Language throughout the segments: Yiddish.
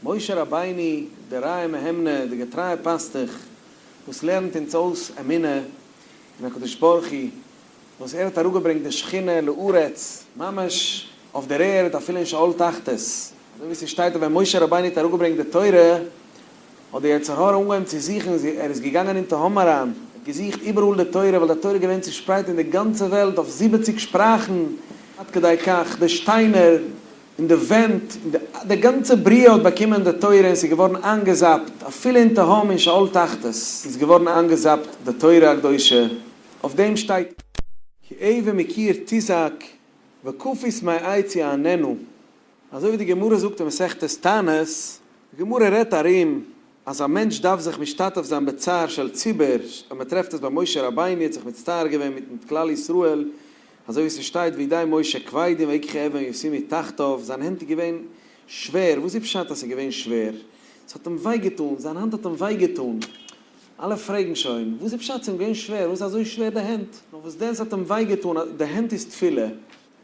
משה רבינו, דער רעיא מהימנא, דער געטרייער פאסטוך, וואס לערנט אונז אויס אמונה אין הקדוש ברוך הוא, וואס ער האט אראפגעברענגט די שכינה לארץ, ממש אויף דער ערד אפילו אין שאול תחתית, אזוי ווי ס'שטייט אז ווען משה רבינו האט אראפגעברענגט די תורה, האט דער יצר הרע אנגעהויבן צו זוכן, ער איז געגאנגען אין תהום אריין, ער האט געזוכט איבעראל די תורה, ווייל די תורה איז געווען צושפרייט אין די גאנצע וועלט אויף זיבעציג שפראכן, עד כדי כך די שטיינער און די ווענט, און די גאנצע בריאה האט באקומען די תורה און ס'איז געווארן איינגעזאפט, אפילו אין תהום אין שאול תחתית איז געווארן איינגעזאפט די תורה הקדושה, אויף דעם שטייט. כי אבן מקיר תזעק וכפית מעץ יעננה, אזוי ווי די גמרא זאגט אין מסכת תענית, די גמרא רעדט ארום אז א מענטש דארף זיך משתתף זיין בצער של ציבור, און מען טרעפט עס ביי משה רבינו האט זיך מצטער געווען מיט כלל ישראל, אזוי ווי ס'שטייט וידי משה כבדים ויקחו אבן וישימו תחתיו, זיין הענט איז געווען שווער, וואס איז פשט אז ס'איז געווען שווער? ס'האט אים וויי געטאן, זיין האנט האט אים וויי געטאן, אלע פרעגן שוין, וואס איז פשט ס'איז אים געווען שווער, וואס איז אזוי שווער די הענט? נאר וואס דען ס'האט אים וויי געטאן, די הענט איז תפילה,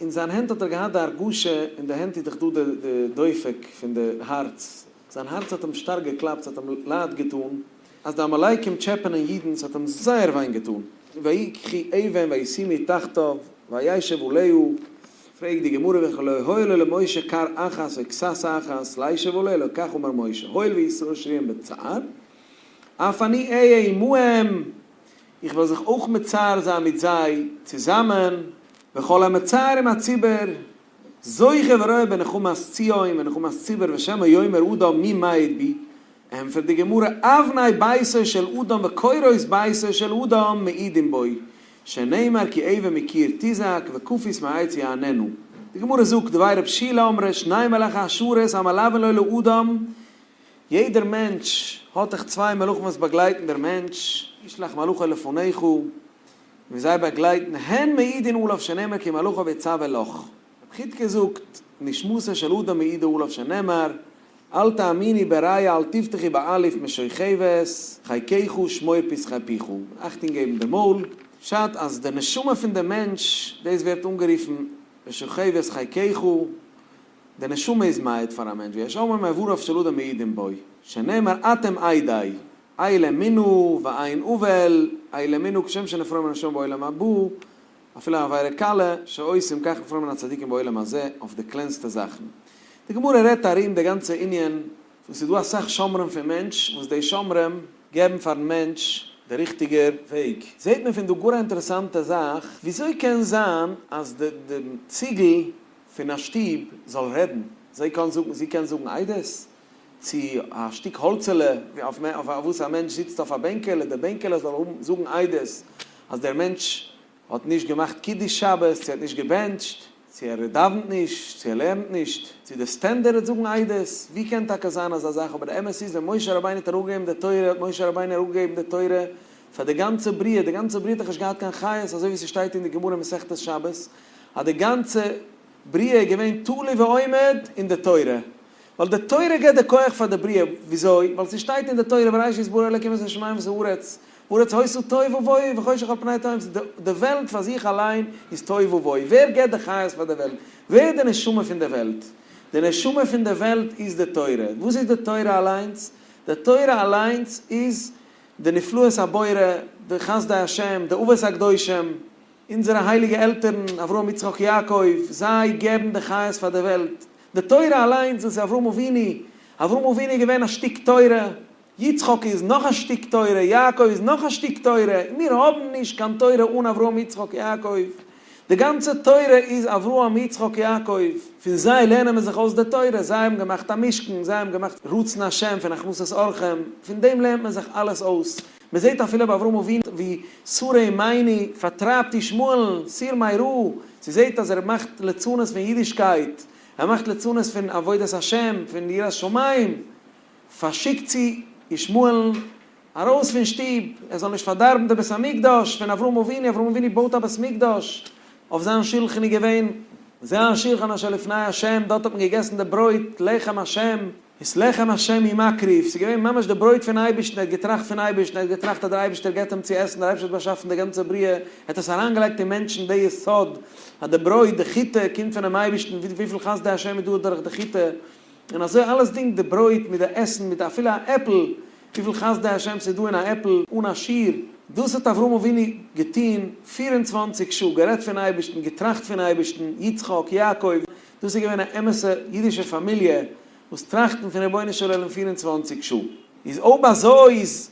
אין זיין הענט האט ער געהאט די הרגשה, אין די הענט איז דאך דא די דופק פון די הארץ, זיין הארץ האט אים שטארק געקלאפט, ס'האט אים לייד געטאן אז די עמלקים טשעפענען אידן, ס'האט אים זייער וויי געטאן. ויקחו אבן וישימו תחתיו וישב עליה, פרעגט די גמרא וכי לא היה לו למשה כר אחת או כסת אחת לישב עליה, אלא כך אמר משה, הואיל וישראל שרויים בצער, אף אני אהיה עמהם, איך וועל זיך אויך מצער זיין מיט זיי צוזאמען, וכל המצער עם הציבור, זוכה ורואה בנחמת ציון ונחמת ציבור ושמא יאמר אדם מי מעיד בי, ענטפערט די גמרא אבני ביתו של אדם וקורות ביתו של אדם מעידים בו, שנאמר כי אבן מקיר תזעק וכפית מעץ יעננה. די גמרא זאגט דבי רב שילא אמרי שני מלאכי השרת המלווין לו לאדם, יעדער מענטש האט דאך צוויי מלאכים וואס באגלייטן דער מענטש, ישלח מלאכו לפניך, און זיי באגלייטן הן מעידין עליו שנאמר כי מלאכיו יצוה לך. רב חידקא זאגט, נשמתו של אדם מעידה עליו שנאמר, אל תאמיני ברע אל תבטחי באלף משוכבת חיקך שמור פתחי פיך, אכטונג געבן די מויל, פשט אז די נשמה פון די מענטש, דאס ווערט אנגערופן משוכבת חיקך, די נשמה איז מעיד פאר א מענטש, ויש אומרים איבריו של אדם מעידים בו, שנאמר אתם עדי, אלה מינו ואין עוול, אלה מינו כשם שנפרעו מן הנשמה בעולם הבא, אפילו עבירה קלה, שעושים כך נפרעו מן הצדיקים בעולם הזה, אויף די קלענסטע זאכן. די גמרא רעדט ארום די גאנצע ענין, וואס ס'איז דא אסאך שומרים פון מענטש, וואס די שומרים געבן פארן מענטש די ריכטיגער וועג. זעט מען פון דא גאר א אינטערעסאנטע זאך, וויאזוי קען זיין אז די די ציגל פון א שטוב זאל רעדן? זי קען זאגן, זי קען זאגן עדות? צו א שטיק האלצעלע אויף וואס א מענטש זיצט אויף א בענקעלע, די בענקעלע זאל האבן זאגן עדות אז דער מענטש האט נישט געמאכט קידוש שבת, צו ער האט נישט געבענטשט, צו ער דאווענט נישט, צו ער לערנט נישט, צו די סטענדער וועט זאגן עדות, ווי קען טאקע זיין אזא זאך, אבער די אמת איז ווען משה רבינו האט אראפגעגעבן די תורה האט משה רבינו אראפגעגעבן די תורה פאר די גאנצע בריאה, די גאנצע בריאה האט דאך נישט געהאט קיין חיות, אזוי ווי ס'שטייט אין די גמרא מסכת שבת אז די גאנצע בריאה איז געווען תלוי ועומד אין די תורה, ווייל די תורה געבט די כח פאר די בריאה, וויאזוי? ווייל ס'שטייט אין די תורה בראשית ברא אלקים את השמים ואת הארץ, והארץ היתה תוהו ובוהו וחושך על פני תהום, די וועלט פאר זיך אליין איז תוהו ובוהו, ווער געבט די חיות פאר די וועלט? ווער איז די נשמה פון די וועלט? די נשמה פון די וועלט איז די תורה, וואס איז די תורה אליינס? די תורה אליינס איז די נפלאות הבורא, די חסדי השם, די אבות הקדושים, אונזערע הייליגע עלטערן, אברהם יצחק יעקב, זיי געבן די חיות פאר די וועלט. די תורה אליינס, דאס איז אברהם אבינו. אברהם אבינו איז געווען א שטיק תורה, יצחק איז נאך א שטיק תורה, יעקב איז נאך א שטיק תורה. מיר האבן נישט קיין תורה אן אברהם יצחק יעקב. די גאנצע תורה איז אברהם יצחק יעקב. פון זיי לערנען מיר זיך אויס די תורה. זיי האבן געמאכט א משכן, זיי האבן געמאכט רצון השם פון הכנסת אורחים, פון דעם לערנט מען זיך אלעס אויס. מען זעט אפילו ביי אברהם אבינו ווי שרה אמנו פארטרייבט ישמעאל'ן, סור מרע, זי זעט אז ער מאכט לצנות פון אידישקייט, ער מאכט לצנות פון עבודת השם, פון יראת שמים, פארשיקט זי ישמעאל'ן ארויס פון שטוב, ער זאל נישט פארדארבן די בית המקדש פון אברהם אבינו, אברהם אבינו בויט א בית מקדש, אויף זיין שולחן איז געווען זה השולחן אשר לפני השם, דארט האט מען געגעסן די ברויט, לחם השם, את לחם השם הוא מקריב, ס'איז געווען ממש די ברויט פון אייבערשטן, ער האט געטראכט פון אייבערשטן, ער האט געטראכט אז דער אייבערשטער געבט אים צו עסן, דער אייבערשטער האט באשאפן די גאנצע בריאה, ער האט עס אריינגעלייגט אין מענטשן די יסוד אז די ברויט, די חיטה, קומט פונעם אייבערשטן, וויפיל חסדי השם איז דא דורך די חיטה. און אזוי אלעס דינג, די ברויט מיט די עסן מיט אפילו א עפל, וויפיל חסדי השם ס'איז דא אין א עפל אן א שיעור, דאס האט אברהם אבינו געטון 24 שעה, גערעדט פון אייבערשטן, געטראכט פון אייבערשטן, יצחק, יעקב, דאס איז געווען א אמת'ע אידישע פאמיליע וואס טראכטן פון רבונו של עולם 24 שעה. איז אויב אזוי איז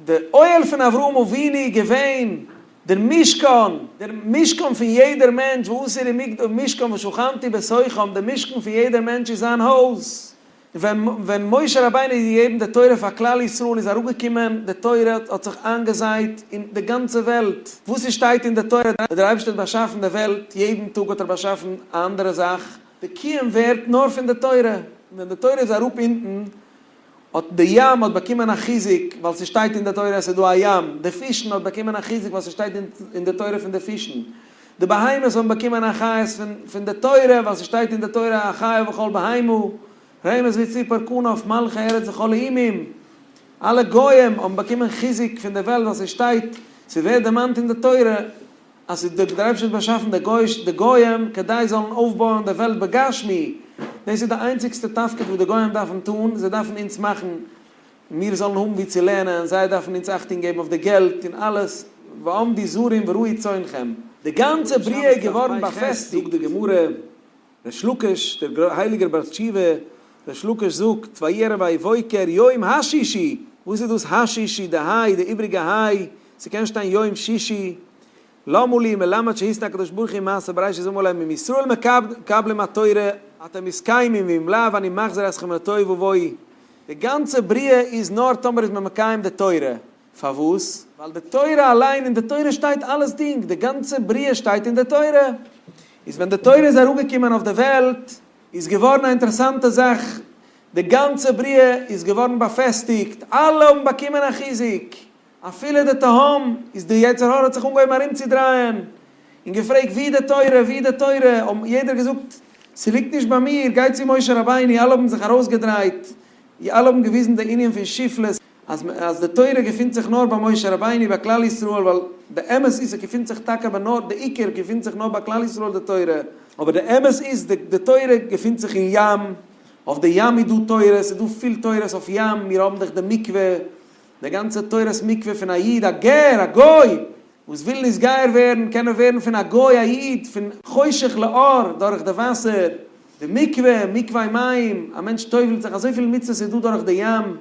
די אוהל פון אברהם אבינו געווען דער משכן, דער משכן פון יעדער מענטש, ועשו לי משכן ושכנתי בתוכם, דער משכן פון יעדער מענטש איז זיין הויז. ווען ווען משה רבינו האט געגעבן די תורה פאר כלל ישראל איז אראפגעקומען די תורה האט זיך איינגעזייט אין די גאנצע וועלט, וואס עס שטייט אין די תורה אז דער אייבערשטער האט באשאפן די וועלט, יעדן טאג האט ער באשאפן א אנדערע זאך, די קיום ווערט נאר פון די תורה, ווען די תורה איז אראפ אונטן האט די ים האט באקומען א חיזוק ווייל ס'שטייט אין די תורה אז ס'איז דא א ים, די פישן האט באקומען א חיזוק ווייל ס'שטייט אין די תורה פון די פישן, די בהמות האבן באקומען א חיות פון די תורה ווייל ס'שטייט אין די תורה החיה וכל בהמה, רמש וציפור כנף מלכי ארץ וכל לאומים, אלע גוים האבן באקומען חיזוק פון די וועלט ווייל ס'שטייט, ס'ווערט דערמאנט אין די תורה אז ס'איז דער אייבערשטער האט באשאפן די גוי'ש די גוים כדי זאלן אויפבויען די וועלט בגשמי, דאס איז די איינציגסטע תפקיד וואס די גוים דארפן טון, זיי דארפן אונז מאכן מיר זאלן האבן וואו צו לערנען, זיי דארפן אונז אכטונג געבן אויף די געלט און אלעס, ועמדו זרים וראו צאנכם. די גאנצע בריאה איז געווארן באפעסטיגט. זאגט די גמרא, ריש לקיש, דער הייליגער בעל תשובה, ריש לקיש זאגט, ויהי ערב ויהי בוקר יום השישי, וואס איז דאס השישי, די היי, די איבריגע היי, ס'קען שטיין יום שישי, למה לי מלמד שהתנה הקדוש ברוך הוא מעשה בראשית ואמר להם אם ישראל מקבלים התורה אתם מתקיימים ואם לאו אני מחזיר אתכם לתוהו ובוהו, די גאנצע בריאה איז נאר טאמער איז מען מקיים די תורה, פארוואס? ווייל די תורה אליין, אין די תורה שטייט אלעס דינג, די גאנצע בריאה שטייט אין די תורה. איז ווען די תורה איז אראפגעקומען אויף די וועלט, איז געווארן א אינטערעסאנטע זאך, די גאנצע בריאה איז געווארן באפעסטיגט, אלע האבן באקומען א חיזוק, אפילו די תהום, איז די יצר הרע האט זיך אנגעהויבן ארומצודרייען, און געפרעגט וואו די תורה, וואו די תורה, האבן יעדער געזאגט, ס'ליגט נישט ביי מיר, גיי צו משה רבינו, אלע האבן זיך ארויסגעדרייט, אלע האבן געוויזן די ענין פון שפלות, אז אז די תורה געפינט זיך נאר ביי משה רבינו ביי כלל ישראל ווייל די אמת איז ס'געפינט זיך טאקע ביי נאר די עיקר געפינט זיך נאר ביי כלל ישראל די תורה אבער די אמת איז די די תורה געפינט זיך אין ים אויף די ים איז דא תורה ס'איז דא פיל תורות אויף ים מיר האבן דאך די מקווה די גאנצע תורת מקווה פון א איד א גר א גוי וואס וויל נתגייר ווערן קען ער ווערן פון א גוי א איד פון חושך לאור דורך די וואסער די מקווה מקווה מים א מענטש טובל'ט זיך אזויפיל מצוות איז דא דורך די ים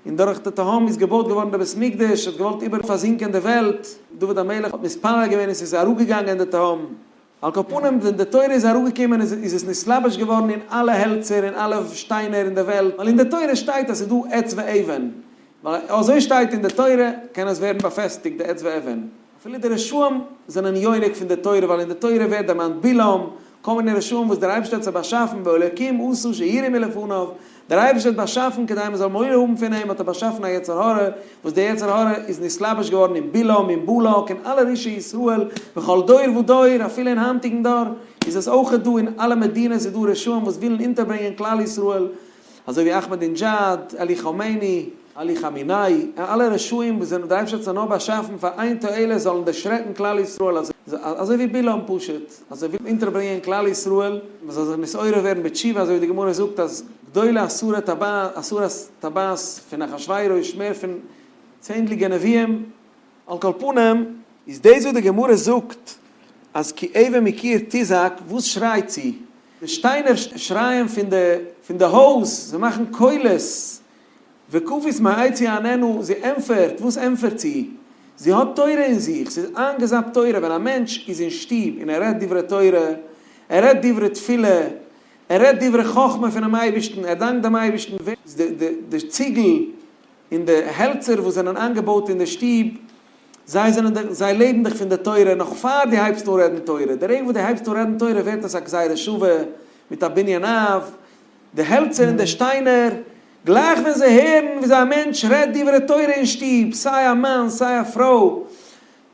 און דורך די תהום איז געבויט געווארן דער בית מקדש, האט געוואלט איבער פארזינקען די וועלט, דוד המלך האט מתפלל געווען און ס'איז אראפגעגאנגען די תהום. על כל פנים ווען די תורה איז אראפגעקומען איז איז עס נתלבש געווארן אין אלע העלצער און אלע שטיינער אין די וועלט, ווייל אין די תורה שטייט אז ס'איז דא עץ ואבן, ווייל אזוי שטייט אין די תורה קען עס ווערן באפעסטיגט די עץ ואבן. אפילו די רשעים זענען יונק פון די תורה, ווייל אין די תורה ווערט דערמאנט בלעם, כל מיני רשעים וואס דער אייבערשטער האט זיי באשאפן, והאלוקים עשה שיראו מלפניו, דער אייבערשטער האט באשאפן כדי מען זאל מורא האבן פון אים, האט ער באשאפן א יצר הרע, וואס דער יצר הרע איז נתלבש געווארן אין בלעם, אין בלק, אין אלע רשעי ישראל, בכל דור ודור, אפילו אין היינטיגן דור איז עס אויכעט דא, אין אלע מדינות איז דא רשעים וואס ווילן אונטערברענגען כלל ישראל, אזוי ווי אכמעדינדזשאד, אלי כאמעני, אלי כאמינאי, אלע רשעים וואס זענען, דער אייבערשטער האט זיי נאר באשאפן פאר איין תועלת, זאלן דערשרעקן כלל ישראל, אזוי ווי בלעם פשוט, אז ער וויל אונטערברענגען כלל ישראל, מען זאל זיך נתעורר ווערן בתשובה, אזוי ווי די גמרא זאגט אז גדולה עשרה טבעת, עשרת טבעת פון אחשורוש מער פון צענדליגע נביאים, על כל פנים, איז דאס וואס די גמרא זאגט אז כי אבן מקיר תזעק, וואס שרייט זי? די שטיינער שרייען פון די פון די הויז, זיי מאכן קולות, וכפית מעץ יעננה, זי ענטפערט, וואס ענטפערט זי? זי האט תורה אין זיך, ס'איז איינגעזאפט תורה, ווען א מענטש איז אין שטוב און ער רעדט דברי תורה, ער רעדט דברי תפילה, ער רעדט דברי חכמה פונעם אייבערשטן, ער דאנקט דעם אייבערשטן, די ציגל און די העלצער וואס זענען איינגעבויט אין די שטוב, זיי זענען דאך, זיי לעבן דאך פון די תורה, נאך פאר דו הייבסט אן רעדן תורה, די רגע וואס דו הייבסט אן רעדן תורה ווערט עס א גזירה שווה מיט א בנין אב, די העלצער און די שטיינער, גלייך ווען זיי הערן וויאזוי א מענטש רעדט דברי תורה אין שטוב, סיי א מאן סיי א פרוי,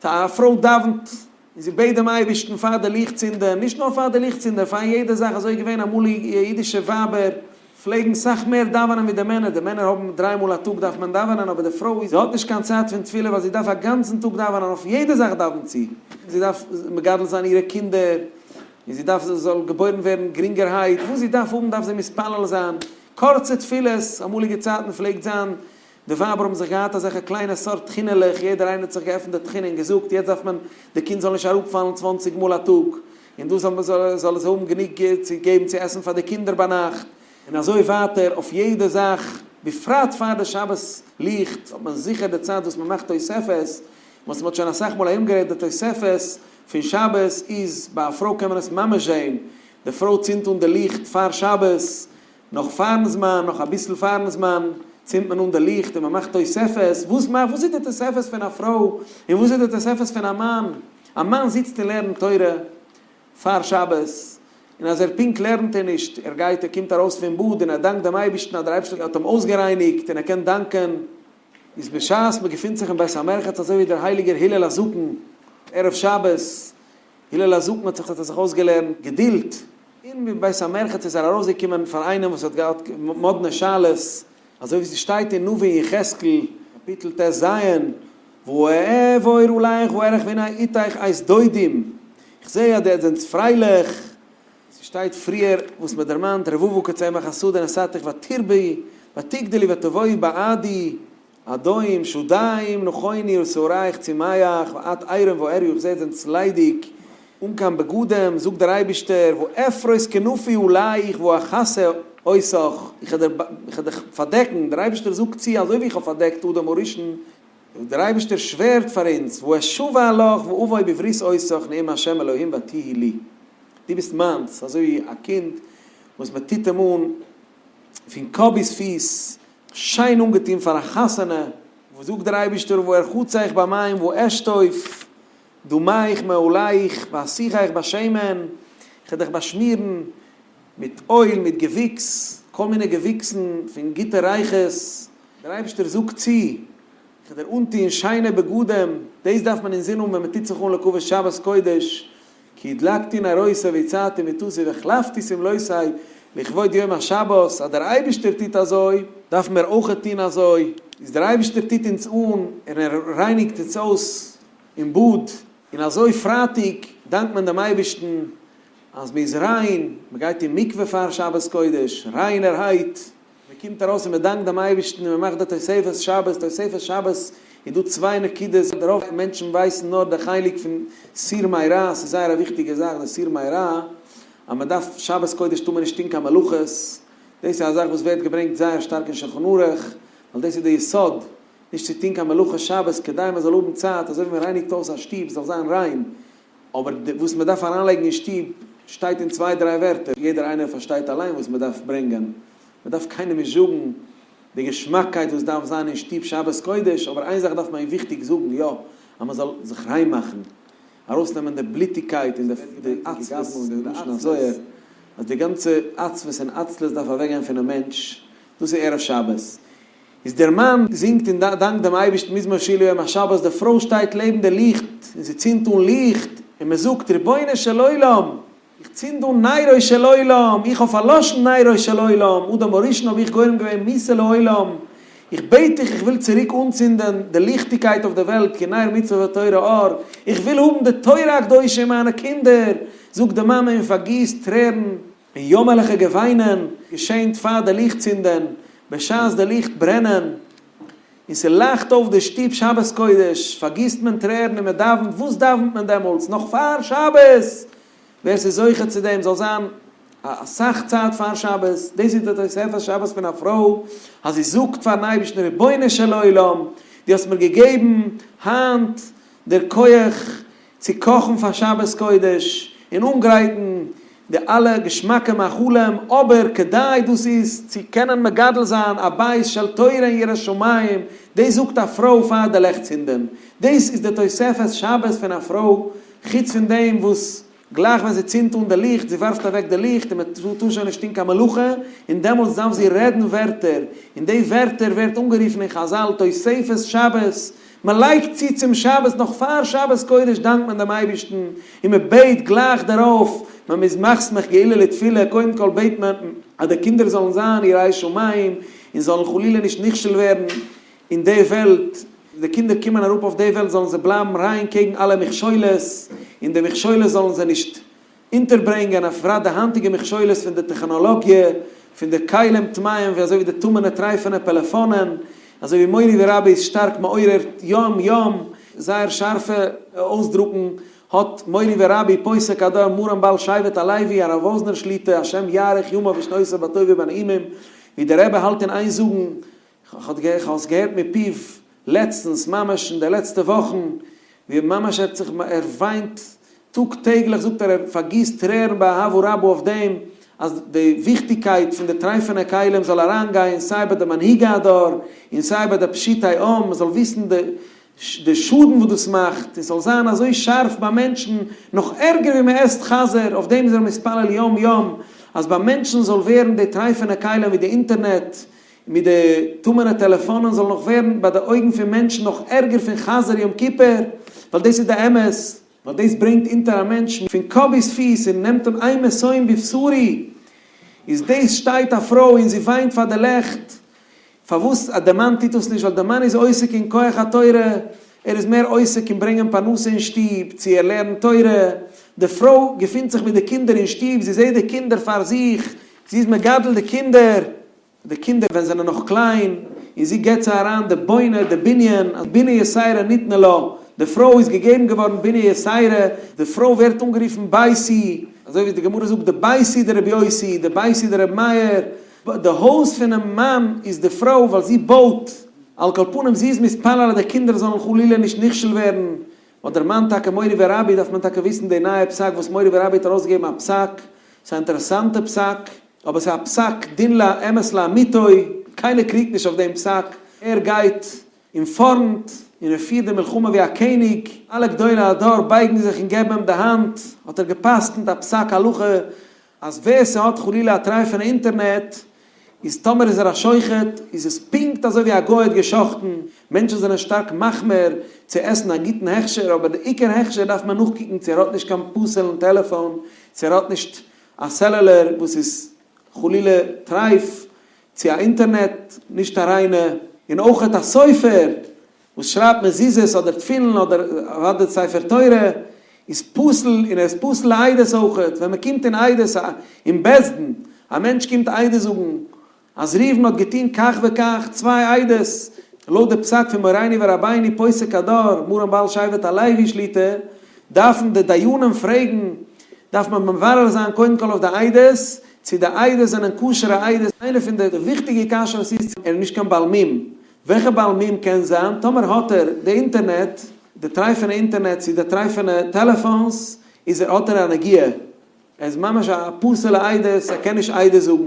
א פרוי דאווענט און זי בעט דעם אייבערשטן פאר די ליכט צינדער, נישט נאר פאר די ליכט צינדער, פאר יעדע זאך, אזוי איז געווען אמאל אידישע ווייבער פלעגן סאך מער דאווענען ווי די מענער, די מענער האבן דריי מאל א טאג דארף מען דאווענען, אבער די פרוי זי האט נישט קיין צייט פון תפילה ווייל זי דארף א גאנצן טאג דאווענען, אויף יעדע זאך דאווענט זי, זי דארף מגדל זיין אירע קינדער, און זי דארף זיי זאל געבוירן ווערן גרינגערהייט, וואס זי דארף האבן דארף זי מתפלל זיין. קורצע תפילות, אמאליגע צייטן פלעגט זיין, די ווייבער האבן זיך געהאט אזעלכע קליינע סארט תחינה'לעך, יעדער איינער האט זיך געעפנט די תחינה און געזאגט, יעצט דארף מען די קינד זאל נישט אראפפאלן צוואנציג מאל א טאג, און דא זאל מען זאל עס האבן גענוג צו געבן צו עסן פאר די קינדער ביינאכט, און אזוי ווייטער אויף יעדע זאך, בפרט פאר די שבת ליכט האט מען זיכער די צייט וואס מען מאכט תוספת, וואס מען האט שוין אסאך מאל ארומגערעדט די תוספת פון שבת איז, ביי א פרוי קען מען עס ממש זען, די פרוי צינדט אן די ליכט פאר שבת, נאך פארן זמן, נאך אביסל פארן זמן, צינדט מען אן די ליכט און מען מאכט תוספת, וואס מאכט, וואס איז די תוספת פון א פרוי און וואס איז די תוספת פון א מאן? א מאן זיצט און לערנט תורה פאר שבת, און אז ער פונקט לערנט ער נישט, ער גייט ער קומט ארויס פון באד און ער דאנקט דעם אייבערשטן אז דער אייבערשטער האט אים אויסגערייניגט און ער קען דאנקען, איז בשעת מען געפינט זיך אין בית המרחץ אזוי ווי דער הייליגער הלל הזקן ערב שבת, הלל הזקן האט זיך האט ער זיך אויסגעלערנט געדולד, אין בית המרחץ איז ער ארויסגעקומען פאר איינעם וואס האט געהאט מאדנע שאלות, אזוי ווי ס'שטייט אין נביא יחזקאל קאפיטל ט ז, ואעבור עליך ואראך והנה עתך עת דודים, איך זע אז דו זענטס פרייליך, ס'שטייט פריער וואס מען דערמאנט רבבה כצמח השדה נתתיך ותרבי ותגדלי ותבואי בעדי אדום שדיים נכונו ושעריך צמח ואת עירום ועריה איך זע עטס זענטס ליידיג אן קיין בגדים זאגט דער אייבישטער ואפרוס כנפי עליך ואכסה אותך איך וועל דיך פארדעקן דער אייבישטער זאגט צו אזוי ווי איך האב פארדעקט אדם הראשון דער אייבישטער שווערט פאר אונז ואשבע לך ואבוא בברית אותך נאום ה' אלוהים ותהי לי דו ביסט מיינס, אזוי ווי א קינד וואס מען טוט אים אן פון קאפ ביז פיס, שיין אנגעטון פאר א חתונה, וואס זאגט דער אייבערשטער וארחצך במים ואשטוף דמיך מעליך ואסיחך בשמן, איך וועל דיך באשמירן מיט אויל, מיט געוויקס, כל מיני געוויקסן פון גוטע ריחות, דער אייבערשטער זאגט צו, איך וועל דיר אנטון שיינע בגדים, דאס דארף מען אינזין האבן ווען מען טוט זיך אן לכבוד שבת קודש, כי הדלקתי נרותי והצעתי מטתי והחלפתי שמלותי לכבוד יום השבת, אז דער אייבערשטער טוט אזוי, דארפן מיר אויכעט טון אזוי, איז דער אייבערשטער טוט אונז אן און ער רייניגט אונז אויס אין באד, און אזוי פרייטאג דאנקט מען דעם אייבערשטן אז מען איז ריין, מען גייט אין מקווה פאר שבת קודש, ריינערהייט. מען קומט ארויס און מען דאנקט דעם אייבערשטן און מען מאכט די תוספות שבת, תוספות שבת איז דא צוויי נקודות, רוב מענטשן ווייסן נאר די חלק פון סור מרע, ס'איז זייער א וויכטיגע זאך די סור מרע, אז מען דארף שבת קודש טאר מען נישט טון קיין מלאכות, דאס איז א זאך וואס ווערט געברענגט זייער שטארק אין שלחן ערוך, ווייל דאס איז די יסוד, נישט צו טון קיין מלאכות שבת כדי מען זאל האבן צייט, אזוי ווי מען רייניגט אויס א שטוב זאל זיין ריין, אבער וואס מען דארף אריינלייגן אין שטוב שטייט אין צוויי דריי ווערטער, יעדער איינער פארשטייט אליין וואס מען דארף ברענגען, מען דארף קיינעם נישט זאגן די געשמאקקייט וואס דארף זיין אין שטוב שבת קודש, אבער איין זאך דארף מען וויכטיג זאגן, יא, אז מען זאל זיך ריין מאכן, ארויסנעמען די בלוטיגקייט און די עצבות און די לשון הזוהר, אז די גאנצע עצבות און עצלות דארף אוועקגיין פונעם מענטש, דאס איז ערב שבת. איז דער מאן זינגט און דאנקט דעם אייבערשטן מזמור שיר ליום השבת, די פרוי שטייט לעבן די ליכט און זי צינדט אן ליכט, און מען זאגט, רבונו של עולם, איך צינד אן נרו של עולם, איך האב פארלאשן נרו של עולם, אדם הראשון האב איך גורם געווען מיתה לעולם, איך בעט דיך איך וויל צוריק אנצינדען די ליכטיגקייט אויף די וועלט, כי נר מצוה ותורה אור, איך וויל האבן די תורה הקדושה אין מיינע קינדער, זאגט די מאמע און פארגיסט טרערן. און יאמערליכע געוויינען געשענט פאר די ליכט צינדען, בשעת די ליכט ברענען, און ס'לייכט אויף די שטוב שבת קודש, פארגיסט מען טרערן און מען דאווענט, וואס דאווענט מען דעמאלטס? נאך פאר שבת! ווער ס'איז זוכה צו דעם זאל זיין אסאך צייט פאר שבת, דאס איז די תוספת שבת פון א פרוי, אז זי זאגט פארן אייבערשטן רבונו של עולם, דו האסט מיר געגעבן היינט דער כח צו קאכן פאר שבת קודש און אנגרייטן די אלע געשמאקע מאכלים, אבער כדי דאס איז צו קענען מגדל זיין א בית של תורה און יראת שמים, דאס זאגט א פרוי פאר די לעכט צינדען, דאס איז די תוספת שבת פון א פרוי, חוץ פון דעם וואס גלייך ווען זי צינדט אן די ליכט, זי ווארפט אוועק די ליכט און מען טאר שוין נישט טון קיין מלאכה, און דעמאלטס דארף זי רעדן ווערטער, און די ווערטער ווערט אנגערופן אין חזל תוספת שבת, מען לייגט צו צום שבת, נאך פאר שבת קודש דאנקט מען דעם אייבערשטן, און מען בעט גלייך דערויף, מען איז מסמיך גאולה לתפילה, קודם כל בעט מען אז די קינדער זאלן זיין יראי שמים, און זאלן חלילה נישט נכשל ווערן אין די וועלט, די קינדער קומען אראפ אויף די וועלט זאלן זיי בלייבן ריין קעגן אלע מכשולות, און די מכשולות זאלן זיי נישט אונטערברענגען, בפרט די היינטיגע מכשולות פון די טעכנאלאגיע. פון די כלים טמאים ווי אזוי ווי די טמא'נע טרייפענע פעלעפאנען, אזוי ווי מורי ורבי איז שטארק מעורר יום יום, זייער שארפע אויסדרוקן האט מורי ורבי פוסק הדור מרן בעל שבט הלוי הרב וואזנער שליט"א השם יאריך ימיו ושנותיו בטוב ובנעימים, ווי דער רבי האלט אין איין זאגן, כ'האב עס געהערט מפיו לעצטנס, ממש אין די לעצטע וואכן, ווי ממש ער האט זיך, ער וויינט טאג טעגליך זאגט ער, ער פארגיסט טרערן באהבה רבה אויף דעם אז די וויכטיגקייט פון די טרייפענע כלים זאל אריינגיין סיי ביי די מנהיגי הדור און סיי ביי די פשוטי עם, מען זאל וויסן די די שאדן וואס דאס מאכט, און ס'זאל זיין אזוי שארף ביי מענטשן, נאך ערגער ווי מען עסט חזיר, אויף דעם איז ער מתפלל יום יום, אז ביי מענטשן זאל ווערן די טרייפענע כלים ווי די אינטערנעט, מיט די טמא'נע טעלעפאנען זאל נאך ווערן ביי די אויגן פון מענטשן נאך ערגער פון חזיר יום כיפור, ווייל דאס איז די אמת, ווייל דאס ברענגט אונטער א מענטש פון קאפ ביז פיס און נעמט אים אימה שונא בבשרי, איז דאס שטייט א פרוי און זי וויינט פאר די לעכט, פארוואס די מאן טוט דאס נישט, ווייל די מאן איז עוסק אין כח התורה, ער איז מער עוסק אין ברענגען פרנסה אין שטוב, צו ער לערנט תורה, די פרוי געפינט זיך מיט די קינדער אין שטוב, זי זעט די קינדער פאר זיך, זי איז מגדל די קינדער, די קינדער ווען זענען נאך קליין, און זי געבט זיי אריין די בונה, די בנין, אז בינה יתירה ניתנה לה, די פרוי איז געגעבן געווארן בינה יתירה, די פרוי ווערט אנגערופן ביתי, אזוי ווי די גמרא זאגט דביתהו דרבי יוסי, דביתהו דרבי מאיר, די הויז פונעם מאן איז די פרוי ווייל זי בויט, על כל פנים זי איז מתפלל אז די קינדער זאלן חלילה נישט נכשל ווערן, האט דער מאן טאקע מורי ורבי דארף מען טאקע וויסן די נייע פסק וואס מורי ורבי האט ארויסגעגעבן א פסק, ס'איז א אינטערעסאנטע פסק, אבער ס'איז א פסק דין לאמת לאמיתו, קיינער קריגט נישט אויף דעם פסק, ער גייט אין פארנט און ער פירט די מלחמה ווי א קעניג, אלע גדולי הדור בייגן זיך און געבן אים די האנט, האט ער גע'פסק'נט א פסק הלכה אז ווער ס'האט חלילה א טרייפענע אינטערנעט איז טאמער איז ער א שוחט איז עס פונקט אזוי ווי א גוי האט גע'שחט'ן, מענטשן זענען שטארק מחמיר צו עסן א גוטן הכשר אבער די עיקר הכשר דארף מען נאכקוקן צו ער האט נישט קיין פסול'ן טעלעפאן, צו ער האט נישט א cellular וואס איז חלילה טרייף, צו א אינטערנעט נישט א ריינע, און אויכעט א סופר וואס שרייבט מזוזות אדער תפילין אדער אוודאי ספר תורה איז פסול און ער איז פסול לעדות אויכעט, ווען מען קומט אין עדות אין בית דין, א מענטש קומט עדות זאגן אז ראובן האט געטון כך וכך, צוויי עדות, לויט די פסק פון מורינו ורבינו פוסק הדור מרן בעל שבט הלוי שליט"א, דארפן די דיינים פרעגן, דארף מען מברר זיין קודם כל אויף די עדות, צו די עדות זענען כשר'ע עדות, איינע פון די וויכטיגע קשיות איז צו ער איז נישט קיין בעל מום, וועלכע בעל מום קען זיין, טאמער האט ער די אינטערנעט, די טרייפענע אינטערנעט צו די טרייפענע טעלעפאנס, איז ער האט ער א נגיעה, ער איז ממש א פסול'ע עדות, ער קען נישט עדות זאגן,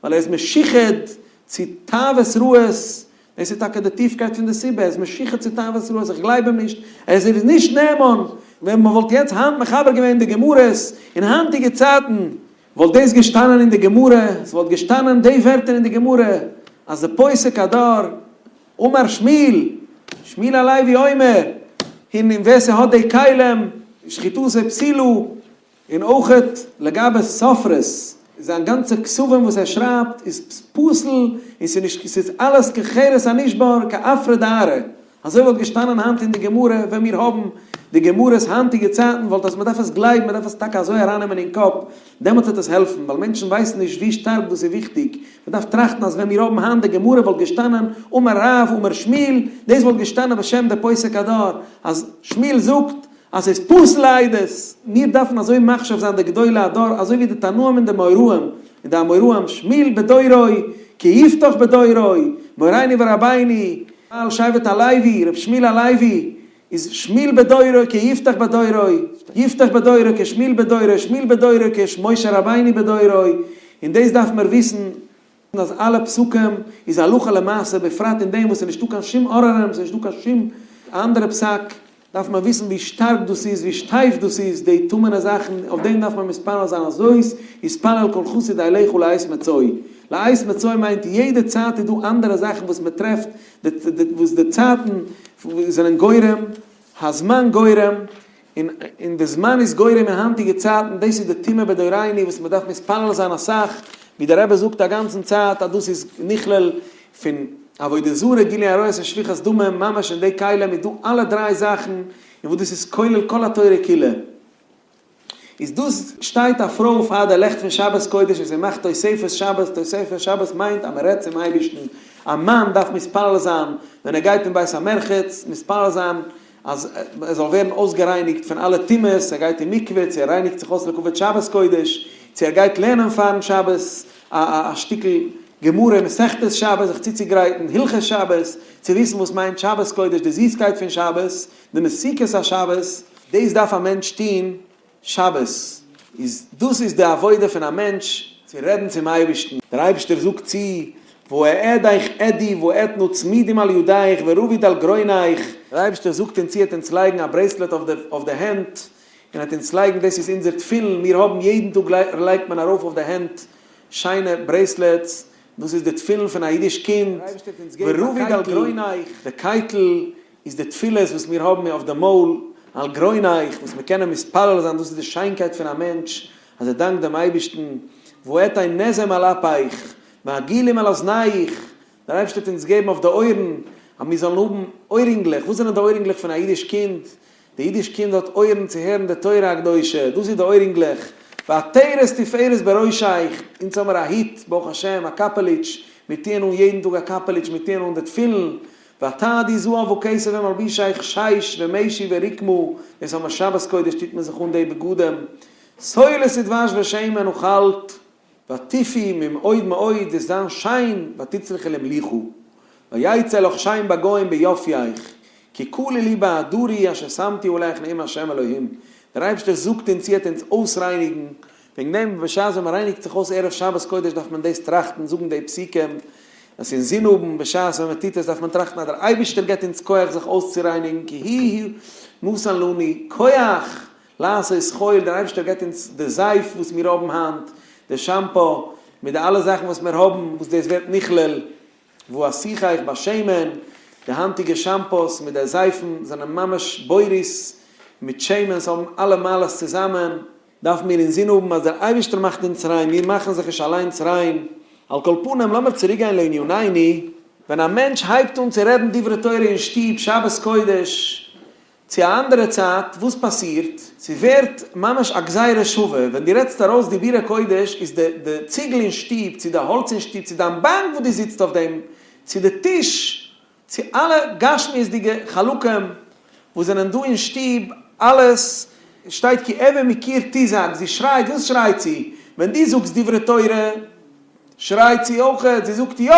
ווייל ער איז משוחד צו תאוות רעות, דאס איז טאקע די טיפקייט פון די סיבה, ער איז משוחד צו תאוות רעות, איך גלייב אים נישט, ער איז נישט נאמן, ווען מען וואלט יעצט היינט מחבר געווען די גמרות אין היינטיגע צייטן, וואלט דאס געשטאנען אין די גמרא, ס'וואלט געשטאנען די ווערטער אין די גמרא, אז די פוסק הדור, אמר שמואל, שמואל הלוי אומר, און ווער ס'האט די כלים, שחיטתו פסולה, און אויכעט לגבי סופרות, זיין גאנצע כתבים וואס ער שרייבט איז פסול און ס'איז נישט ס'איז אלעס כחרס הנשבר כעפרא דארעא, אזוי וואלט געשטאנען היינט אין די גמרא ווען מיר האבן די גמרות היינטיגע צייטן וואלט אז מ'דארף עס גלייבן מ'דארף עס טאקע אזוי ארייננעמען אין קאפ דעמאלטס וועט עס העלפן ווייל מענטשן ווייסן נישט ווי שטארק דאס איז וויכטיג, מ'דארף טראכטן אז ווען מיר האבן היינט די גמרא וואלט געשטאנען אמר רב אמר שמואל דאס וואלט געשטאנען בשם די פוסק הדור אז שמואל זאגט אז ס'איז פסול לעדות, מיר דארפן אזוי מחשב זיין די גדולי הדור אזוי ווי די תנאים און די מוראים און די אמוראים, שמואל בדורו, כיפתח בדורו, מורינו ורבינו, בעל שבט הלוי, ר' שמואל הלוי, איז שמואל בדורו כיפתח בדורו, יפתח בדורו כשמואל בדורו, שמואל בדורו כמשה רבינו בדורו, און דאס דארף מיר וויסן. אז אלע פסקים איז הלכה למעשה בפרט אין דעם וואס איז נישטא קיין שום עוררים ס'איז נישטא קיין שום אנדערע פסק דארף מען וויסן ווי שטארק דאס איז ווי שטייף דאס איז די טמא'נע זאכן אויף דעם דארף מען מתפלל זיין הזאת יתפלל כל חסיד אליך לעת מצוא לעת מצוא מיינט יעדע צייט איז דא אנדערע זאכן וואס מען טרעפט וואס די צייטן זענען גורם הזמן גורם און די זמן איז גורם אין היינטיגע צייטן, דאס איז די טומאה בדורינו וואס מען דארף מתפלל זיין אסאך, ווי דער רבי זאגט א גאנצן צייט אז דאס איז נכלל פון עבודה זרה, גילוי עריות און שפיכת דמים, ממש אין די כלים איז דא אלע דריי זאכן, און וואס דאס איז כולל כל התורה כולה. איז דאס שטייט א פרוי פאר די לעכט פון שבת קודש און זי מאכט תוספות שבת, תוספות שבת מיינט אז מען רעדט צום אייבערשטן, א מאן דארף מתפלל זיין ווען ער גייט אין בית המרחץ, מתפלל זיין אז ער זאל ווערן אויסגערייניגט פון אלע טומאות, ער גייט אין מקווה, צו ער רייניגט זיך אויס לכבוד שבת קודש, צו ער גייט לערנען פארן שבת א שטיקל גמרא מסכת שבת זיך צוצוגרייטן, הלכות שבת, צו וויסן וואס מיינט שבת קודש, די זיסקייט פון שבת, די מתיקות השבת, דאס דארף א מענטש טון שבת, איז דאס איז די עבודה פון א מענטש צו רעדן צום אייבערשטן, דער אייבערשטער זאגט צו, ואעדיך עדי ואתנה צמידים על ידיך ורביד על גרוניך, דער אייבערשטער זאגט אונז צו ער וועט אונז לייגן א bracelet אויף די הענט, און ער וועט אונז לייגן, דאס איז אונזער תפילין, מיר האבן יעדן טאג לייגט מען ארויף אויף די הענט שיינע bracelets, דאס איז די תפילין פון א אידיש קינד, ורביד על גרוניך, די קייטל איז די תפילות וואס מיר האבן אויף די מויל, על גרוניך, וואס מיר קענען מתפלל זיין, דאס איז די שיינקייט פון א מענטש, אז ער דאנקט דעם אייבערשטן, ואתן נזם על אפך, ועגילים על אזניך, דער אייבערשטער האט אונז געגעבן אויף די אויערן, אז מיר זאלן האבן אוירינגלעך, וואס זענען די אוירינגלעך פון א אידיש קינד? די אידיש קינד האט אויערן צו הערן די תורה הקדושה, דאס איז די אוירינגלעך, ועטרת תפארת בראשיך, אונז האמיר א היט, ברוך השם, א קאפעליטש, מיר טוען אן יעדן טאג א קאפעליטש, מיר טוען אן די תפילין, ועתדי זהב וכסף ומלבישיך שיש ומשי ורקמה, דאס האמיר שבת קודש טוט מען זיך אן די בגדים, סולת ודבש ושמן אכלת, ותפי ממאוד מאוד, וועסט זיין שיין, ותצלחי למלוכה, ויצא לך שם בגוים ביופייך, כי כלו לי בהדרי אשר שמתי עליך נאום ה' אלוהים, דער אייבערשטער זאגט אונז צו ער וועט אונז אויסרייניגן, וועגן דעם בשעת ווען מען רייניגט זיך אויס ערב שבת קודש דארף מען דאס טראכטן, זאגן די פסוקים, עס אינזין האבן, בשעת ווען מען טוט עס דארף מען טראכטן אז דער אייבערשטער געבט אונז כח זיך אויסצורייניגן, כי הוא נתן לנו כח לעשות חיל, דער אייבערשטער געבט אונז די זייף וואס מיר האבן היינט, די שאמפא, מיט די אלע זאכן וואס מיר האבן, וואס דאס ווערט נכלל. ואסכך בשמן, די היינטיגע shampoos מיט די זייפן זענען ממש בורות מיט שמן, ס'האבן אלע מעלות צוזאמען. דארפן מיר אינזין האבן אז דער אייבערשטער מאכט אונז ריין, מיר מאכן זיך נישט אליינס ריין. על כל פנים, לאמיר צוריקגיין לענינינו, ווען א מענטש הייבט אן צו רעדן דברי תורה אין שטוב שבת קודש, צו א אנדערע צייט, וואס פאסירט? ס'ווערט ממש א גזירה שווה, ווען דו רעדסט ארויס דיבורי קודש איז די די ציגל אין שטוב, צו די האלץ אין שטוב, צו דיין באנק וואס דו זיצט אויף דעם, צו די טיש, צו אלע גשמיות'דיגע חלקים וואס זענען דא אין שטוב, אלעס שטייט כי אבן מקיר תזעק, זי שרייט, וואס שרייט זי? ווען דו זאגסט דברי תורה שרייט זי אויכעט, זי זאגט יא!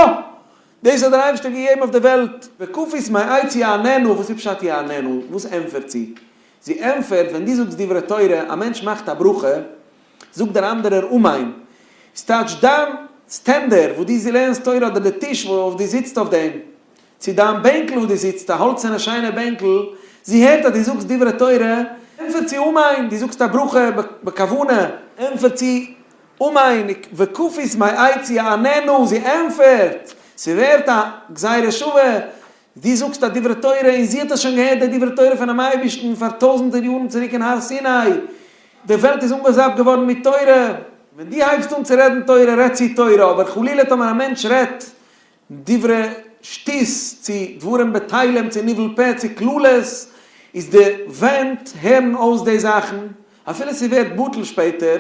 דאס האט דער אייבערשטער געגעבן אויף די וועלט. וכפית מעץ יעננה, וואס איז פשט יעננה? וואס ענטפערט זי? זי ענטפערט, ווען דו זאגסט דברי תורה, א מענטש מאכט א ברכה, זאגט דער אנדערער אמן. ס'טייטש דיין סטענדער וואס דו לערנסט תורה אדער די טיש וואו דו זיצט אויף דעם, צו דיין בענקל וואו דו זיצט, א האלצערנע שיינע בענקל, זי הערט אז דו זאגסט דברי תורה, ענטפערט זי אמן, דו זאגסט א ברכה בכוונה, ענטפערט זי אמן, וכפית מעץ יעננה, זי ענפערט, ס'ווערט א גזירה שווה, דו זאגסט א דברי תורה און זי האט עס שוין געהערט די דברי תורה פונעם אייבערשטן פאר טויזנטער יארן צוריק אין הר סיני, די וועלט איז אנגעזאפט געווארן מיט תורה, ווען דו הייבסט אן צו רעדן תורה רעדט זי תורה, אבער חלילה טאמער א מענטש רעדט דברי שטות צו דברים בטלים צו ניבול פה צו קללות איז די ווענט הערן אויס די זאכן אפילו ס'ווערט בטל שפעטער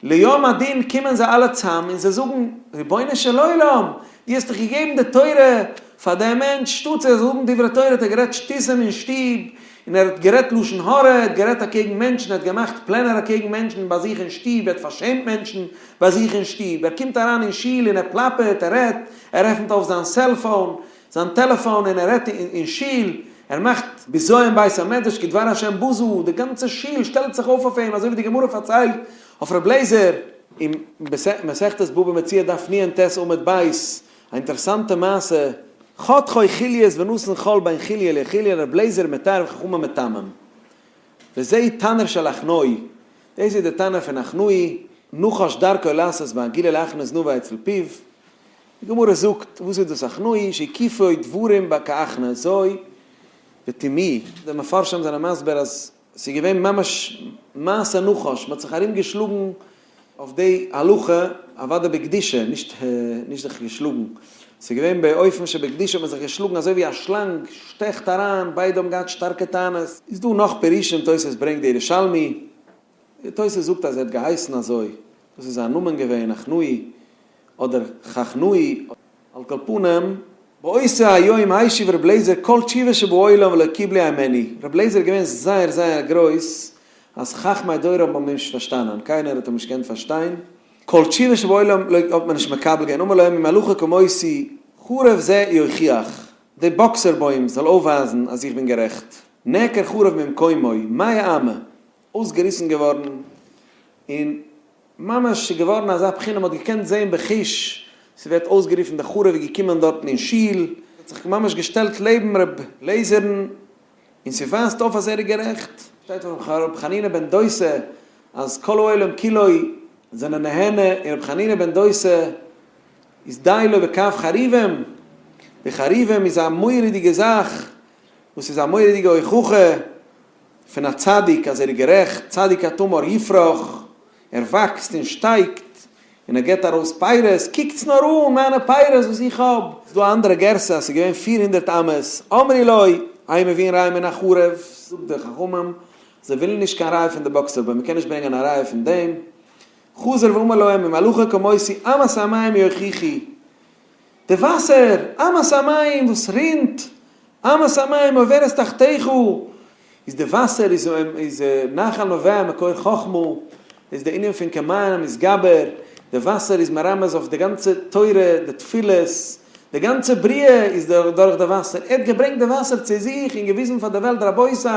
ליום הדין קומען זיי אלע צאם און זיי זאגן רבונו של עולם דו האסט דאך געגעבן די תורה פאר דעם מענטש שטאטס ער זאל זאגן דברי תורה האט ער גערעדט שטותים אין שטוב און ער האט גערעדט לשון הרע ער האט גערעדט אקעגן מענטשן ער האט געמאכט פלענער אקעגן מענטשן ביי זיך אין שטוב ער האט פארשעמט מענטשן ביי זיך אין שטוב, ער קומט אריין אין שול און ער פלאפערט, ער רעדט, ער עפנט אויף זיין cellphone, זיין טעלעפאן און ער רעדט אין שול, ער מאכט בזיון בית המדרש כדבר השם בזו, די גאנצע שול שטעלט זיך אויף אויף אים, אזוי ווי די גמרא פארציילט אויף ר' לעזער אין מסכת בבא מציעא דף נ ט עמוד ב', א אינטערעסאנטע מעשה, חתכו חוליות ונתן חול בין חוליא לחוליא, ר' לעזער מטהר וחכמים מטמאים. וזה תנור של עכנאי, דאס איז די תנור פון עכנאי, נחש דרכו לעשות בעגילה להכניס זנבו אצל פיו, די גמרא זאגט, וואס איז דאס עכנאי, שהקיפו דברים כעכנא זוי וטמאי, די מפרשים זענען מסביר אז ס'איז געווען ממש מעשה נחש, מ'האט זיך ארום געשלאגן אויף די הלכה, אוודאי בקדושה, נישט נישט זיך געשלאגן, ס'איז געווען באופן שבקדושה האט מען זיך געשלאגן אזוי ווי א שלאנג שטעכט אריין, ביידע האבן געהאט שטארקע טענות. איז דא נאך פירושים, תוס' ברענגט די ירושלמי. תוס' זאגט אז ער האט געהייסן אזוי, דאס איז זיין נאמען געווען, הכנעי אדער חכנאי, על כל פנים, באותו היום השיב ר' לעזער כל תשובה שבעולם ולא קיבלו הימנו, ר' לעזער איז געווען זייער זייער גרויס אז חכמי דורו האבן אים נישט פארשטאנען, קיינער האט אים נישט געקענט פארשטיין, כל תשובה שבעולם לא האט מען נישט מקבל געווען, אמר להם אם הלכה כמותי חרוב זה יוכיח, די באקסער בוים זאל אויפווייזן אז איך בין גערעכט, נעקר חרוב ממקומו, מאה אמה, אויסגעריסן געווארן, און ממש ס'איז געווארן אזא בחינה מ'האט געקענט זעהן בחוש, ס'ווערט אויסגערופן די חרוב איז געקומען דארטן אין שול, האט זיך ממש געשטעלט לעבן ר' לעזער'ן, און ס'ווייזט אויף אז ער איז גערעכט. שטייט פון ר' חנינא בן דוסא אז כל העולם כולו זענען נהנה און ר' חנינא בן דוסא איז די לו בקב חרובים, די חרובים איז א מורא'דיגע זאך וואס איז א מורא'דיגע הוכחה פון א צדיק אז ער איז גערעכט, צדיק כתמר יפרח, ער וואקסט און שטייגט און ער געבט ארויס פירות, קוקטס נאר אן מיינע פירות וואס איך האב. ס'איז דא א אנדערע גרסה אז ס'איז געווען 400 אמות, אמרו לו, אין מביאין ראיה מן החרוב, זאגט די חכמים, זיי ווילן נישט קיין ראיה פון די באקסער בוים, מ'קען נישט ברענגען א ראיה פון דעם, חזר ואמר להם אם הלכה כמותי אמת המים יוכיחו, די וואסער, אמת המים וואס רינט, אמת המים עוברת תחתיך, איז די וואסער איז איז נחל נובע מקור חכמה, איז די ענין פון כמעיין המתגבר, די וואסער איז מרמז אויף די גאנצע תורה, די תפילות, די גאנצע בריאה איז דורך די וואסער, ער האט געברענגט די וואסער צו זיך און געוויזן פאר די וועלט רבותי,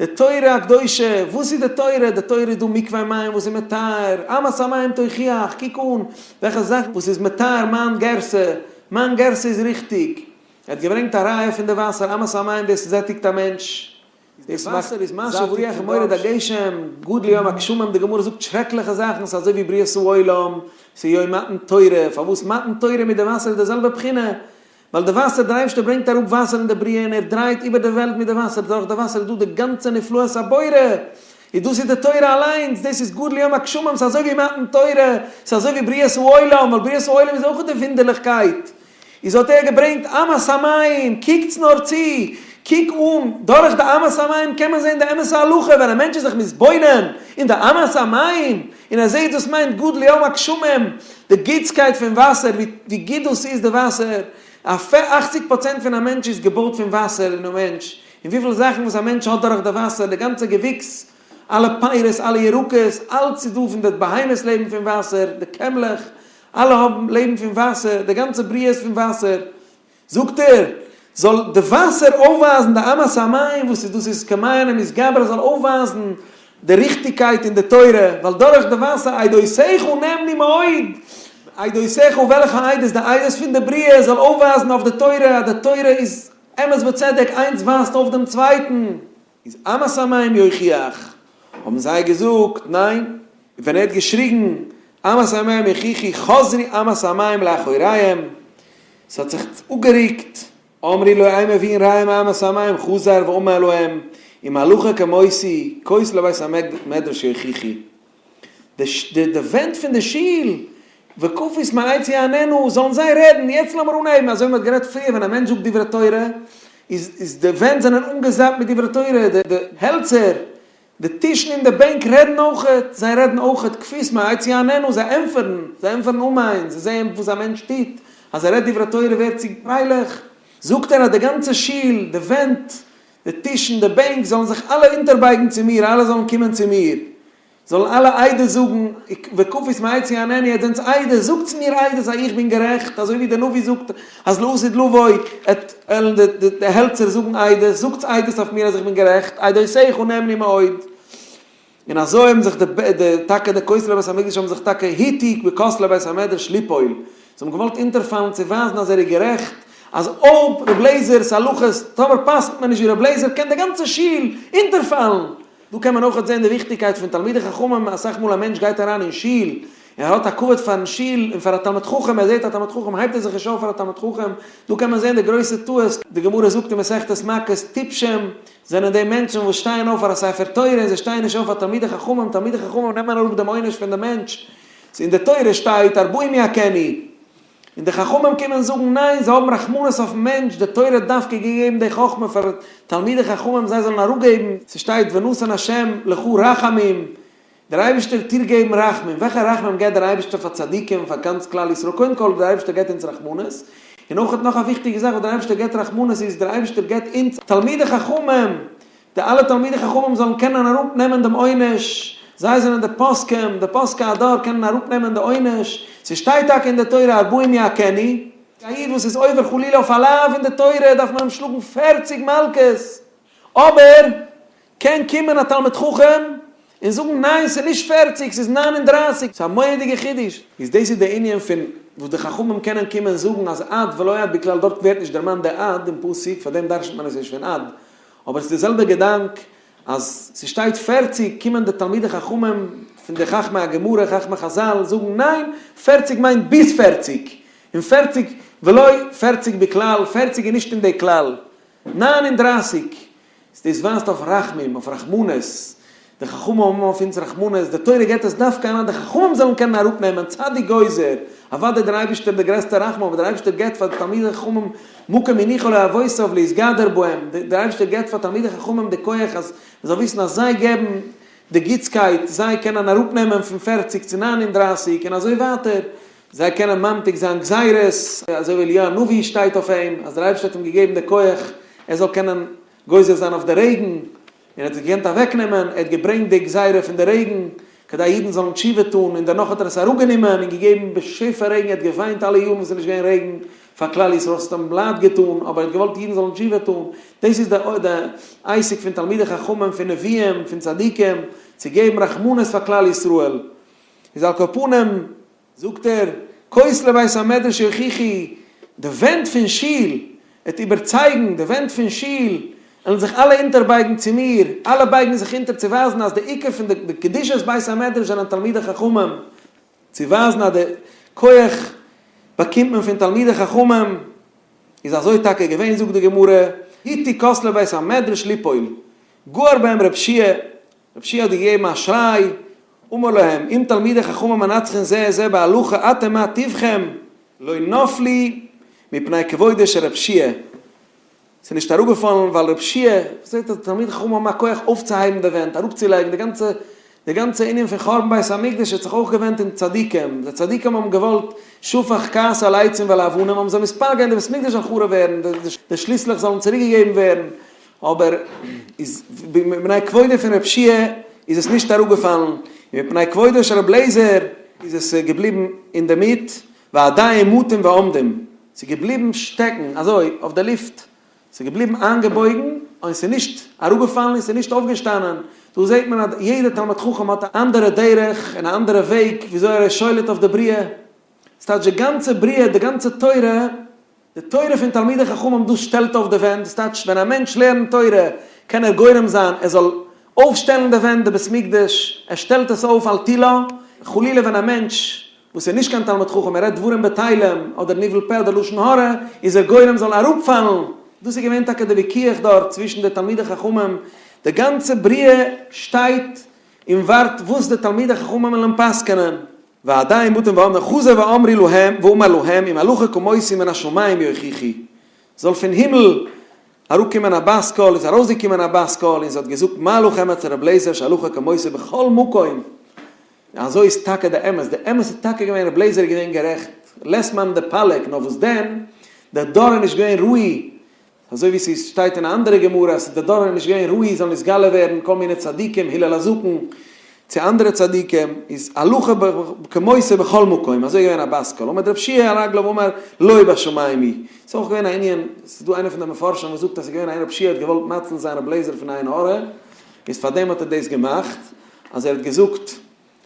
די תורה הקדושה, וואס איז די תורה? די תורה איז דא מקווה מים וואס איז מטהר, אמת המים תוכיח, קוק אן וועלכע זאך וואס איז מטהר מיין גרסה, מיין גרסה איז ריכטיג, ער האט געברענגט א ראיה פון די וואסער, אמת המים דאס זעטיגט א מענטש, דאס מאכט זאט רוח ומוריד הגשם, גדול יום הגשמים, די גמרא זאגט שרעקליכע זאכן, ס'איז אזוי ווי בריאת העולם, ס'איז יום מתן תורה, פארוואס מתן תורה מיט די וואסער איז די זעלבע בחינה? ווייל די וואסער, דער אייבערשטער ברענגט אראפ וואסער אין די בריאה און ער דרייט איבער די וועלט מיט די וואסער, דורך די וואסער איז דא די גאנצע נפלאות הבורא, איז דאס איז די תורה אליינס, דאס איז גדול יום הגשמים, ס'איז אזוי ווי מתן תורה, ס'איז אזוי ווי בריאת העולם, ווייל בריאת העולם איז אויך די וואונדערליכקייט, איז האט ער געברענגט אמת המים, קוקטס נאר צו, קוק אן, דורך די אמת המים קען מען זען די אמת'ע הלכה, ווען א מענטש איז זיך מתבונן אין די אמת המים, און ער זעט דאס מיינט גדול יום הגשמים, די גוטסקייט פון וואסער, ווי גוט דאס איז די וואסער, 80 פראצענט פון א מענטש איז געבויט פון וואסער און א מענטש, און וויפיל זאכן וואס א מענטש האט דורך די וואסער, די גאנצע געוויקס, אלע פירות, אלע ירקות, אלץ איז דא פון די בהמות לעבן פון וואסער, די קעמלעך, אלע האבן לעבן פון וואסער, די גאנצע בריאה איז פון וואסער. זאגט ער, זאל די וואסער אויפווייזן די אמת המים וואס איז דאס איז כמעיין המתגבר זאל אויפווייזן די ריכטיגקייט אין די תורה, ווייל דורך די וואסער עדותיך נאמנו מאוד, עדותיך וועלכע עדות? די עדות פון די בריאה זאל אויפווייזן אויף די תורה אז די תורה איז אמת וצדק, איינס ווייזט אויף דעם צווייטן. איז אמת המים יוכיח, האבן זיי געזאגט, ניין, ווען ער האט געשריגן אמת המים יוכיחו חזרו אמת המים לאחוריהם, ס'האט זיך אפגערוקט, אמרו לו אין מביאין ראיה מאמת המים, חזר ואמר להם, אם הלכה כמותי, כותלי בית המדרש יוכיחו. די ווענט פון די שול, וכפיס מעץ יעננו, זאלן זיי רעדן, יעצט לאמיר אנהייבן, אזוי ווי מ'האט גערעדט פריער, ווען א מענטש זאגט דברי תורה, איז די ווענט זענען אנגעזאפט מיט דברי תורה, די העלצער, די טישן און די בענק רעדן אויכעט, זיי רעדן אויכעט, כפיס מעץ יעננו, זיי ענטפערן, זיי ענטפערן אמן, זיי זעען וואס א מענטש טוט, אז ער רעדט דברי תורה ווערט זי פרייליך, זאגט ער אז די גאנצע שול, די ווענט, די טישן, די בענק, זאלן זיך אלע אונטערבייגן צו מיר, אלע זאלן קומען צו מיר. זאלן אלע עדות זאגן, וכפיס מעץ יעננו, עטס זענטס עדות, זאגטס מיר עדות אז איך בין גערעכט, אזוי ווי דער נביא זאגט אז לעתיד לבוא עט וועלן די העלצער זאגן עדות, זאגטס עדות אויף מיר אז איך בין גערעכט, עדותיך נאמנו מאוד. און אזוי האבן זיך די טאקע די כותלי בית המקדש האבן זיך טאקע הטו בכותלי בית המדרש ליפול, זיי האבן געוואלט אונטערפאלן צו ווייזן אז ער איז גערעכט, אז אויב ר' לעזער'ס הלכות, טאמער פסק'נט מען נישט ווי ר' לעזער קען די גאנצע שול אונטערפאלן. דא קען מען אויכעט זען די וויכטיגקייט פון תלמידי חכמים, אסאך מאל א מענטש גייט אריין אין שול, און ער האט א כבוד פארן שול און פאר א תלמיד חכם, ער זעט א תלמיד חכם הייבט ער זיך נישט אויף פאר א תלמיד חכם, דא קען מען זען די גרויסע טעות, די גמרא זאגט אין מסכת מכות, טיפשים זענען די מענטשן וואס שטייען אויף פאר א ספר תורה און זיי שטייען נישט אויף פאר תלמידי חכמים, תלמידי חכמים נעמען אראפ דעם עונש פון די מענטש, אין די תורה שטייט ארבעים יכנו, און די חכמים קומען זאגן ניין, זיי האבן רחמנות אויפן מענטש, די תורה האט דווקא געגעבן די חכמה פאר תלמידי חכמים זיי זאלן אראפגעבן, ס'שטייט ונתן ה' לך רחמים. דער אייבערשטער וועט דיר געבן רחמים, וועלכע רחמים געבט דער אייבערשטער פאר צדיקים, פאר גאנץ כלל ישראל, קודם כל דער אייבערשטער געבט אונז רחמנות, און אויך נאך א וויכטיגע זאך וואס דער אייבערשטער געבט רחמנות איז, דער אייבערשטער געבט אונז תלמידי חכמים, די אלע תלמידי חכמים זאלן קענען אראפ נעמען דעם עונש, זיי זענען די פוסקים, די פוסקי הדור קענען אראפ נעמען די עונש, ס'שטייט טאקע אין די תורה ארבעים יכנו, א איד וואס איז עובר חלילה אויף א לאו אין די תורה דארף מען אים שלאגן פערציג מלקות, אבער קען קומען א תלמיד חכם און זאגן ניין ס'איז נישט פערציג ס'איז 39, ס'איז א מורא'דיגע חידוש. איז דאס איז די ענין פון וואס די חכמים קענען קומען זאגן אז עד ולא עד בכלל דארט ווערט נישט דערמאנט די עד אין פסוק פארדעם דרש'נט מען עס נישט פון עד אבער עס איז די זעלבע געדאנק אז ס'שטייט פערציג קומען די תלמידי חכמים פון די חכמי הגמרא חכמי חזל זאגן ניין פערציג מיינט ביז פערציג און פערציג ולא פערציג בכלל פערציג איז נישט אין די כלל 39 דאס ווייזט אויף רחמים, אויף רחמנות, די חכמים האבן אויף אונז רחמנות, די תורה געבט עס דווקא אן אז די חכמים זאלן קענען אראפנעמען, צדיק גוזר, אוודאי דער אייבערשטער דער גרעסטער רחמן, אבער דער אייבערשטער געבט פאר די תלמידי חכמים מקום הניחו לאבותיו להתגדר בהם, דער אייבערשטער געבט פאר תלמידי חכמים די כח אז מען זאל וויסן אז זיי געבן די גוטסקייט, זיי קענען אראפנעמען פון פערציג צו 39 און אזוי ווייטער, זיי קענען ממתיק זיין גזירות, אזוי ווי אליהו הנביא שטייט אויף אים, אז דער אייבערשטער האט אים געגעבן די כח ער זאל קענען גוזר זיין אויף די רעגן, און ער האט עס געקענט אוועקנעמען, ער האט געברענגט די גזירה פון די רעגן, כדי אידן זאלן תשובה טון, און דערנאך האט ער עס אראפגענומען און געגעבן בשפע רעגן, ער האט געוויינט אלע יארן וואס עס איז נישט געווען רעגן פאר כלל ישראל, עס האט אים לייד געטון, אבער ער האט געוואלט אידן זאלן תשובה טון, דאס איז די עסק פון תלמידי חכמים, פון נביאים, פון צדיקים, צו געבן רחמנות פאר כלל ישראל, איז על כל פנים. זאגט ער, כותלי בית המדרש יוכיחו, די ווענט פון שול וועט איבערצייגן, די ווענט פון שול וועלן זיך אלע אונטערבייגן צו מיר, אלע בייגן זיך אונטער צו ווייזן אז די עיקר פון די קדושת בית המדרש זענען תלמידי חכמים, צו ווייזן אז די כח באקומט מען פון תלמידי חכמים, איז אזוי טאקע געווען זאגט די גמרא, הטו כותלי בית המדרש ליפול, גער בהם רב שיע, רב שיע האט געגעבן א שריי, אמר להם, אם תלמידי חכמים מנצחין זה את זה בהלכה אתם מה טיבכם, לא נפלו מפני כבודו של רב שיע, ס'איז נישט אראפגעפאלן ווייל רב שיע זעט אז די תלמידי חכמים האבן א כח אויפצוהייבן די ווענט, אראפצולייגן, די גאנצע די גאנצע ענין פון חורבן בית המקדש האט זיך אויך געווענדט אין צדיקים, די צדיקים האבן געוואלט שפך כעס על עצים ועל אבנים האבן זיי מתפלל געווען די בית מקדש זאל חרוב ווערן, די שליסלעך זאלן צוריקגעגעבן ווערן, אבער איז מפני כבודו פון רב שיע איז עס נישט אראפגעפאלן, און מפני כבודו של רב לעזער איז עס געבליבן אינדערמיט, ועדיין מטים ועומדים, ס'איז געבליבן שטעקן אזוי אויף די לופט, ס'איז געבליבן איינגעבויגן, און ס'איז נישט אראפגעפאלן און ס'איז נישט אויפגעשטאנען, דא זעט מען אז יעדער תלמיד חכם האט א אנדערע דרך און א אנדערע וועג וויאזוי ער איז שולט אויף די בריאה, ס'טייטש די גאנצע בריאה, די גאנצע תורה, די תורה פון תלמידי חכמים דאס שטעלט אויף די ווענט, דאס טייטש ווען א מענטש לערנט תורה קען ער גורם זיין ער זאל אויפשטעלן די ווענט די בית מקדש, ער שטעלט עס אויף על תילה, חלילה ווען א מענטש וואס איז נישט קיין תלמיד חכם ער רעדט דברים בטלים אדער ניבול פה אדער לשון הרע איז ער גורם זאל אראפפאלן, דאס איז געווען טאקע די וויכוח דארט צווישן די תלמידי חכמים, די גאנצע בריאה שטייט און ווארט וואס די תלמידי חכמים וועלן פסק'נען. ועדיין מטים ועומדים חזר ואמרי להם ואמר להם אם הלכה כמותי מן השמים יוכיחו, זאל פון הימל אראפקומען א בת קול, איז ארויסגעקומען א בת קול און זי האט געזאגט מה לכם אצל רב לעזער שהלכה כמותי בכל מקום, אזוי איז טאקע די אמת, די אמת איז טאקע געווען רב לעזער איז געווען גערעכט, לית מאן דפליג, נאר וואס דען, דער דור איז נישט געווען ראוי אזוי ווי ס'שטייט אין א אנדערע גמרא אז די דור איז נישט געווען ראוי זאל נתגלה ווערן כל מיני צדיקים הלל הזקן צו אנדערע צדיקים איז הלכה כמותו בכל מקום אזוי געווען א בת קול עמד רב שיע על רגליו ואמר לא בשמים היא ס'איז אויך געווען א ענין ס'איז דא איינער פון די מפרשים וואס זאגט אז ס'איז געווען איין רב שיע האט געוואלט מציל זיין רב לעזער פון עין הרע איז פארדעם האט ער דאס געמאכט אז ער האט געזאגט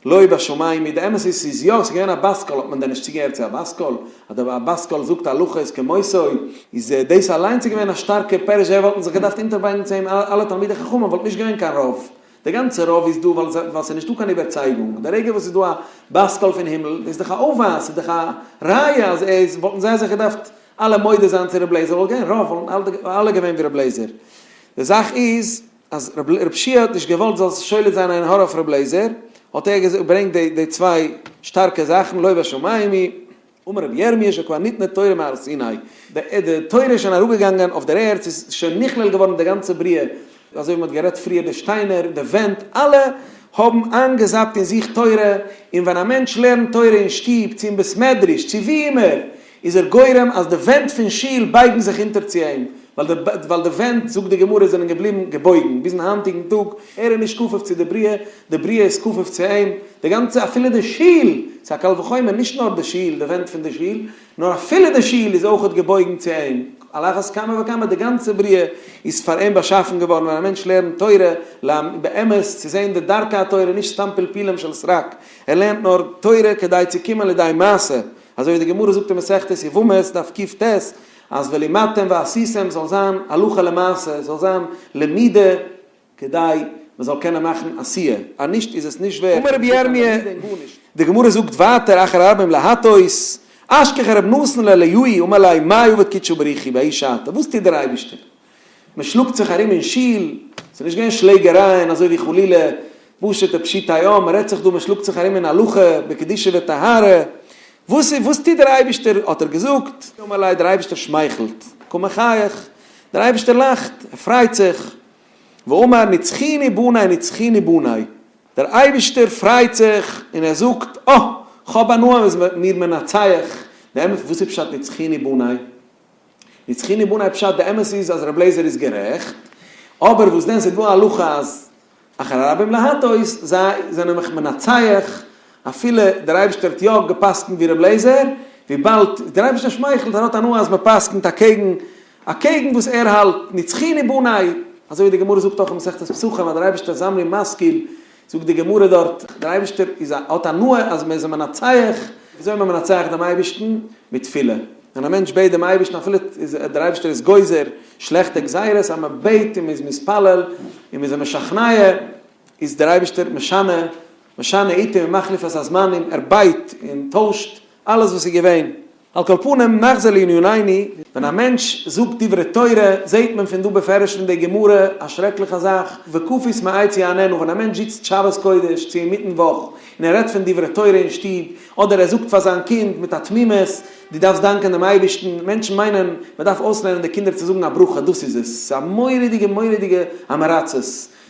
לא בשמים היא, די אמת איז ס'איז יא, ס'איז געווען א בת קול, האט מען דען נישט צוגעהערט צו א בת קול? אז די בת קול זאגט הלכה איז כמותו, איז דאס אליינס איז געווען א שטארקע פירוש, זיי וואלטן זיך געדארפט אונטערבייגן צו אים אלע תלמידי חכמים וואלט נישט געווען קיין רוב, די גאנצע רוב איז דא ווייל ס'איז נישטא קיין איבערצייגונג, די רגע וואס ס'איז דא א בת קול פון הימל, דאס איז דאך א אויפווייז, ס'איז דאך א ראיה אז ער איז, וואלטן זיי זיך געדארפט אלע מודה זיין צו ר' לעזער, וואלט געווען רוב, וואלטן אלע געווען ווי ר' לעזער, די זאך איז. אז רב שיע האט נישט געוואלט זאל שולט זיין עין הרע אויף רב לעזער, האט ער געברענגט די די צוויי שטארקע זאכן, לא בשמים היא, אמר רבי ירמי' שכבר ניתנה תורה מהר סיני, די די תורה איז שוין אראפגעגאנגען אויף דער ערד, ס'איז שוין נכלל געווארן די גאנצע בריאה, אזוי ווי מ'האט גערעדט פריער, די שטיינער, די ווענט, אלע האבן איינגעזאפט אין זיך תורה, און ווען א מענטש לערנט תורה אין שטוב, צו אין בית מדרש, צו וואו אימער, איז ער גורם אז די ווענט פון שול בייגן זיך אונטער צו אים, ווייל די ווייל די ווענט, זאגט די גמרא, זענען געבליבן געבויגן ביזן היינטיגן טאג, ער איז נישט כפוף צו די בריאה, די בריאה איז כפוף צו אים, די גאנצע אפילו די שול, ס'איז א קל וחומר, נישט נאר די שול, די ווענט פון די שול, נאר אפילו די שול איז אויכעט געבויגן צו אים, על אחת כמה וכמה די גאנצע בריאה איז פאר אים באשאפן געווארן, ווען א מענטש לערנט תורה באמת צו זען די דרכי התורה נישט סתם פלפולים של סרק, ער לערנט נאר תורה כדי צו קומען לידי מעשה, אזוי ווי די גמרא זאגט אין מסכת יבמות דף קט אז ולמדתם ועשיתם זאל זיין הלכה למעשה, זאל זיין למידה כדי מען זאל קענען מאכן עשיה, אז נישט איז עס נישט ווערט. אמר רבי ירמי', די גמרא זאגט ווייטער אחר הרבים להטות, אשכח רב נתן לאליהו אמר ליה מאי עבד קודשא בריך הוא בהאי שעתא, וואס טוט דער אייבערשטער? מען שלאגט זיך ארום אין שול, ס'איז נישט געווען שלעגערייען אזוי ווי חלילה פשוטע פשיטי עם, מען רעדט זיך דא מען שלאגט זיך ארום אין הלכה בקדושה וטהרה, וואס וואס טוט דער אייבערשטער האט ער געזאגט, אמר ליה דער אייבערשטער שמייכלט, קא מחייך, דער אייבערשטער לאכט, ער פרייט זיך, ואמר נצחוני בני נצחוני בני, דער אייבערשטער פרייט זיך און ער זאגט, אה, כ'האב הנאה מ'איז מיר מנצח, די אמת, וואס איז פשט נצחוני בני? נצחוני בני פשט די אמת איז אז ר' לעזער איז גערעכט, אבער וואס דען ס'איז דא א הלכה אז אחר הרבים להטות, זיי זענען מיך מנצח, אפילו דער אייבערשטער האט יא גע'פסק'נט ווי ר' לעזער, וויבאלד דער אייבערשטער שמייכלט ער האט הנאה אז מ'פסק'נט אקעגן אקעגן וואס ער האלט, נצחוני בני, אזוי ווי די גמרא זאגט אויך אין מסכת פסחים אז דער אייבערשטער זמרי משכיל, זאגט די גמרא דארט, דער אייבערשטער איז א האט הנאה אז מען איז אים מנצח, וויאזוי איז מען מנצח דעם אייבערשטן? מיט תפילה, ווען א מענטש בעט דעם אייבערשטן אפילו איז דער אייבערשטער איז גוזר שלעכטע גזירות, אז מען בעט און מען איז מתפלל און מען איז אים משכנע, איז דער אייבערשטער משנה, משנה עתים ומחליף את הזמנים, ער בייט און טוישט אלעס וואס איז געווען. על כל פנים, נחזור לענינינו, ווען א מענטש זאגט דברי תורה, זעהט מען פון דא בפירוש פון די גמרא א שרעקליכע זאך, וכפית מעץ יעננה, ווען א מענטש זיצט שבת קודש צו אינמיטן וואך, און ער רעדט פון דברי תורה אין שטוב, אדער ער זאגט פאר זיין קינד מיט א תמימות, דו דארפסט דאנקען דעם אייבערשטן, מענטשן מיינען מען דארף אויסלערנען די קינדער צו זאגן א ברכה, דאס איז עס, ס'איז א מורא'דיגע מורא'דיגע עם הארצות,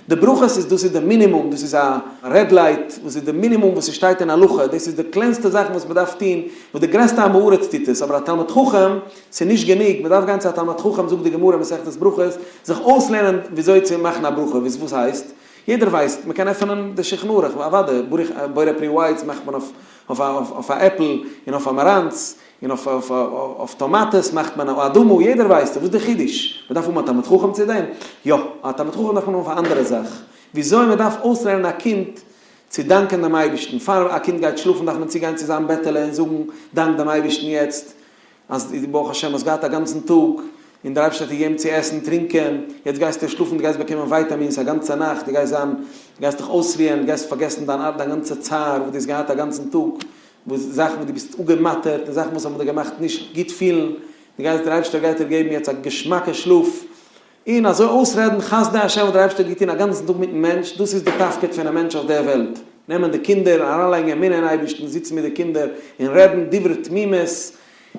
די ברכות איז דאס איז די מינימום, דאס איז א red light וואס איז די מינימום וואס ס'שטייט אין הלכה, דאס איז די קלענסטע זאכן וואס מ'דארף טון, וואס די גרעסטע עם הארץ טוט עס, אבער א תלמיד חכם, ס'איז נישט גענוג, מ'דארף גיין צו א תלמיד חכם, זאגט די גמרא מסכת ברכות, זיך אויסלערנען וויאזוי צו מאכן א ברכה, וואס הייסט? יעדער ווייסט, מ'קען עפענען די שולחן ערוך, אוודאי, ברוך בורא פרי העץ מאכט מען אויף אויף א עפל און אויף א מאראנץ, און אויף אויף טאמאטעס מאכט מען א אדמה, יעדער ווייסט, וואס איז די חידוש? מען דארף האבן א תלמיד חכם צו דעם? יא, א תלמיד חכם דארף מען האבן אויף א אנדערע זאך, וויאזוי מען דארף אויסלערנען א קינד צו דאנקען דעם אייבערשטן, פאר א קינד גייט שלאפן דארף מען צוגיין צו זיין בעטעלע און זאגן, דאנק דעם אייבערשטן יעצט אז דו ברוך השם האסט געהאט א גאנצן טאג, און דער אייבערשטער האט דיר געגעבן צו עסן, טרינקען, יעצט גייסטו שלאפן, דו גייסט באקומען ווייטאמינס א גאנצע נאכט, דו גייסט זיין, דו גייסט דיך אויסרוען, דו גייסט פארגעסן דיין דיין גאנצע צער וואס דו האסט געהאט א גאנצן טאג, וואס זאכן וואס דו ביסט אפגעמאטערט און זאכן וואס האבן דיר געמאכט נישט גוט פילן, דו גייסט דער אייבערשטער גייט דיר געבן יעצט א געשמאקע שלאף, און אזוי אויסרעדן חסדי השם וואס דער אייבערשטער האט געטון א גאנצן טאג מיטן מענטש, דאס איז די תפקיד פון א מענטש אויף דער וועלט, נעמען די קינדער, אריינלייגן אמונה אין אייבערשטן, זיצן מיט די קינדער און רעדן דברי תמימות,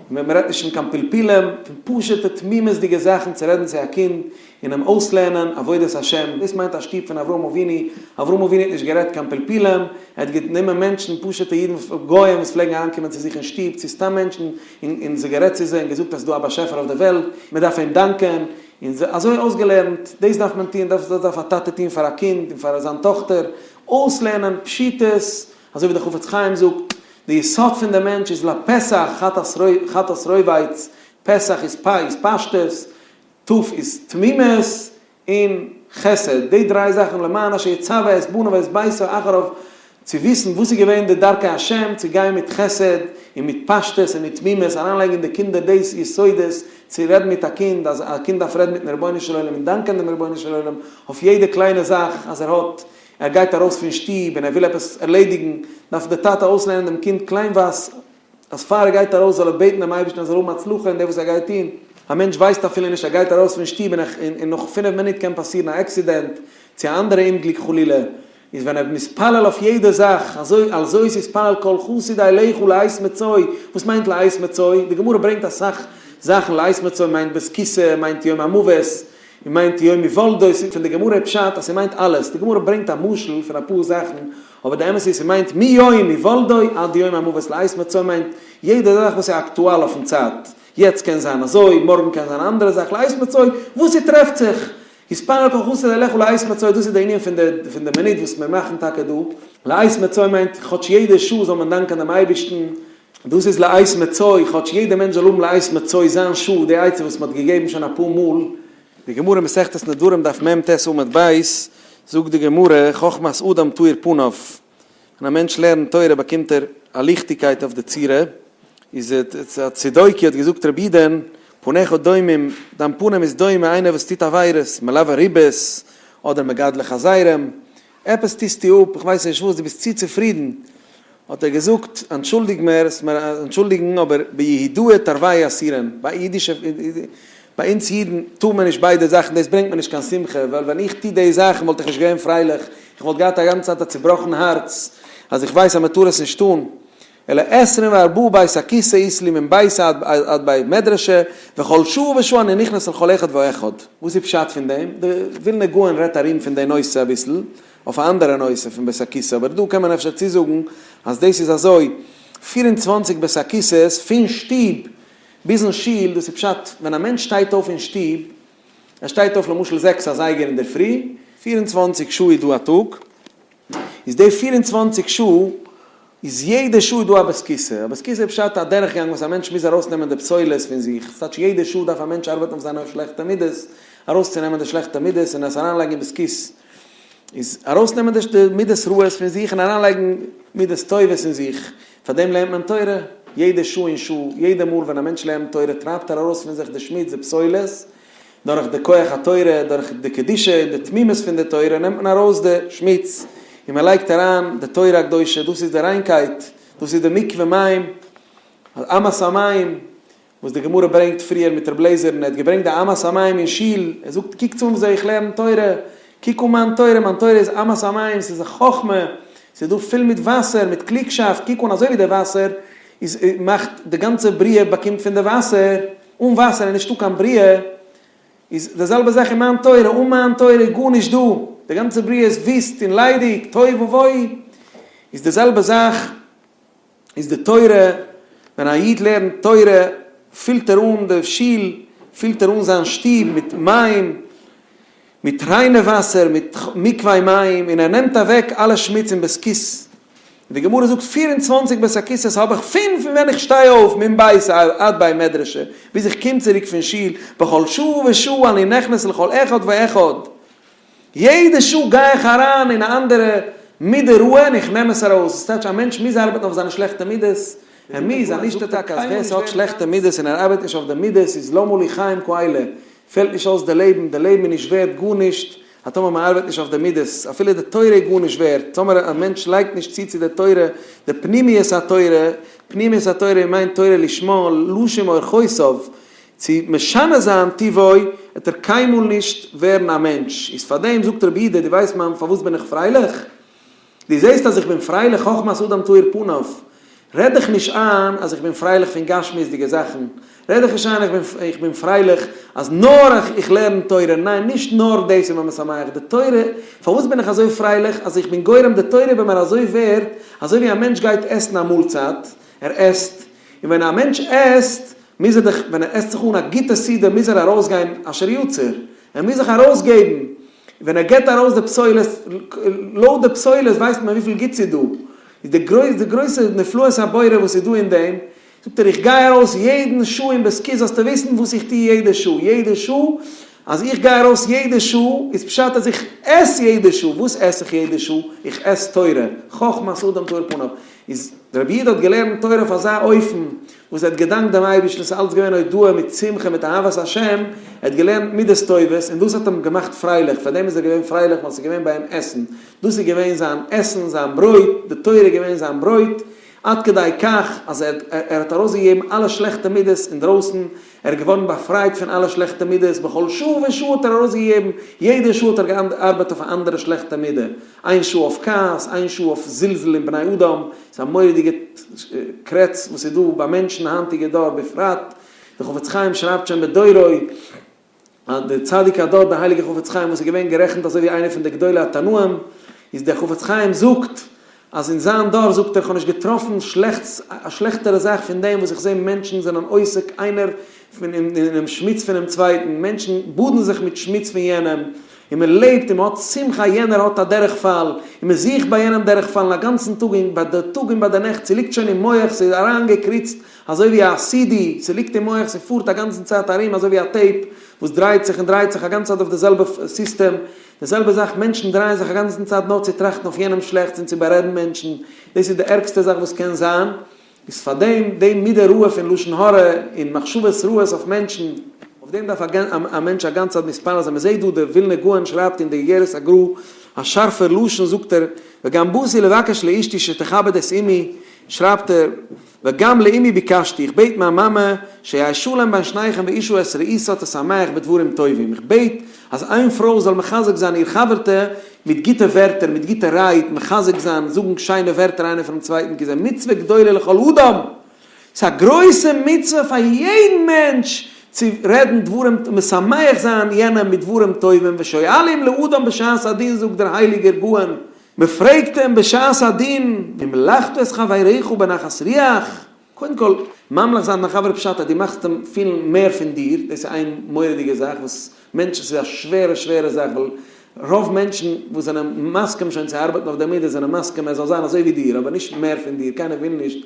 מען רעדט נישט פון קיין פלפולים, פון פשוט'ע תמימות'דיגע זאכן צו רעדן צו א קינד און אים אויסלערנען עבודת השם, דאס מיינט א שטוב פון אברהם אבינו, אברהם אבינו האט נישט גערעדט קיין פלפולים, ער האט גענומען מענטשן, פשוט'ע אידן, גוים וואס פלעגן אריינקומען צו זיך אין שטוב, צו סתם מענטשן, און זיי גערעדט צו זיי און געזאגט אז ס'איז דא א באשעפער אויף די וועלט, מען דארף אים דאנקען, און זיי אזוי אויסגעלערנט, דאס דארף מען טון, דאס דארף א טאטע טון פאר א קינד און פאר זיין טאכטער, אויסלערנען פשיטות, אזוי ווי דער חפץ חיים זאגט, די יסוד פון די מענטש איז לפסח חטאת רובץ, פסח איז פ איז פשטות, ת איז תמימות, און חסד, די דריי זאכן למען אשר יצוה את בניו ואת ביתו אחריו, צו וויסן וואס איז געווען די דרכי השם, צו גיין מיט חסד, און מיט פשטות און מיט תמימות, אריינלייגן אין די קינדער דאס יסודות, צו רעדן מיט א קינד, אז א קינד דארף רעדן מיטן רבונו של עולם און דאנקען דעם רבונו של עולם אויף יעדע קליינע זאך אז ער האט, ער גייט ארויס פון שטוב און ער וויל עפעס ערלעדיגן, דארף דער טאטע אויסלערנען דעם קינד קליינווייז אז פאר ער גייט ארויס זאל ער בעטן דעם אייבערשטן ער זאל האבן הצלחה אין דעם וואס ער גייט טון. א מענטש ווייסט אפילו נישט, ער גייט ארויס פון שטוב און און נאך פינף מינוט קען פאסירן א עקסידענט צו א אנדערע אומגליק חלילה, איז ווען ער מתפלל אויף יעדע זאך, אזוי על זאת יתפלל כל חסיד אליך לעת מצוא, וואס מיינט לעת מצוא? די גמרא ברענגט אסאך זאכן, לעת מצוא מיינט בית כסא, מיינט יום המוות. און מיינט יום היוולדו, ס'איז פון די גמרא פשט אז ס'מיינט אלעס, די גמרא ברענגט א משל פון אפאר זאכן, אבער די אמת איז ס'מיינט מיום היוולדו עד יום המוות לעת מצוא מיינט יעדע זאך וואס איז אקטואל אויפן צייט, יעצט קען זיין אזוי, מארגן קען זיין א אנדערע זאך, לעת מצוא, וואס ס'טרעפט זיך, יתפלל כל חסיד אליך לעת מצוא, דאס איז די ענין פון די פון די מינוט וואס מיר מאכן טאקע דא, לעת מצוא מיינט כאטש יעדע שעה זאל מען דאנקען דעם אייבערשטן, דאס איז לעת מצוא, כאטש יעדע מענטש זאל האבן לעת מצוא זיין שעה, די עצה וואס מען האט געגעבן שוין אפאר מאל. די גמרא מסכת נדרים דף מ ט עמוד ב', זאגט די גמרא, חכמת אדם תאיר פניו, ווען א מענטש לערנט תורה באקומט ער א ליכטיגקייט אויף די צורה, איז א צדוקי האט געזאגט רבי אידען, פניך דומים, דיין פנים איז דומה איינער וואס טוט עבירות, מלווה ריבית, אדער מגדלי חזירים, עפעס טוסטו אפ, איך ווייס נישט וואס, דו ביסט צו צופרידן, האט ער געזאגט, אנטשולדיג מיר, עס מיר אנטשולדיגן, אבער ביהודאה תרווייהו אסורין, ביי אידישע, ביי אונז אידן טאר מען נישט ביידע זאכן, דאס ברענגט מיר נישט קיין שמחה, ווייל ווען איך טו די זאכן וואלט איך נישט געווען פרייליך, איך וואלט געהאט א גאנצע צייט א צובראכן הארץ, אז איך ווייס אז מען טאר עס נישט טון. אלא עשרים וארבעה בית הכסא אית לי מן ביתא עד בית מדרשא, וכל שעה ושעה אני נכנס לכל אחד ואחד. וואס איז פשט פון דעם? די ווילנער גאון רעדט ארום פון די נושא אביסל, אויף א אנדערע נושא פון בית הכסא, אבער דא קען מען אפשר צוזאגן אז דאס איז אזוי, 24 בית הכסא'ס פון שטוב ביזן שול, דאס איז פשט ווען א מענטש שטייט אויף אין שטוב, ער שטייט אויף למשל זעקס אזייגער אינדערפרי, 24 שעה איז דא א טאג, איז די 24 שעה איז יעדע שעה איז דא א בית כסא, א בית כסא איז פשט א דורכגאנג וואס א מענטש מוז ארויסנעמען די פסולת פון זיך, ס'טייטש יעדע שעה דארף א מענטש ארבעטן אויף זיינע שלעכטע מידות, ארויסצונעמען די שלעכטע מידות און עס אריינלייגן אין בית כסא, איז ארויסנעמען די מידות רעות פון זיך און אריינלייגן מידות טובות אין זיך, פאר דעם לערנט מען תורה, יעדע שעה און שעה, יעדע מאל ווען א מענטש לערנט תורה טרייבט ער ארויס פון זיך די שמוץ, די פסולת, דורך די כח התורה, דורך די קדושה און די תמימות פון די תורה נעמט מען ארויס די שמוץ און מען לייגט אריין די תורה הקדושה, דאס איז די ריינקייט, דאס איז די מקווה מים, אמת המים, וואס די גמרא ברענגט פריער מיט רב לעזער'ן, ער האט געברענגט די אמת המים אין שול, ער זאגט קוקטס אן וויאזוי איך לערן תורה, קוק אן מיין תורה, מיין תורה איז אמת המים, ס'איז א חכמה, ס'איז דא פול מיט וואסער, מיט קלוגשאפט, קוק אן אזוי ווי די וואסער איז מאכט די גאנצע בריאה באקומט פון די וואסער, אן וואסער איז נישטא קיין בריאה, איז די זעלבע זאך אין מיין תורה, אן מיין תורה איז גארנישט דא, די גאנצע בריאה איז וויסט און ליידיג, תוהו ובוהו, איז די זעלבע זאך איז די תורה, ווען א איד לערנט תורה פילט ער אן די שול, פילט ער אן זיין שטוב מיט מים, מיט ריינע וואסער, מיט מקווה מים, און ער נעמט אוועק אלע שמוץ אין בית כסא. און די גמרא זאגט 24 בית הכסא'ס האב איך פון פון ווען איך שטיי אויף מן ביתא עד בי מדרשא ביז איך קום צוריק פון שול, בכל שעה ושעה אני נכנס לכל אחד ואחד, יעדע שעה גיי איך אריין אין א אנדערע מידה רעה און איך נעם עס ארויס, דאס טייטש א מענטש מוז ארבעטן אויף זיינע שלעכטע מידות, ער מוז, א נישט טאקע אז ווער ס'האט שלעכטע מידות און ער ארבעט נישט אויף די מידות איז למה לי חיים כאלה, פעלט נישט אויס די לעבן, די לעבן איז נישט ווערט גארנישט אז טאמער מען ארבעט נישט אויף די מידות, אפילו די תורה איז גארנישט ווערט, טאמער א מענטש לייגט נישט צו צו די תורה די פנימיות התורה, פנימיות התורה מיינט תורה לשמה, לשם אורחותיו, צו משנה זיין טבעו, וועט ער קיינמאל נישט ווערן א מענטש, איז פארדעם זאגט רבי יהודה, דו ווייסט מיין פארוואס בין איך פרייליך? דו זעסט אז איך בין פרייליך חכמת אדם תאיר פניו, רעד דיך נישט איין אז איך בין פרייליך פון גשמיות'דיגע זאכן, רעד דיך נישט איין איך בין איך בין פרייליך אז נאר איך איך לערן תורה, ניין נישט נאר דאס איז מיר משמח, די תורה, פארוואס בין איך אזוי פרייליך אז איך בין גורם די תורה איז ביי מיר אזוי ווערד, אזוי ווי א מענטש גייט עסן א מאלצייט, ער עסט, און ווען א מענטש עסט, מוז ער דאך, ווען ער עסט זיך אן א גוטע סעודה מוז ער ארויסגיין אשר יצר, ער מוז זיך ארויסגעבן, ווען ער געבט ארויס די פסולת, לויט די פסולת ווייסט מען וויפיל גוטס איז דא, איז די גרויס די גרויסע נפלאות הבורא וואס איז דא אין דעם, זאגט ער איך גיי ארויס יעדן שעה אין בית כסא זאלסטו וויסן וואס איך טו יעדע שעה, יעדע שעה אז איך גיי ארויס יעדע שעה איז פשט אז איך עס יעדע שעה, וואס עס איך יעדע שעה? איך עס תורה, חכמת אדם תאיר פניו, איז רבי יהודה האט געלערנט תורה אויף אזא אופן וואס ער האט געדאנקט דעם אייבערשטן, עס איז אלץ געווען הודאה מיט שמחה מיט אהבת השם, ער האט געלערנט מידות טובות און דאס האט אים געמאכט פרייליך, פאר דעם איז ער געווען פרייליך ווייל עס איז געווען ביי אים עסן, דאס איז געווען זיין עסן, זיין ברויט, די תורה איז געווען זיין ברויט, עד כדי כך אז ער האט ארויסגעגעבן אלע שלעכטע מידות אינדרויסן, ער איז געווארן באפרייט פון אלע שלעכטע מידות, בכל שעה ושעה האט ער ארויסגעגעבן, יעדע שעה האט ער געארבעט אויף א אנדערע שלעכטע מידה, איין שעה אויף כעס, איין שעה אויף זלזול אין בני אדם, ס'איז א מורא'דיגע קרעץ וואס איז דא ביי מענטשן היינטיגע דור בפרט, דער חפץ חיים שרייבט שוין בדורו. דער צדיק הדור דער הייליגער חפץ חיים וואס איז געווען גערעכנט אזוי ווי איינער פון די גדולי התנאים, איז דער חפץ חיים זאגט אז אין זיין דור זאגט ער איך האב נישט געטראפן שלעכטס א שלעכטערע זאך פון דעם וואס איך זע מענטשן זענען עוסק איינער אינעם שמוץ פונעם צווייטן, מענטשן באדן זיך מיט שמוץ פון יענעם, און מען לעבט און מען האט שמחה יענער האט א דורכפאל, און מען זוכט ביי יענעם דורכפאלן א גאנצן טאג און ביי די טאג און ביי די נעכט, ס'ליגט שוין אין מח ס'איז אריינגעקריצט אזוי ווי א סידי, ס'ליגט אין מח ס'פארט א גאנצן צייט ארום אזוי ווי א tape וואס דרייט זיך און דרייט זיך א גאנצע צייט אויף די זעלבע סיסטעם, די זעלבע זאך מענטשן דרייען זיך א גאנצן צייט נאר צו טראכטן אויף יענעם שלעכטס און צו בארעדן מענטשן, דאס איז די ערגסטע זאך וואס קען זיין, איז פאר דעם די מידה רעה פון לשון הרע און מחשבות רעות אויף מענטשן, אויף דעם דארף א מענטש א גאנצע צייט מתפלל זיין, מען זעט דא דער ווילנער גאון שרייבט אין די איגרת הגרא א שארפער לשון זאגט ער, וגם באתי לבקש לאשתי שתכבד את אמי, שרייבט ער, וגם לאמי ביקשתי, איך בעט מיין מאמע, שיהא שלום בין שניכם ואשה את רעותה תשמח בדברים טובים, איך בעט אז איין פרוי זאל מחזק זיין איר חבר'טע מיט גוטע ווערטער, מיט גוטע רייד, מחזק זיין, זאגן שיינע ווערטער איינער פארן צווייטן, כי זה מצוה גדולה לכל אדם, ס'איז א גרויסע מצוה פאר יעדן מענטש צו רעדן דברים, משמח זיין יענעם מיט דברים טובים, ושואלים לאדם בשעת הדין זאגט דער הייליגער גאון, מען פרעגט אים בשעת הדין, המלכת את חברך בנחת רוח? קודם כל, ממליך זיין דיין חבר פשט אז דו מאכסט אים פילן מער פון דיר, דאס איז איין מורא'דיגע זאך וואס מענטשן, ס'איז א שווערע שווערע זאך, ווייל רוב מענטשן וואס זענען מסכים שוין צו ארבעטן אויף די מידה זענען מסכים ער זאל זיין אזוי ווי דיר, אבער נישט מער פון דיר, קיינער וויל נישט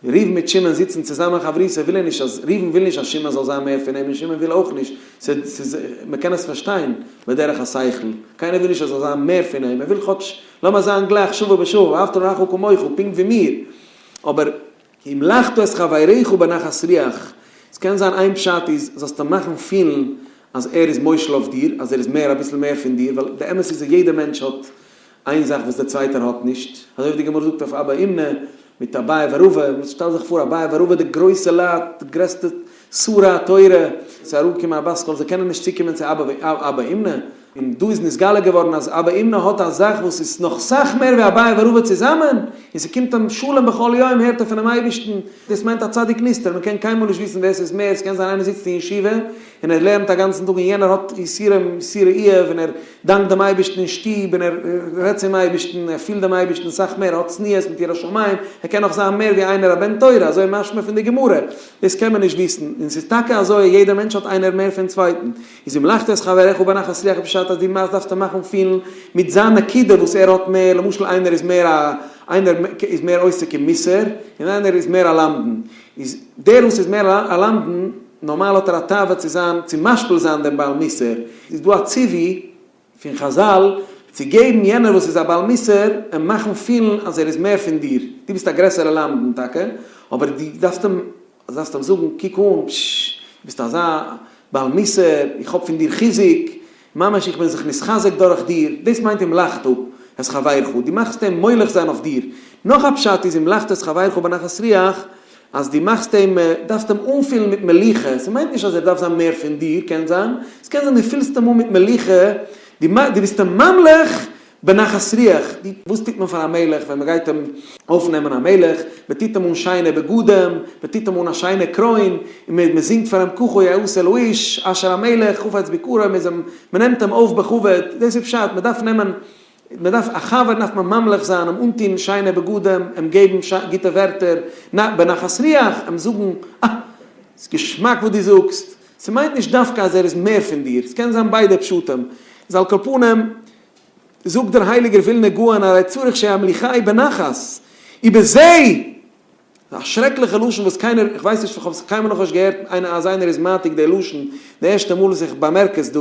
ראובן מיט שמעון זיצן צוזאמען חברותא וויל ער נישט אז ראובן וויל נישט אז שמעון זאל זיין מער פון אים און שמעון וויל אויך נישט, ס'איז מ'קען עס פארשטיין בדרך השכל, קיינער וויל נישט ער זאל זיין מער פון אים, ער וויל כאטש לאמיר זיין גלייך שווה בשווה ואהבת לרעך כמוך, פונקט ווי מיר, אבער כי המלכת את חברך בנחת רוח, ס'קען זיין איין פשט איז זאלסט אים מאכן פילן אז ער איז מושל אויף דיר, אז ער איז מער אביסל מער פון דיר, ווייל די אמת איז אז יעדער מענטש האט איין זאך וואס דער צווייטער האט נישט, אזוי ווי די גמרא זאגט אויף אבא אומנא מיט אביי ורבא, שטעל זיך פאר אביי ורבא די גרויסע לייט, די גרעסטע שרי התורה, ס'איז אראפגעקומען א בת קול, זיי קענען נישט צוקומען צו אבא אומנא, און דא איז נתגלה געווארן אז אבא אומנא האט א זאך וואס איז נאך סאך מער ווי אביי ורבא צוזאמען, און ס'קומט אים שלום בכל יום הערט ער פונעם אייבערשטן, דאס מיינט א צדיק נסתר, מ'קען קיינמאל נישט וויסן ווער ס'איז מער, ס'קען זיין איינער זיצט אין ישיבה און ער לערנט א גאנצן טאג און יענער האט יסורים יסורי איוב און ער דאנקט דעם אייבערשטן אין שטוב און ער רעדט צום אייבערשטן, ער פילט דעם אייבערשטן סאך מער, ער האט צניעות מיט יראת שמים, ער קען נאך זיין מער ווי איינער א בן תורה, אזוי משמע פון די גמרא, דאס קען מען נישט וויסן, און ס'איז טאקע אזוי יעדער מענטש האט איינער מער פון צווייטן, איז המלכת את חברך בנחת רוח פשט אז דו מאכסט דארפסט אים מאכן פילן מיט זיין נקודה וואס ער האט מער, למשל איינער איז מער א איינער איז מער עוסק אין מוסר און איינער איז מער א למדן, איז דער וואס איז מער א למדן נארמאל האט ער א תאווה צו זיין צו משפיל זיין דעם בעל מוסר, איז דא א ציווי פון חזל צו געבן יענער וואס איז א בעל מוסר אים מאכן פילן אז ער איז מער פון דיר, דו ביסט א גרעסערע למדן טאקע אבער דו דארפסט אים דארפסט אים זאגן קוק אן, פששש, דו ביסט אזא בעל מוסר, איך האב פון דיר חיזוק, ממש איך בין זיך נתחזק דורך דיר, דאס מיינט המלכת את חברך, דו מאכסט אים מולך זיין אויף דיר. נאך א פשט איז המלכת את חברך בנחת רוח, אז דו מאכסט אים, דארפסט אים אנפילן מיט מליחה, ס'מיינט נישט אז ער דארף זיין מער פון דיר, קען זיין, ס'קען זיין דו פילסט אים אן מיט מליחה, דו ביסט אים ממליך בנחת רוח, די, וואס טוט מען פאר א מלך ווען מען גייט אים אויפנעמען א מלך? מען טוט אים אן שיינע בגדים, מען טוט אים אן א שיינע קרוין, און מען מען זינגט פאר אים ככה יעשה לאיש אשר המלך חפץ ביקרו, מען איז אים, מען נעמט אים אויף בכבוד, דאס איז פשט, מען דארף נעמען, מען דארף, א חבר דארף מען ממליך זיין, אים אנטון שיינע בגדים, אים געבן גוטע ווערטער, בנחת רוח, אים זאגן, אה, ס'איז געשמאק וואס דו זאגסט, ס'מיינט נישט דווקא אז ער איז מער פון דיר, ס'קען זיין ביידע פשטים, איז על כל פנים, זאגט דער הייליגער ווילנער גאון הרי צריך שימליכהו בנחת, ובזה, א שרעקליכע לשון וואס קיינער, איך ווייס נישט, איך האב עס קיינמאל נאכנישט געהערט איינער אז איינער איז מעתיק די לשון, די ערשטע מאל וואס איך באמערק עס דא,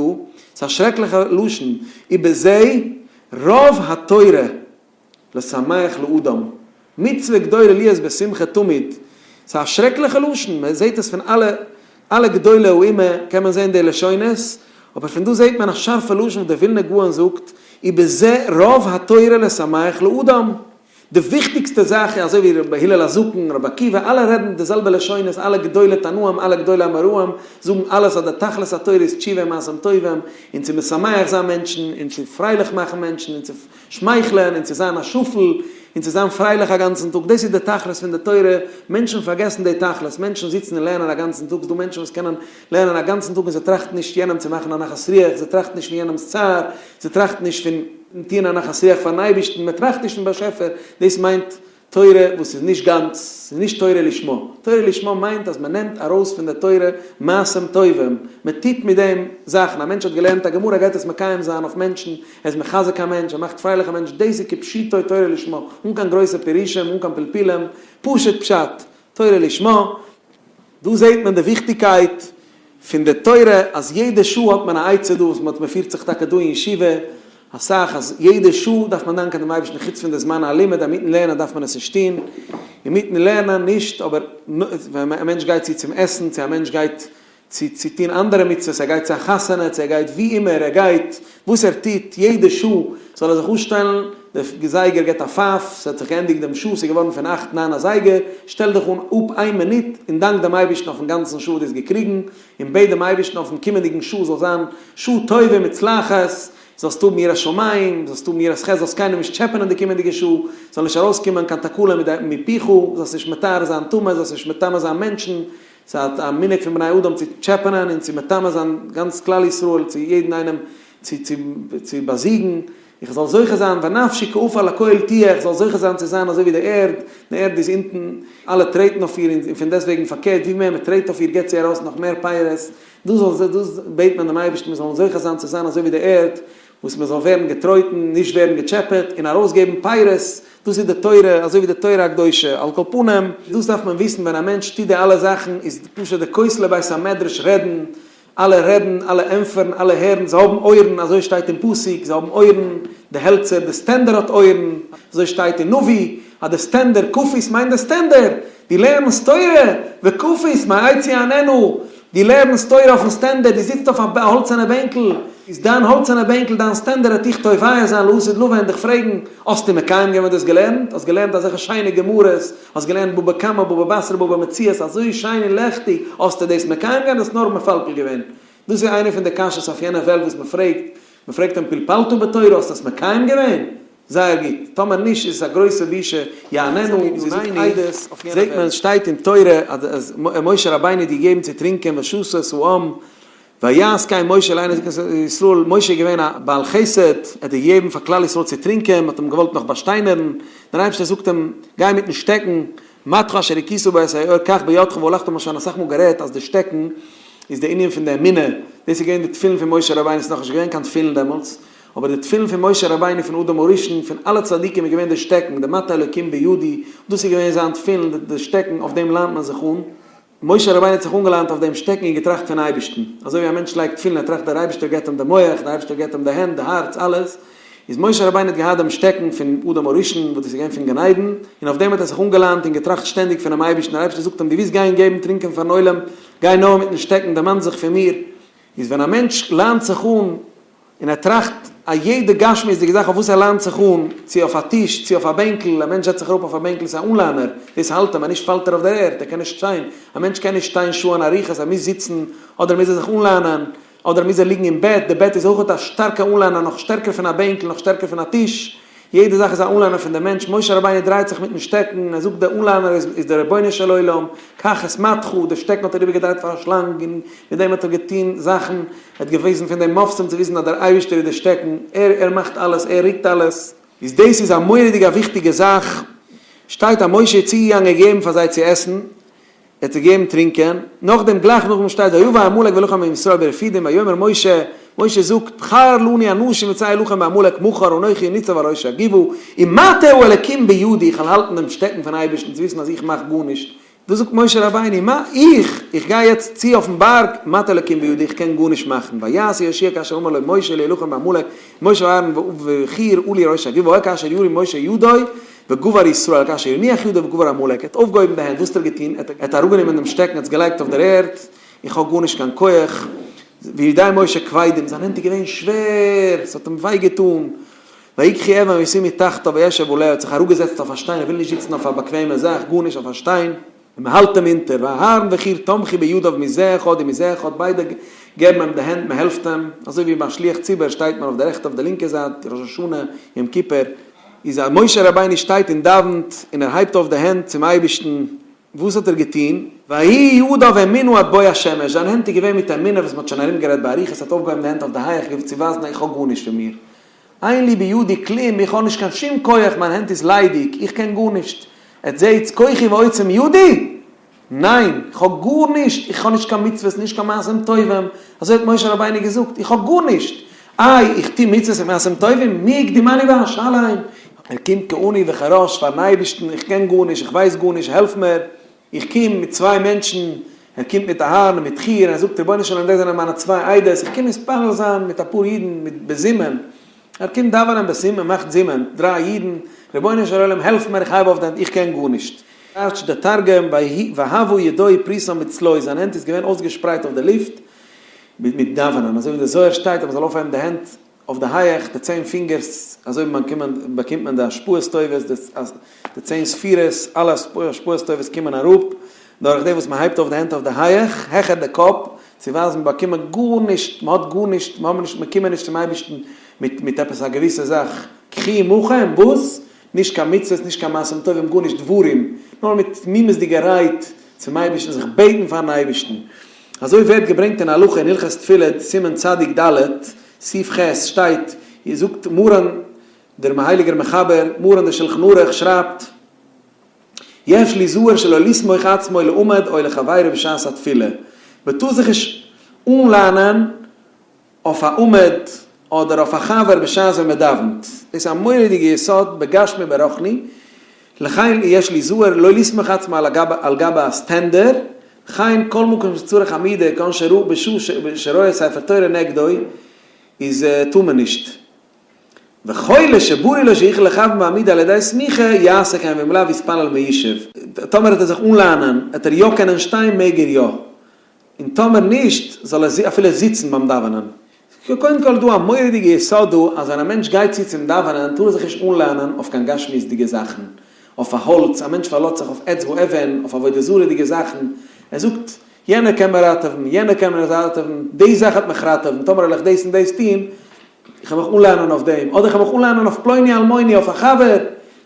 ס'איז א שרעקליכע לשון, ובזה רוב התורה לשמח לאדם, מצוה גדולה להיות בשמחה תמיד, ס'איז א שרעקליכע לשון, מען זעט עס פון אלע אלע גדולי האומה קען מען זען די לשונות, אבער פון דא זעט מען א שארפע לשון וואס דער ווילנער גאון זאגט, ובזה רוב התורה לשמח לאדם. די וויכטיגסטע זאך איז אזוי ווי רבי הלל הזקן, רבי עקיבא, אלע רעדן די זעלבע לשונות, אלע גדולי תנאים, אלע גדולי אמוראים, זאגן אלעס אז די תכלית התורה איז תשובה און מעשים טובים, און צו משמח זיין מענטשן, און צו פרייליך מאכן מענטשן, און צו שמייכלען, און צו זיין א שפל, און צו זיין פרייליך א גאנצן טאג, דאס איז די תכלית פון די תורה, מענטשן פארגעסן די תכלית, מענטשן זיצן און לערנען א גאנצן טאג, ס'דא מענטשן וואס קענען לערנען א גאנצן טאג און זיי טראכטן נישט יענעם צו מאכן א נחת רוח, זיי טראכטן נישט פון יענעמ'ס צער, זיי טראכטן נישט פון טוען א נחת רוח פאר'ן אייבערשטן, מען טראכט נישט פון באשעפער, דאס מיינט תורה וואס איז נישט גאנץ, ס'איז נישט תורה לשמה. תורה לשמה מיינט אז מען נעמט ארויס פון די תורה מעשים טובים, מען טוט מיט דעם זאכן, א מענטש האט געלערנט א גמרא גייט עס מקיים זיין אויף מענטשן, ער איז מחזק א מענטש, ער מאכט פרייליך א מענטש, דאס איז כפשוטו תורה לשמה, אן קיין גרויסע פירושים, אן קיין פלפולים, פשוט פשט, תורה לשמה. דא זעט מען די וויכטיגקייט פון די תורה אז יעדע שעה האט מען א עצה דא וואס מען פירט זיך טאקע דא אין ישיבה אסאך אז יעדע שעה דארף מען דאנקען דעם אייבערשטן חוץ פון די זמן הלימוד אינמיטן לערנען דארף מען עס נישט טון אינמיטן לערנען נישט אבער ווען א מענטש גייט צו צום עסן צו א מענטש גייט צו צו טון אנדערע מצוות, ער גייט צו א חתונה, צו ער גייט ווי אימער ער גייט, וואס ער טוט, יעדע שעה זאל ער זיך אפשטעלן, די זייגער געבט א פייף, ס'האט זיך געענדיגט דעם שעה, ס'איז געווארן פון אכט ניין אזייגער, שטעל דיך אן אפ איין מינוט און דאנק דעם אייבערשטן אויפן גאנצן שעה וואס דו האסט געקריגן, און בעט דעם אייבערשטן אויפן קומענדיגן שעה זאל זיין שעה טובה ומוצלחת, זאלסט האבן יראת שמים, זאלסט האבן יראת חטא, זאלסט קיינעם נישט טשעפענען די קומענדיגע שעה, זאל נישט ארויסקומען קיין תקלה מפיך, זאלסט נישט מטהר זיין טומאה, זאלסט נישט מטמא זיין מענטשן, ס'איז א מנהג פון בני אדם צו טשעפענען און צו מטמא זיין גאנץ כלל ישראל, צו יעדן איינעם צו צו צו באזיגן, איך זאל זוכה זיין ונפשי כעפר לכל תהיה, איך זאל זוכה זיין צו זיין אזוי ווי די ערד, די ערד איז אונטן, אלע טרעטן אויף איר און פון דעסטוועגן פארקערט ווי מער מען טרעט אויף איר געבט זי ארויס נאך מער פירות, דאס זאל דאס בעט מען דעם אייבערשטן מיר זאלן זוכה זיין צו זיין אזוי ווי די ערד, וואס מען זאל ווערן געטרויטן, נישט ווערן געטשעפעט, און ארויסגעבן פירות, דאס איז די תורה, אזוי ווי די תורה הקדושה, על כל פנים, דאס דארף מען וויסן ווען א מענטש טוט די אלע זאכן איז פשוט די כותלי בית המדרש רעדן, אלע רעדן, אלע ענטפערן, אלע הערן, זיי האבן אויערן, אזוי שטייט אין פסוק, זיי האבן אויערן, די העלצער, די סטענדער האט אויערן, אזוי שטייט אין נביא, אז די סטענדער, כפית מיינט די סטענדער, דו לערנסט תורה, וכפית מעץ יעננו, דו לערנסט תורה אויפן סטענדער, דו זיצט אויף א האלצערנע בענקל, איז דיין האלצערנע בענקל דיין סטענדער וועט דיך תובע זיין לעתיד לבוא און דיך פרעגן, האסטו מקיים געווען וואס דו האסט געלערנט? האסט געלערנט אזעלכע שיינע גמרות, האסט געלערנט בבא קמא, בבא בתרא, בבא מציעא, אזוי שיין און לעכטיג, האסטו דאס מקיים געווען אדער האסט נאר מפלפל געווען? דאס איז איינע פון די קשיות אויף יענע וועלט וואס מען פרעגט, מען פרעגט אים פלפלת בתורה, האסט עס מקיים געווען? זייער גוט, טאמער נישט איז עס א גרויסע בושה, יעננו, זי זאגט עדות, זעט מען שטייט אין תורה אז משה רבינו האט געגעבן צו טרינקען ושתה את העם, ויעש כן משה לעיני ישראל, משה איז געווען א בעל חסד, ער האט געגעבן פאר כלל ישראל צו טרינקען, מען האט אים געוואלט נאך באשטיינערן, דער אייבערשטער זאגט אים, גיי מיטן שטעקן, מטך אשר הכית בו את היאור קח בידך והלכת האט מען שוין אסאך מאל גערעדט אז די שטעקן איז די ענין פון די אמונה, דאס איז געווען די תפילין פון משה רבינו, ס'איז נאכנישט געווען קיין תפילין דעמאלטס, אבער די תפילין פון משה רבינו פון אדם הראשון פון אלע צדיקים איז געווען די שטעקן, די מטה אלוקים בידי, דאס איז געווען זיין תפילין, די שטעקן אויף דעם ליינט מען זיך אן, משה רבינו האט זיך אנגעליינט אויף דעם שטעקן און געטראכט פון אייבערשטן, אזוי ווי א מענטש לייגט תפילין ער טראכט דער אייבערשטער געבט אים די מח, דער אייבערשטער געבט אים די הענט, די הארץ, אלעס, איז משה רבינו האט געהאט דעם שטעקן פון אדם הראשון וואס דאס איז געווען פון גן עדן, און אויף דעם האט ער זיך אנגעליינט און געטראכט שטענדיג פונעם אייבערשטן, דער אייבערשטער זאגט אים דו ווילסט גיין געבן טרינקען פארן עולם, גיי נאר מיטן שטעקן, דערמאן זיך פון מיר, איז ווען א מענטש ליינט זיך אן און ער טראכט א יעדע גשמיות'דיגע זאך אויף וואס ער ליינט זיך אן, צו אויף א טיש, צו אויף א בענקל, א מענטש זעצט זיך אראפ אויף א בענקל ס'איז א אנליינער, דאס האלט אים, אז נישט פאלט ער אויף דער ערד, ער קען נישט שטיין, א מענטש קען נישט שטיין שעה'ן אריכות, ער מוז זיצן, אדער מוז ער זיך אנליינען, אדער מוז ער ליגן אין בעט, די בעט איז אויכעט א שטארקע אנליינער, נאך שטערקער פון א בענקל, נאך שטערקער פון א טיש, יעדע זאך איז א אנליינער פון דעם מענטש, משה רבינו דרייט זיך מיטן שטעקן, ער זאגט דער אנליינער איז איז דער רבונו של עולם, קח את מטך, דער שטעקן האט ער איבערגעדרייט פאר א שלאנג און מיט דעם האט ער געטון זאכן, ער האט געוויזן פון דעם מופתים צו וויזן אז דער אייבערשטער איז דער שטעקן, ער ער מאכט אלעס, ער רוקט אלעס. איז דאס איז א מורא'דיגע א וויכטיגע זאך, שטייט אז משה איז צוגעגאנגען געגעבן פאר זיי צו עסן, ער האט זיי געגעבן טרינקען, נאכדעם גלייך נאכדעם שטייט ויבא עמלק וילחם עם ישראל ברפידים ויאמר משה, משה זאגט, בחר לנו אנשים וצא הלחם בעמלק מחר אנכי ניצב על ראש הגבעה, ומטה האלקים בידי, איך וועל האלטן דעם שטעקן פון אייבערשטן צו וויסן אז איך מאך גארנישט, דאס זאגט משה רבינו, מה איך, איך גיי יעצט צו אויפן בארג, מטה האלקים בידי, איך קען גארנישט מאכן, ויעש יהושע כאשר אמר לו משה להילחם בעמלק, משה ואהרן וחור עלו ראש הגבעה, והיה כאשר ירים משה ידו, וגבר ישראל כאשר יניח ידו וגבר עמלק, ער האט אויפגעהויבן די הענט, וואס האט ער געטון? ער האט אראפגענומען דעם שטעקן, האט עס געלייגט אויף דער ערד, איך האב גארנישט קיין כח, וידי משה כבדים, זיין הענט איז געווען שווער, עס האט אים וויי געטון, ויקחו אבן וישימו תחתיו וישב עליה, ער האט זיך אראפגעזעצט אויף א שטיין, ער וויל נישט זיצן אויף א באקוועמע זאך, גארנישט, אויף א שטיין, און מען האלט אים אונטער, ואהרן וחור תמכו בידיו מזה אחד ומזה אחד, ביידע געבן אים די הענט, מען העלפט אים, אזוי ווי ביי שליח ציבור שטייט מען אויף די רעכטע אויף די לינקע זייט, ראש השנה, יום כיפור, איז אז משה רבינו שטייט און דאווענט, און ער הייבט אויף די הענט צום אייבערשטן, וואס האט ער געטון? ויהי ידיו אמונה עד בוא השמש, זיין הענט איז געווען מיט אמונה וואס מען האט שוין ארום גערעדט באריכות, ער האט אויפגעהויבן די הענט אויף די הייך געוו צו ווייזן איך האב גארנישט פון מיר, אין לי בידי כלום, איך האב נישט קיין שום כח, מיין הענט איז ליידיג, איך קען גארנישט, עטס זעהטס כוחי ועוצם ידי? ניין, איך האב גארנישט, איך האב נישט קיין מצוות, נישט קיין מעשים טובים, אזוי האט משה רבינו געזאגט, איך האב גארנישט, איי, איך טו מצוות און מעשים טובים, מי הקדימני ואשלם? ער קומט כעני וכרש פארן אייבערשטן, איך קען גארנישט, איך ווייס גארנישט, העלף מיר, איך קום מיט צוויי מענטשן, ער קומט מיט אהרן און מיט חור, און ער זאגט, רבונו של עולם, דאס זענען מיינע צוויי עדות, איך קום מתפלל זיין מיט אפאר אידן מיט בזימון, ער קומט דאווענען בזימון, מאכט זימון, דריי אידן, רבונו של עולם העלף מיר, איך הייב אויף די הענט, איך קען גארנישט. טייטשט דער תרגום, והוה ידוי פריסן בצלוי, זיין הענט איז געווען אויסגעשפרייט אויף די לופט, מיט דאווענען, אזוי ווי אין די זוהר שטייט אז מען זאל אויפהייבן די הענט אויף די הייעך, די צען פינגערס, אזוי באקומט מען די השפעות טובות, די צען ספירות, אלע השפעות טובות קומען אראפ, דורך דעם וואס מען הייבט אויף די הענט אויף די הייעך, העכער די קאפ, צו ווייזן באקומען גארנישט, מען האט גארנישט, מען האט נישט, מען קומען נישט צום אייבערשטן מיט מיט עפעס א געוויסע זאך, קחו עמכם, וואס? נישט קיין מצוות, נישט קיין מעשים טובים, גארנישט, דברים, נאר מיט תמימות'דיגע רייד צום אייבערשטן, זיך בעטן פארן אייבערשטן. אזוי ווערט געברענגט אין הלכה אין הלכות תפילה, סימן צדיק ד', סעיף ח', שטייט, זאגט מרן דער הייליגער מחבר, מרן דער שלחן ערוך שרייבט, יש ליזהר שלא לסמוך עצמו לעמוד או לחבירו בשעת התפילה, מען טאר זיך נישט אנלאנען אויף א עמוד אדער אויף א חבר בשעת ווען מען דאווענט, דאס איז א מורא'דיגע יסוד בגשמי וברוחני, לכן יש ליזהר לא לסמוך עצמו על גבי הסטענדער, וכן כל מקום שצריך עמידה כגון שראה בשעה שרואה ספר תורה נגדו איז טאר מען נישט. וחולה שברור לו שיכול לכוון בעמידה על ידי סמיכה, יעשה כן ואם לאו יתפלל מיושב. טאמער וועט ער זיך אנליינען וועט ער יא קענען שטיין מעג ער יא, און טאמער נישט זאל ער אפילו זיצן ביים דאווענען. קודם כל איז דא א מורא'דיגע יסוד דא אז ווען א מענטש גייט צו צום דאווענען טאר ער זיך נישט אנליינען אויף קיין גשמיות'דיגע זאכן, אויף א האלץ, א מענטש פארלאזט זיך אויף עץ ואבן, אויף עבודה זרה'דיגע זאכן, ער זאגט יענער קען מיר ראטעווען, יענער קען מיר ראטעווען, די זאך וועט מיך ראטעווען, טאמער וועל איך דאס און דאס טון, איך וועל מיך אנלענען אויף דעם, אדער איך וועל מיך אנלענען אויף פלוני אלמוני, אויף א חבר,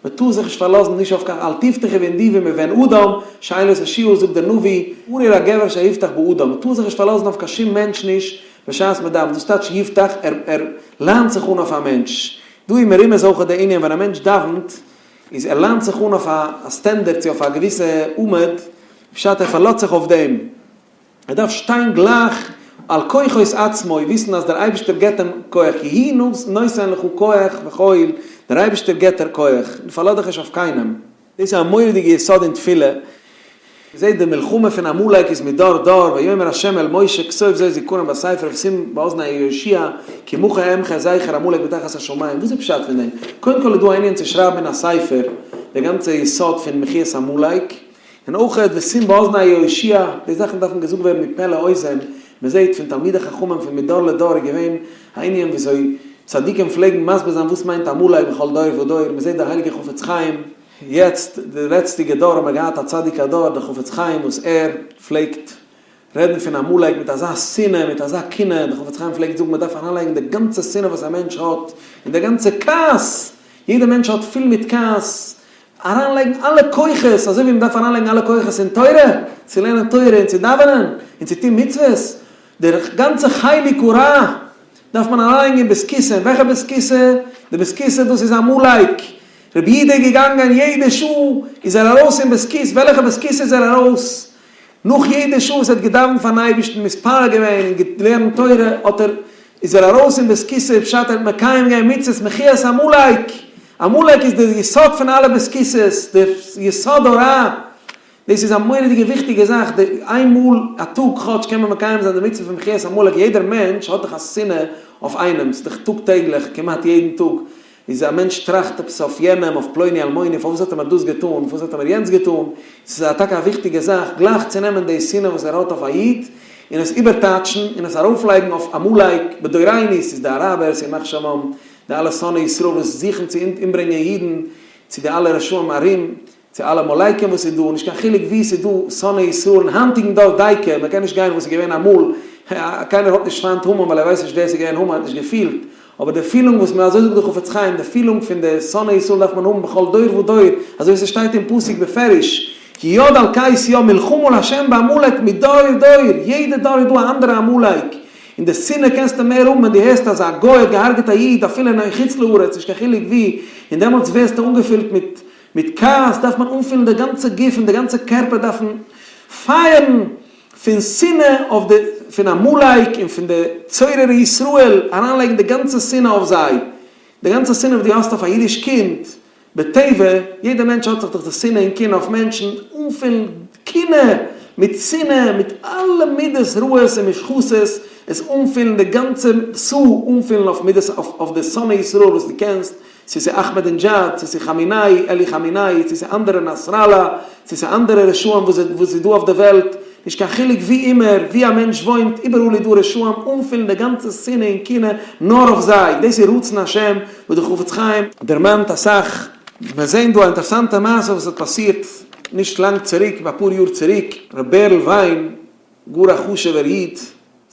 מען טאר זיך נישט פארלאזן נישט אויף קיין אל תבטחו בנדיבים ובבן אדם, שאין לו תשועה, זאגט דער נביא, ארור הגבר שיבטח באדם, מען טאר זיך נישט פארלאזן אויף קיין שום מענטש נישט בשעת מען דאווענט, דאס טייטש יבטח, ער ער ליינט זיך אן אויף א מענטש, דא איז מרומז אויך דער ענין ווען א מענטש דאווענט, איז ער ליינט זיך אן אויף א סטענדערט צו אויף א געוויסע עמוד, פשט ער פארלאזט זיך אויף דעם. ער דארף שטיין גלייך על כוחות עצמו, וויסן אז דער אייבערשטער געבט אים כח, כי הוא נותן לך כח וחיל, דער אייבערשטער געבט דיר כח, פארלאז דיך נישט אויף קיינעם. דאס איז א מורא'דיגע יסוד אין תפילה, מ'זעט די מלחמה פון עמלק איז מדור דור, ויאמר ה' אל משה כתוב זאת זכרון בספר ושים באזני יהושע כי מחה אמחה זכר עמלק מתחת השמים, וואס איז פשט פון דעם? קודם כל איז דא א ענין צו שרייבן אין א ספר די גאנצע יסוד פון מחיית עמלק, און אויך ושים באזני יהושע, די זאכן דארפן געזאגט ווערן מפה לאוזן, מען זעט פון תלמידי חכמים פון מדור לדור איז געווען א ענין וויאזוי צדיקים פלעגן מסביר זיין וואס מיינט עמלק בכל דור ודור, מען זעט דער הייליגער חפץ חיים, יעצט די לעצטיגע דור האט מען געהאט א צדיק הדור דער חפץ חיים וואס ער פלעגט רעדן פון עמלק מיט אזא שנאה, מיט אזא קנאה, דער חפץ חיים פלעגט זאגן מען דארף אריינלייגן די גאנצע שנאה וואס א מענטש האט, און די גאנצע כעס, יעדער מענטש האט פול מיט כעס, אריינלייגן אלע כוחות, אזוי ווי מען דארף אריינלייגן אלע כוחות אין תורה, צו לערנען תורה און צו דאווענען, און צו טון מצוות, דער גאנצע חלק הרע דארף מען אריינלייגן אין בית כסא, אין וועלכע בית כסא? די בית כסא דאס איז עמלק, רבי יהודה איז געגאנגען יעדע שעה איז ער ארויס אין בית כסא, וועלכע בית כסא איז ער ארויס? נאך יעדע שעה וואס ער האט געדאווענט פארן אייבערשטן, מתפלל געווען און געלערנט תורה, האט ער, איז ער ארויס אין בית כסא, פשט ער האט מקיים געווען מצות מחיית עמלק, עמלק איז דער יסוד פון אלע בית כסא'ס, דער יסוד הרע, דאס איז א מורא'דיגע וויכטיגע זאך, די איין מאל א טאג כאטש קען מען מקיים זיין די מצוה פון מחיית עמלק, יעדער מענטש האט דאך א שנאה אויף איינעם, ס'איז דאך טאג טעגליך, כמעט יעדן טאג, איז א מענטש טראכט עפעס אויף יענעם, אויף פלוני אלמוני, פארוואס האט ער מיר דאס געטאן, פארוואס האט ער מיר יענץ געטאן, ס'איז א טאקע א וויכטיגע זאך גלייך צו נעמען די שנאה וואס ער האט אויף א איד, און עס איבערטייטשן, און עס ארויפלייגן אויף עמלק, בדורינו, ס'איז די אראבערס, ימח שמם. די אלע שונאי ישראל וואס זוכן צו אומברענגען אידן, צו די אלע רשעים ארום, צו אלע עמלקים וואס איז דא, נישט קיין חילוק וואו ס'איז דא שונאי ישראל אין היינטיגן דור דייקא, מען קען נישט גיין וואס איז געווען אמאל, קיינער האט נישט פיינט המן ווייל ער ווייסט נישט ווער ס'איז געווען המן, ער האט נישט געפילט, אבער די פילונג וואס מען אזוי זאגט די חפץ חיים, די פילונג פון די שונאי ישראל דארף מען האבן בכל דור ודור, אזוי ווי ס'שטייט אין פסוק בפירוש, כי יד על כס יה מלחמה לה' בעמלק מדור דור, יעדע דור איז דא א אנדערע עמלק, און די שנאה קענסטו מער האבן ווען דו הערסט אז א גוי האט געהארגעט א איד אפילו אין חוץ לארץ, נישט קיין חילוק וואו, און דעמאלטס ווערסטו אנגעפילט מיט מיט כעס דארף מען אנפילן די גאנצע גוף און די גאנצע קערפער דארפן פייערן פון שנאה אויף די פון עמלק און פון די צוררי ישראל, אריינלייגן די גאנצע שנאה אויף זיי, די גאנצע שנאה וואס דו האסט אויף א אידיש קינד בטבע, יעדער מענטש האט זיך דאך די שנאה און קנאה אויף מענטשן, אנפילן קנאה מיט שנאה מיט אלע מידות רעות און מושחתות, עס אנפילן די גאנצע סאה אנפילן אויף מידות אויף די שונאי ישראל וואס דו קענסט, צו ס'איז אכמעדינדזשאד, צו ס'איז כאמינאי, אלי כאמינאי, צו ס'איז אנדערע נאסראלא, צו ס'איז אנדערע רשעים וואס וואס איז דא אויף די וועלט, נישט קיין חילוק ווי אימער, ווי א מענטש וואוינט, איבעראל איז דא רשעים, אנפילן די גאנצע שנאה און קנאה נאר אויף זיי, דאס איז רצון השם וואס די חפץ חיים דערמאנט אסאך. מיר זעהן דא א אינטערעסאנטע מעשה וואס האט פאסירט נישט לאנג צוריק, אפאר יאר צוריק, ר' בערל וויין, גאר א חשוב'ער איד,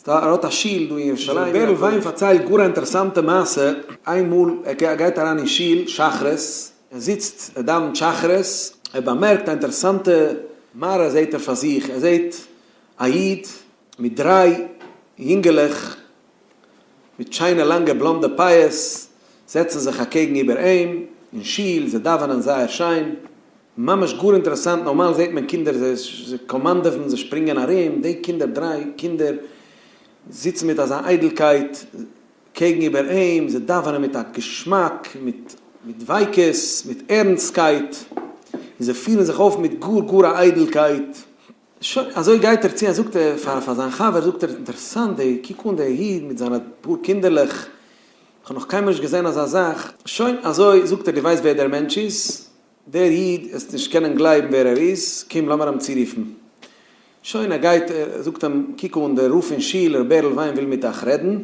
ער האט א שול דא אין ירושלים, בערל וויין פארציילט גאר א אינטערעסאנטע מעשה, איינמאל ער גייט אריין אין שול שחרית, ער זיצט ער דאווענט שחרית, ער באמערקט א אינטערעסאנטע מראה זעט ער פאר זיך, ער זעט א איד מיט דריי יונגעלעך מיט שיינע לאנגע בלאנדע פאות זעצן זיך אקעגן איבער אים אין שול, זיי דאווענען זייער שיין, ממש גאר אינטערעסאנט, נארמאל זעט מען קינדער זיי קאמאנדעווען, זיי שפרינגען ארום, די קינדער דריי קינדער זיצן מיט אזא איידלקייט קעגן איבער אים, זיי דאווענען מיט א געשמאק, מיט דביקות, מיט ערנסטקייט, און זיי פירן זיך אויף מיט גאר גאר א איידלקייט. שוין, אזוי גייט ער צו און זאגט ער פאר פאר זיין חבר, זאגט ער, אינטערעסאנט די, קוק אן די איד מיט זיינע פאר קינדערלעך, איך האב נאך קיינמאל נישט געזען אזא זאך, שוין, אזוי זאגט ער, דו ווייסט ווער דער מענטש איז? דער איד, וועסט נישט קענען גלייבן ווער ער איז, קום לאמיר אים צורופן. שוין, ער גייט, ער זאגט אים, קוק אן, דער רב פון שול, ר' בערל וויין וויל מיט אייך רעדן,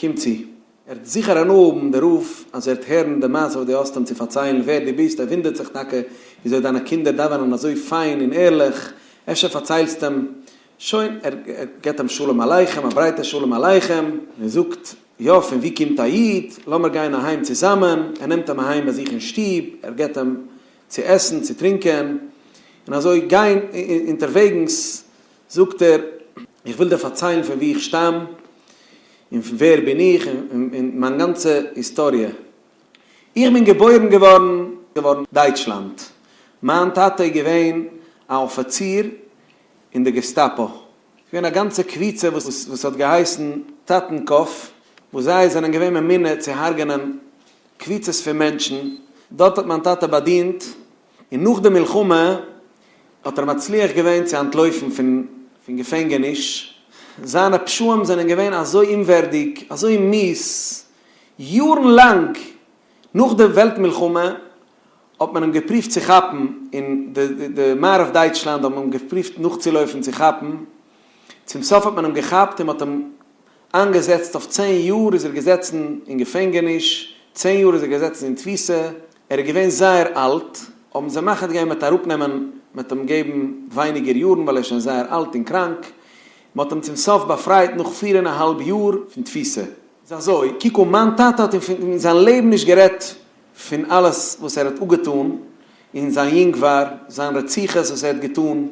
קום צו. ער וועט זיכער הנאה האבן דער רב אז ער וועט הערן די מעשה וואס דו האסט אים צו פארציילן ווער דו ביסט, ער וואונדערט זיך טאקע וויאזוי דיינע קינדער דאווענען אזוי פיין און ערליך, אפשר פארציילסט אים, שוין, ער געבט אים שלום עליכם, א ברייטע שלום עליכם, און ער זאגט, יא, פון וואו קומט א איד, לאמיר גיין אהיים צוזאמען, ער נעמט אים אהיים ביי זיך אין שטוב, ער געבט אים צו עסן, צו טרינקען, און אזוי גיין אונטערוועגנס זאגט ער, איך וויל דיר פארציילן פון וואו איך שטאם, און ווער בין איך, און מיין גאנצע היסטאריע. איך בין געבוירן געווארן געווארן דייטשלאנד. מיין טאטע איז געווען א אפיציר אין די געסטאפא. ס'איז געווען א גאנצע קבוצה וואס האט געהייסן טאטנקאפ, וואס זיי זענען געווען ממונה צו הרג'נען קבוצות פון מענטשן. דארט האט מיין טאטע באדינט, און נאך די מלחמה האט ער מצליח געווען צו אנטלויפן פון פון געפענגעניש, זיינע פשעים זענען געווען אזוי אומווערדיג, אזוי מיאוס, יארן לאנג נאך די וועלט מלחמה האט מען אים געפריווט צו כאפן, אין די די מערב דייטשלאנד האט מען אים געפריווט נאכצולויפן צו כאפן, צום סוף האט מען אים געכאפט און מען האט אים איינגעזעצט אויף צען יאר איז ער געזעצן אין געפענגעניש, צען יאר איז ער געזעצן אין תפיסה, ער איז געווען זייער אלט, האבן זיי מחליט געווען מ'וועט אראפנעמען, מ'וועט אים געבן ווייניגער יארן ווייל ער איז שוין זייער אלט און קראנק, מ'האט אים צום סוף באפרייט נאך פיר און א האלב יאר פון תפיסה. איז אזוי, קוק אן, מיין טאטע האט אין זיין לעבן נישט גערעדט פון אלעס וואס ער האט אפגעטאן אין זיין יונגוואר, זיין רציחות וואס ער האט געטאן,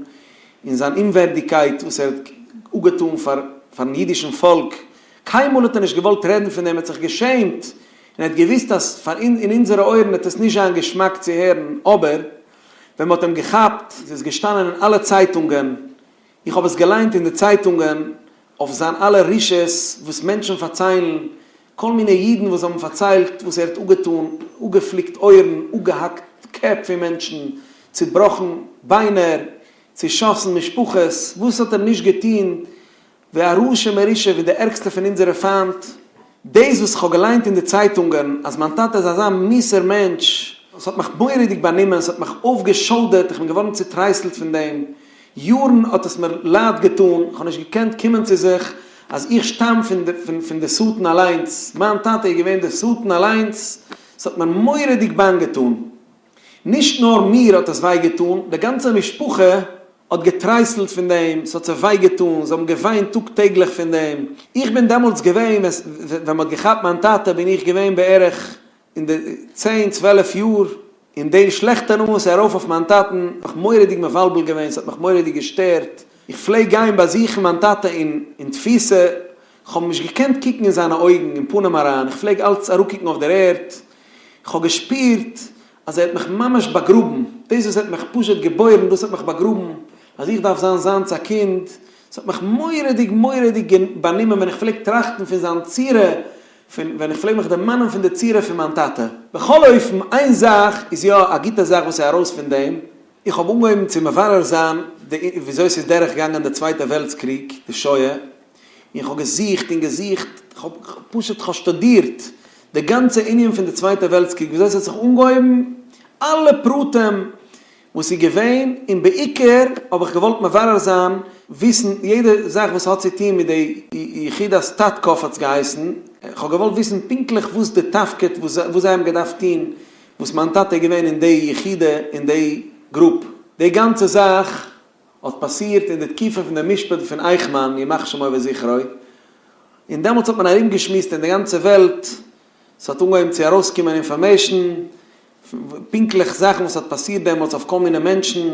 און זיין אומווערדיגקייט וואס ער האט אפגעטאן פאר פארן אידישן פאלק, קיינמאל האט ער נישט געוואלט רעדן פון דעם, ער האט זיך געשעמט, און ער האט געוואוסט אז פאר אונז אין אונזערע אויערן וועט עס נישט זיין געשמאק צו הערן, אבער ווען מען האט אים געכאפט, איז עס געשטאנען אין אלע צייטונגען, איך האב עס געליינט אין די צייטונגען, אויף זיין אלע רשעות וואס מענטשן פארציילן, כל מיני אידן וואס האבן פארציילט וואס ער האט אפגעטאן, אפגעפליקט אויערן, אפגעהאקט קעפ פון מענטשן, צובראכן ביינער, צושאסן משפחות, וואס האט ער נישט געטון, ווי א רשע מרושע, ווי די ערגסטע פון אונזערע פיינט. דאס וואס איך האב געליינט אין די צייטונגען אז מיין טאטע איז אזא מיאוס'ער מענטש, עס האט מיך מורא'דיג באנומען, עס האט מיך אויפגעשוידערט, איך בין געווארן צוטרייסלט פון דעם, יארן האט עס מיר לייד געטאן, איך האב נישט געקענט קומען צו זיך. אז איך שטאם פון פון די שטן אליינס, מיין טאטע איז געווען די שטן אליינס, ס'האט מיר מורא'דיג באנג געטאן. נישט נאר מיר האט עס וויי געטאן, די גאנצע משפחה האט געטרייסלט פון דעם, ס'האט זיי וויי געטאן, זיי האבן געוויינט טאג טעגליך פון דעם. איך בין דעמאלטס געווען, ווען מ'האט געכאפט מיין טאטע בין איך געווען בערך אין די צען צוועלף יאר, און די שלעכטע נאמען וואס איז ארויף אויף מיין טאטן האט מיך מורא'דיג מבלבל געווען, ס'האט מיך מורא'דיג געשטערט, איך פלעג גיין באזוכן מיין טאטע אין אין תפיסה, כ'האב נישט געקענט קוקן אין זיינע אויגן, אין פנים אריין, איך פלעג אלץ אראפקוקן אויף דער ערד, כ'האב געשפירט אז ער האט מיך ממש באגראבן, דאס וואס ער האט מיך פשוט געבוירן, דאס האט מיך באגראבן, אז איך דארף זיין זיינס א קינד, ס'האט מיך מורא'דיג מורא'דיג באנומען ווען איך פלעג טראכטן פון זיין צורה, פון ווען איך פלעג מיך דערמאנען פון די צורה פון מיין טאטע. בכל אופן, איין זאך איז יא א גוטע זאך וואס איז ארויס פון דעם, איך האב אנגעהויבן צו מברר זיין די וויאזוי ס'איז דורך געגאנגען די צווייטע וועלטס קריג, די שואה, און כ'האב געזוכט און געזוכט, כ'האב פשוט כ'האב שטודירט די גאנצע ענין פון די צווייטע וועלטס קריג וויאזוי ס'האט זיך אנגעהויבן, אלע פרטים וואס איז געווען, און בעיקר האב איך געוואלט מברר זיין, וויסן יעדע זאך וואס האט צו טון מיט די יחידת טאטקאף האט עס געהייסן, איך האב געוואלט וויסן פונקטליך וואס די תפקיד וואס זיי האבן געדארפט טון, וואס מיין טאטע איז געווען אין די יחידה אין די גרופ. די גאנצע זאך האט פאסירט אין די תקופה פון די משפט פון אייכמאן ימח שמו וזכרו, און דעמאלטס האט מען ארומגעשמועסט אין די גאנצע וועלט, ס'האט אנגעהויבן צו ארויסקומען information, פונקטליך זאכן וואס האט פאסירט דעמאלטס אויף כל מיני מענטשן,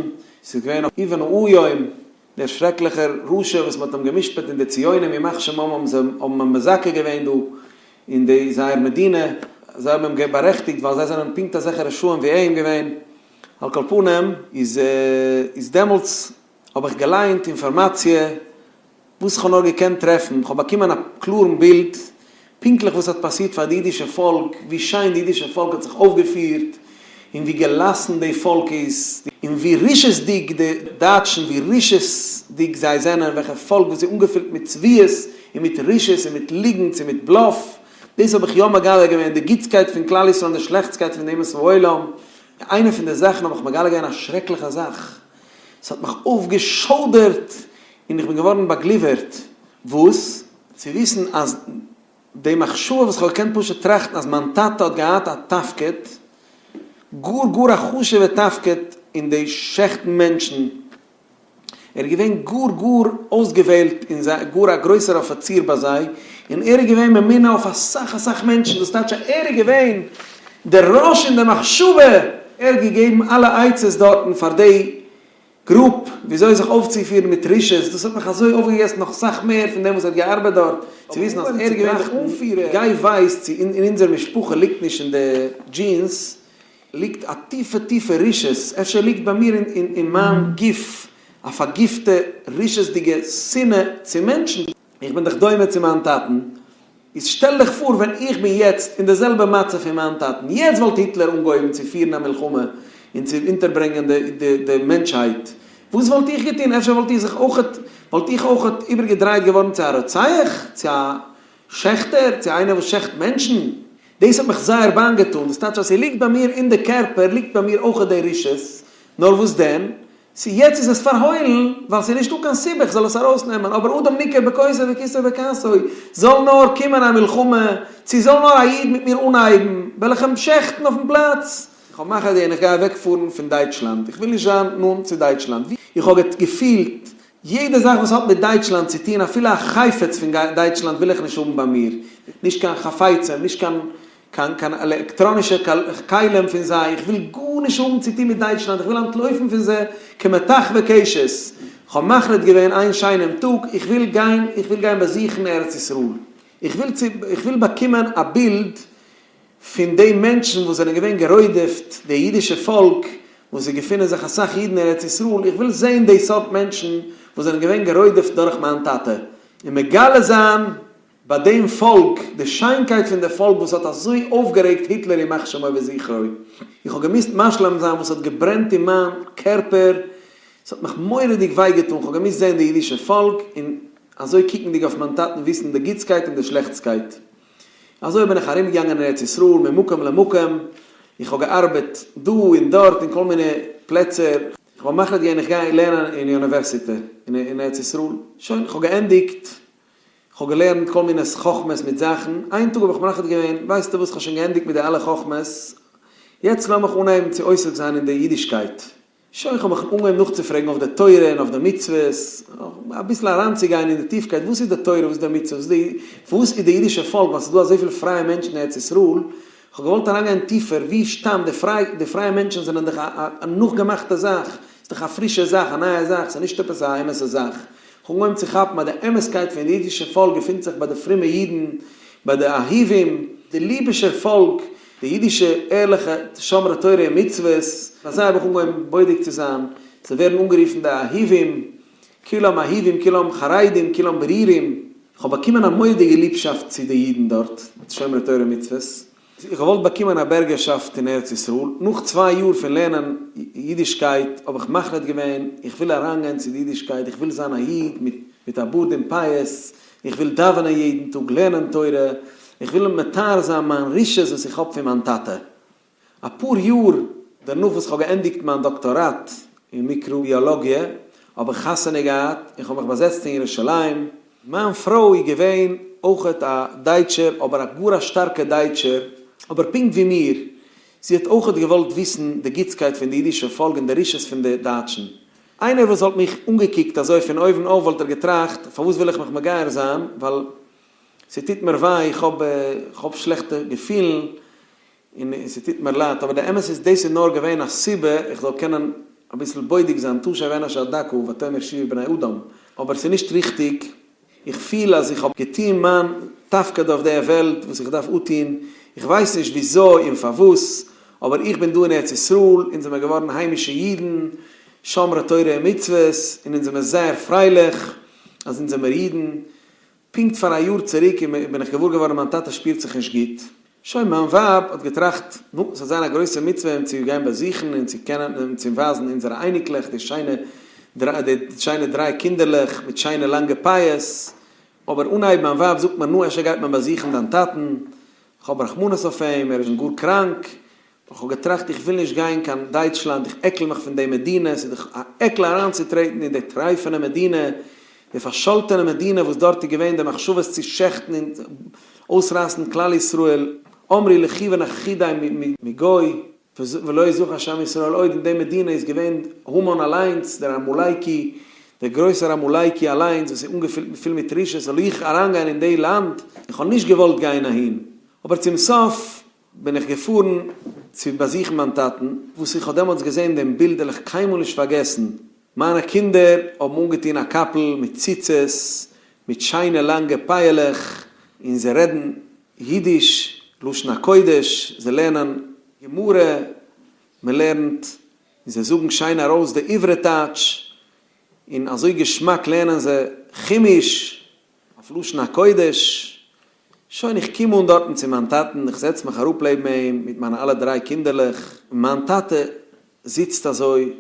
ס'איז געווען אויף איווען אויום, דער שרעקליכער רשע וואס מ'האט אים גע'משפט און די ציונים ימח שמם האבן זיי האבן אים מזכה געווען דא אין די זייער מדינה, זיי האבן אים בארעכטיגט ווייל זיי זענען פונקט אזעלכע רשעים ווי אים געווען, על כל פנים איז איז דעמאלטס האב איך געליינט אינפארמאציע וואס כ'האב נאר געקענט טרעפן, כ'האב באקומען א קלארן בילד פונקטליך וואס האט פאסירט פאר די אידישע פאלק, ווי שיין די אידישע פאלק האט זיך אויפגעפירט, און ווי געלאסן די פאלק איז, און ווי רשעות'דיג די דייטשן, ווי רשעות'דיג זיי זענען, וועלכע פאלק וואס איז אנגעפילט מיט צביעות און מיט רשעות און מיט ליגנטס און מיט בלאף, דאס האב איך יא מגלה געווען, די גוטסקייט פון כלל ישראל און די שלעכטסקייט פון די אומות העולם, איינע פון די זאכן האב איך מגלה געווען א שרעקליכע זאך, ס'האט מיך אויפגעשוידערט און איך בין געווארן באגליווערט, וואס? צו וויסן אז די מחשבה וואס כ'האב געקענט פשוט טראכטן אז מיין טאטע האט געהאט א תפקיד, גאר גאר א חשוב'ע תפקיד אין די שעכטן מענטשן, ער איז געווען גאר גאר אויסגעוועלט און גאר א גרויסער אפיציר ביי זיי, און ער איז געווען ממונה אויף אסאך אסאך מענטשן, דאס טייטש אז ער איז געווען דער ראש אין די מחשבה, ער האט געגעבן אלע עצות דארטן פאר די גרופ וויאזוי זיך אויפצופירן מיט רשעות, דאס האט מיך אזוי אויפגעגעסן נאך סאך מער פון דעם וואס ער האט געארבעט דארט, צו וויסן אז ער איז געווען דער אנפירער, גיי ווייס צו אין אונזער משפחה ליגט נישט אין די genes ליגט א טיפע טיפע רשעות, אפשר ליגט ביי מיר אין מיין גוף א פארגיפטע רשעות'דיגע שנאה צו מענטשן, איך בין דאך דומה צו מיין טאטן, איז שטעל דיך פאר ווען איך בין יעצט אין די זעלבע מצב פון מיין טאטן, יעצט וואלט היטלער אנגעהויבן צו פירן א מלחמה און צו אונטערברענגען די מענטשהייט, וואס וואלט איך געטון? אפשר וואלט איך זיך אויכעט, וואלט איך אויכעט איבערגעדרייט געווארן צו א רוצח? צו א שעכטער? צו איינער וואס שעכט מענטשן? דאס האט מיך זייער באנג געטאן, דאס טייטש אז ס'ליגט ביי מיר אין די קערפער ליגט ביי מיר אויכעט די רשעות, נאר וואס דען? ס'יעצט איז עס פארהוילן ווייל ס'איז נישטא קיין סיבה איך זאל עס ארויסנעמען, אבער אדם ניכר בכוסו וכיסו בכעסו, זאל נאר קומען א מלחמה, צו זאל נאר א איד מיט מיר אנהייבן, וועל איך אים שעכטן אויפן פלאץ. איך האב מחליט געווען איך גיי אוועק פארן פון דייטשלאנד, איך וויל נישט זיין נאנט צו דייטשלאנד, איך האב געפילט יעדע זאך וואס האט מיט דייטשלאנד צו טון אפילו א חפץ פון דייטשלאנד וויל איך נישט האבן ביי מיר, נישט קיין חפצים, נישט קיין קיין קיין עלעקטראנישע כלים פון זיי, איך וויל גארנישט האבן צו טון מיט דייטשלאנד, איך וויל אנטלויפן פון זיי כמטחווי קשת, איך האב מחליט געווען איין שיינעם טאג, איך וויל גיין, איך וויל גיין באזוכן ארץ ישראל, איך וויל צו, איך וויל באקומען א בילד פון די מענטשן וואס זענען געווען גערודפ'ט, די אידישע פאלק, וואס זיי געפינען זיך אסאך אידן אין ארץ ישראל, איך וויל זען די סארט מענטשן וואס זענען געווען גערודפ'ט דורך מיין טאטע, און מגלה זיין ביי דעם פאלק, די שיינקייט פון די פאלק וואס האט אזוי אויפגערעגט היטלער ימח שמו וזכרו. איך האב געמוזט משלים זיין וואס האט געברענט אין מיין קערפער, ס'האט מיך מורא'דיג וויי געטאן, כ'האב געמוזט זען די אידישע פאלק, און אזוי קוקנדיג אויף מיין טאטן וויסן די גוטסקייט און די שלעכטסקייט. אזוי בין איך ארומגעגאנגען אין ארץ ישראל ממקום למקום, איך האב געארבעט דא און דארט אין כל מיני פלעצער, איך האב מחליט געווען איך גיי לערנען אין אוניווערסיטע אין ארץ ישראל, שוין, איך האב געענדיגט. איך האב געלערנט כל מיני חכמות מיט זאכן, איין טאג האב איך מחליט געווען, ווייסטו וואס, איך האב שוין געענדיגט מיט די אלע חכמות, יעצט לאמיך אנהייבן צו עוסק זיין אין די אידישקייט. שוין, איך האב מיך אנגעהויבן נאכצופרעגן אויף די תורה און אויף די מצוות, אביסל אריינצוגיין אין די טיפקייט, וואס איז די תורה, וואס איז די מצוות, וואס איז די אידישע פאלק, ווייל ס'איז דא אזויפיל פרייע מענטשן אין ארץ ישראל, איך האב געוואלט אריינגיין טיפער, ווי שטאמט די פריי, די פרייע מענטשן זענען דאך א נאכגעמאכטע זאך, ס'איז דאך א פרישע זאך, א נייע זאך, ס'איז נישט עפעס א אמת'ע זאך. איך האב אנגעהויבן צו כאפן אז די אמת'קייט פון די אידישע פאלק געפינט זיך ביי די פרומע אידן, ביי די אהובים, די ליבישער פאלק, די אידישע ערליכע שומרי תורה און מצוות, ביי זיי האב איך אנגעהויבן בודק צו זיין, זיי ווערן אנגערופן די אהובים, כולם אהובים כולם חרדים כולם ברירים, איך האב באקומען א מורא'דיגע ליבשאפט צו די אידן דארט, שומרי תורה ומצוות, איך האב געוואלט באקומען א בירגערשאפט אין ארץ ישראל, נאך צוויי יאר פון לערנען אידישקייט האב איך מחליט געווען איך וויל אריינגיין צו די אידישקייט, איך וויל זיין א איד מיט א בארד און פאות, איך וויל דאווענען יעדן טאג, לערנען תורה, איך וויל מטהר זיין מיין רשעות וואס איך האב פון מיין טאטע. אפאר יאר דערנאך וואס כ'האב געענדיגט מיין דאקטאראט אין מיקראביאלאגיע האב איך חתונה געהאט און כ'האב מיך באזעצט אין ירושלים. מיין פרוי איז געווען אויכעט א דייטשער אבער א גאר א שטארקע דייטשער, אבער פונקט ווי מיר, זי האט אויכעט געוואלט וויסן די גוטסקייט פון די אידישע פאלק און די רשעות פון די דייטשן. איינער וואס וואלט מיך אנגעקוקט אזוי פון אויבן אויף וואלט ער געטראכט, פארוואס וויל איך מיך מגייר זיין, ווייל ס'טוט מיר וויי, איך האב איך האב שלעכטע געפילן, און ס'טוט מיר לייד, אבער די אמת איז דאס איז נאר געווען א סיבה איך זאל קענען אביסל בודק זיין תשב אנוש עד דכא ותאמר שובו בני אדם, אבער ס'איז נישט ריכטיג, איך פיל אז איך האב געטון מיין תפקיד אויף דער וועלט וואס איך דארף אפטון, איך ווייס נישט וויאזוי און פארוואס, אבער איך בין דא אין ארץ ישראל, אונז זעמיר געווארן היימישע אידן, שומרי תורה ומצוות, און אונז זעמיר זייער פרייליך אז אונז זעמיר אידן, פונקט פאר א יאר צוריק בין איך געוואר געווארן מיין טאטע שפירט זיך נישט גוט. שוין מיין ווייב האט געטראכט, נו, ס'וועט זיין א גרויסע מצוה אים צו גיין באזוכן און צו קענען און צו ווייזן אונזערע אייניקלעך די שיינע די שיינע דריי קינדערלעך מיט שיינע לאנגע פאות. אבער אנהייב מיין ווייב זאגט מיר, נו, אפשר גייט מען באזוכן דיין טאטן, כ'האב רחמנות אויף אים, ער איז גאר קראנק. איך האב געטראכט איך וויל נישט גיין קיין דייטשלאנד, איך עקל מיך פון די מדינה, ס'איז דאך א עקל אריינצוטרעטן אין די טרייפענע מדינה, די פארשאלטענע מדינה וואס דארט איז געווען די מחשבות צו שעכטן און אויסרייסן כלל ישראל, אמרי לכי ונכחידי מגוי ולא יזכר שם ישראל עוד, אין די מדינה איז געווען המן אליינס, דער עמלקי, דער גרויסער עמלקי אליינס וואס איז אנגעפילט פול מיט רשעות, זאל איך אריינגיין אין די לאנד? איך האב נישט געוואלט גיין אהין, אבער צום סוף בין איך געפארן צו באזוכן מיין טאטן, וואס איך האב דעמאלטס געזען דעם בילד וועל איך קיינמאל נישט פארגעסן, מיינע קינדער האבן אנגעטון א קאפל מיט ציצית, מיט שיינע לאנגע פאה'לעך, און זיי רעדן אידיש, לשון הקודש, זיי לערנען גמרא, מען לערנט, און זיי זאגן שיין ארויס די עברי טייטש, און אזוי געשמאק לערנען זיי חומש אויף לשון הקודש, שוין איך קום אן דארטן צו מיין טאטן, איך זעץ מיך אראפ לעבן אים מיט מיינע אלע דריי קינדערלעך, און מיין טאטע זיצט אזוי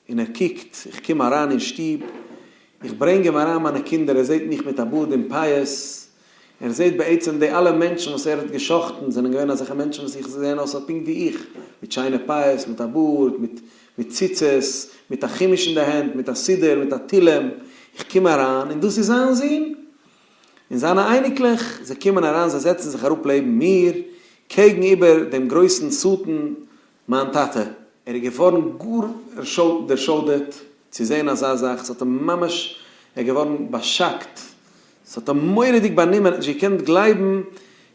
און ער קוקט, איך קום אריין אין שטוב, איך ברענג אים אריין מיינע קינדער, ער זעט מיך מיט א בארד און פאות, ער זעט בעצם די אלע מענטשן וואס ער האט גע'שחט'ן זענען געווען אזעלכע מענטשן וואס איך זעען אויס פונקט ווי איך, מיט שיינע פאות, מיט א בארד, מיט מיט ציצית, מיט א חומש אין די הענט, מיט א סידור, מיט א תהלים, איך קום אריין און דאס איז זיין זון און זיינע אייניקלעך, זיי קומען אריין, זיי זעצן זיך אראפ לעבן מיר, קעגן איבער דעם גרויסן שטן, מיין טאטע. ער איז געווארן גאר דערשוידערט צו זען אזא זאך, ס'האט אים ממש, ער איז געווארן באשאקט, ס'האט אים מורא'דיג באנומען, ער האט נישט געקענט גלייבן,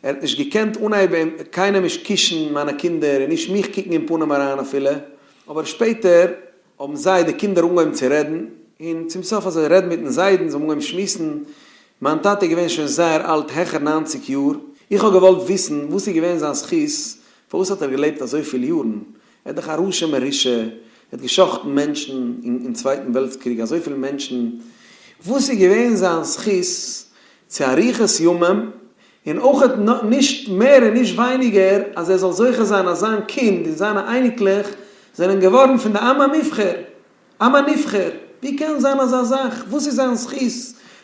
ער האט נישט געקענט אנהייבן קיינעם נישט קושן מיינע קינדער און נישט מיך קוקן אין פנים אריין אפילו, אבער שפעטער האבן זיי, די קינדער, אנגעהויבן צו רעדן, און צום סוף אז זיי רעדן מיטן זיידן, זיי האבן אנגעהויבן שמועסן, מיין טאטע איז געווען שוין זייער אלט, העכער ניינציג יאר, איך האב געוואלט וויסן וואס איז געווען זיין זכות, פארוואס האט ער געלעבט אזויפיל יארן, ער איז דאך א רשע מרושע, ער האט גע'שחט'ן מענטשן אין צווייטן וועלטס קריג, אזויפיל מענטשן, וואס איז געווען זיין זכות צו אריכות ימים, און אויכעט נישט מער און נישט ווייניגער אז ער זאל זוכה זיין אז זיין קינד און זיינע אייניקלעך זענען געווארן פון די עם המבחר, עם הנבחר, ווי קען זיין אזא זאך? וואס איז זיין זכות?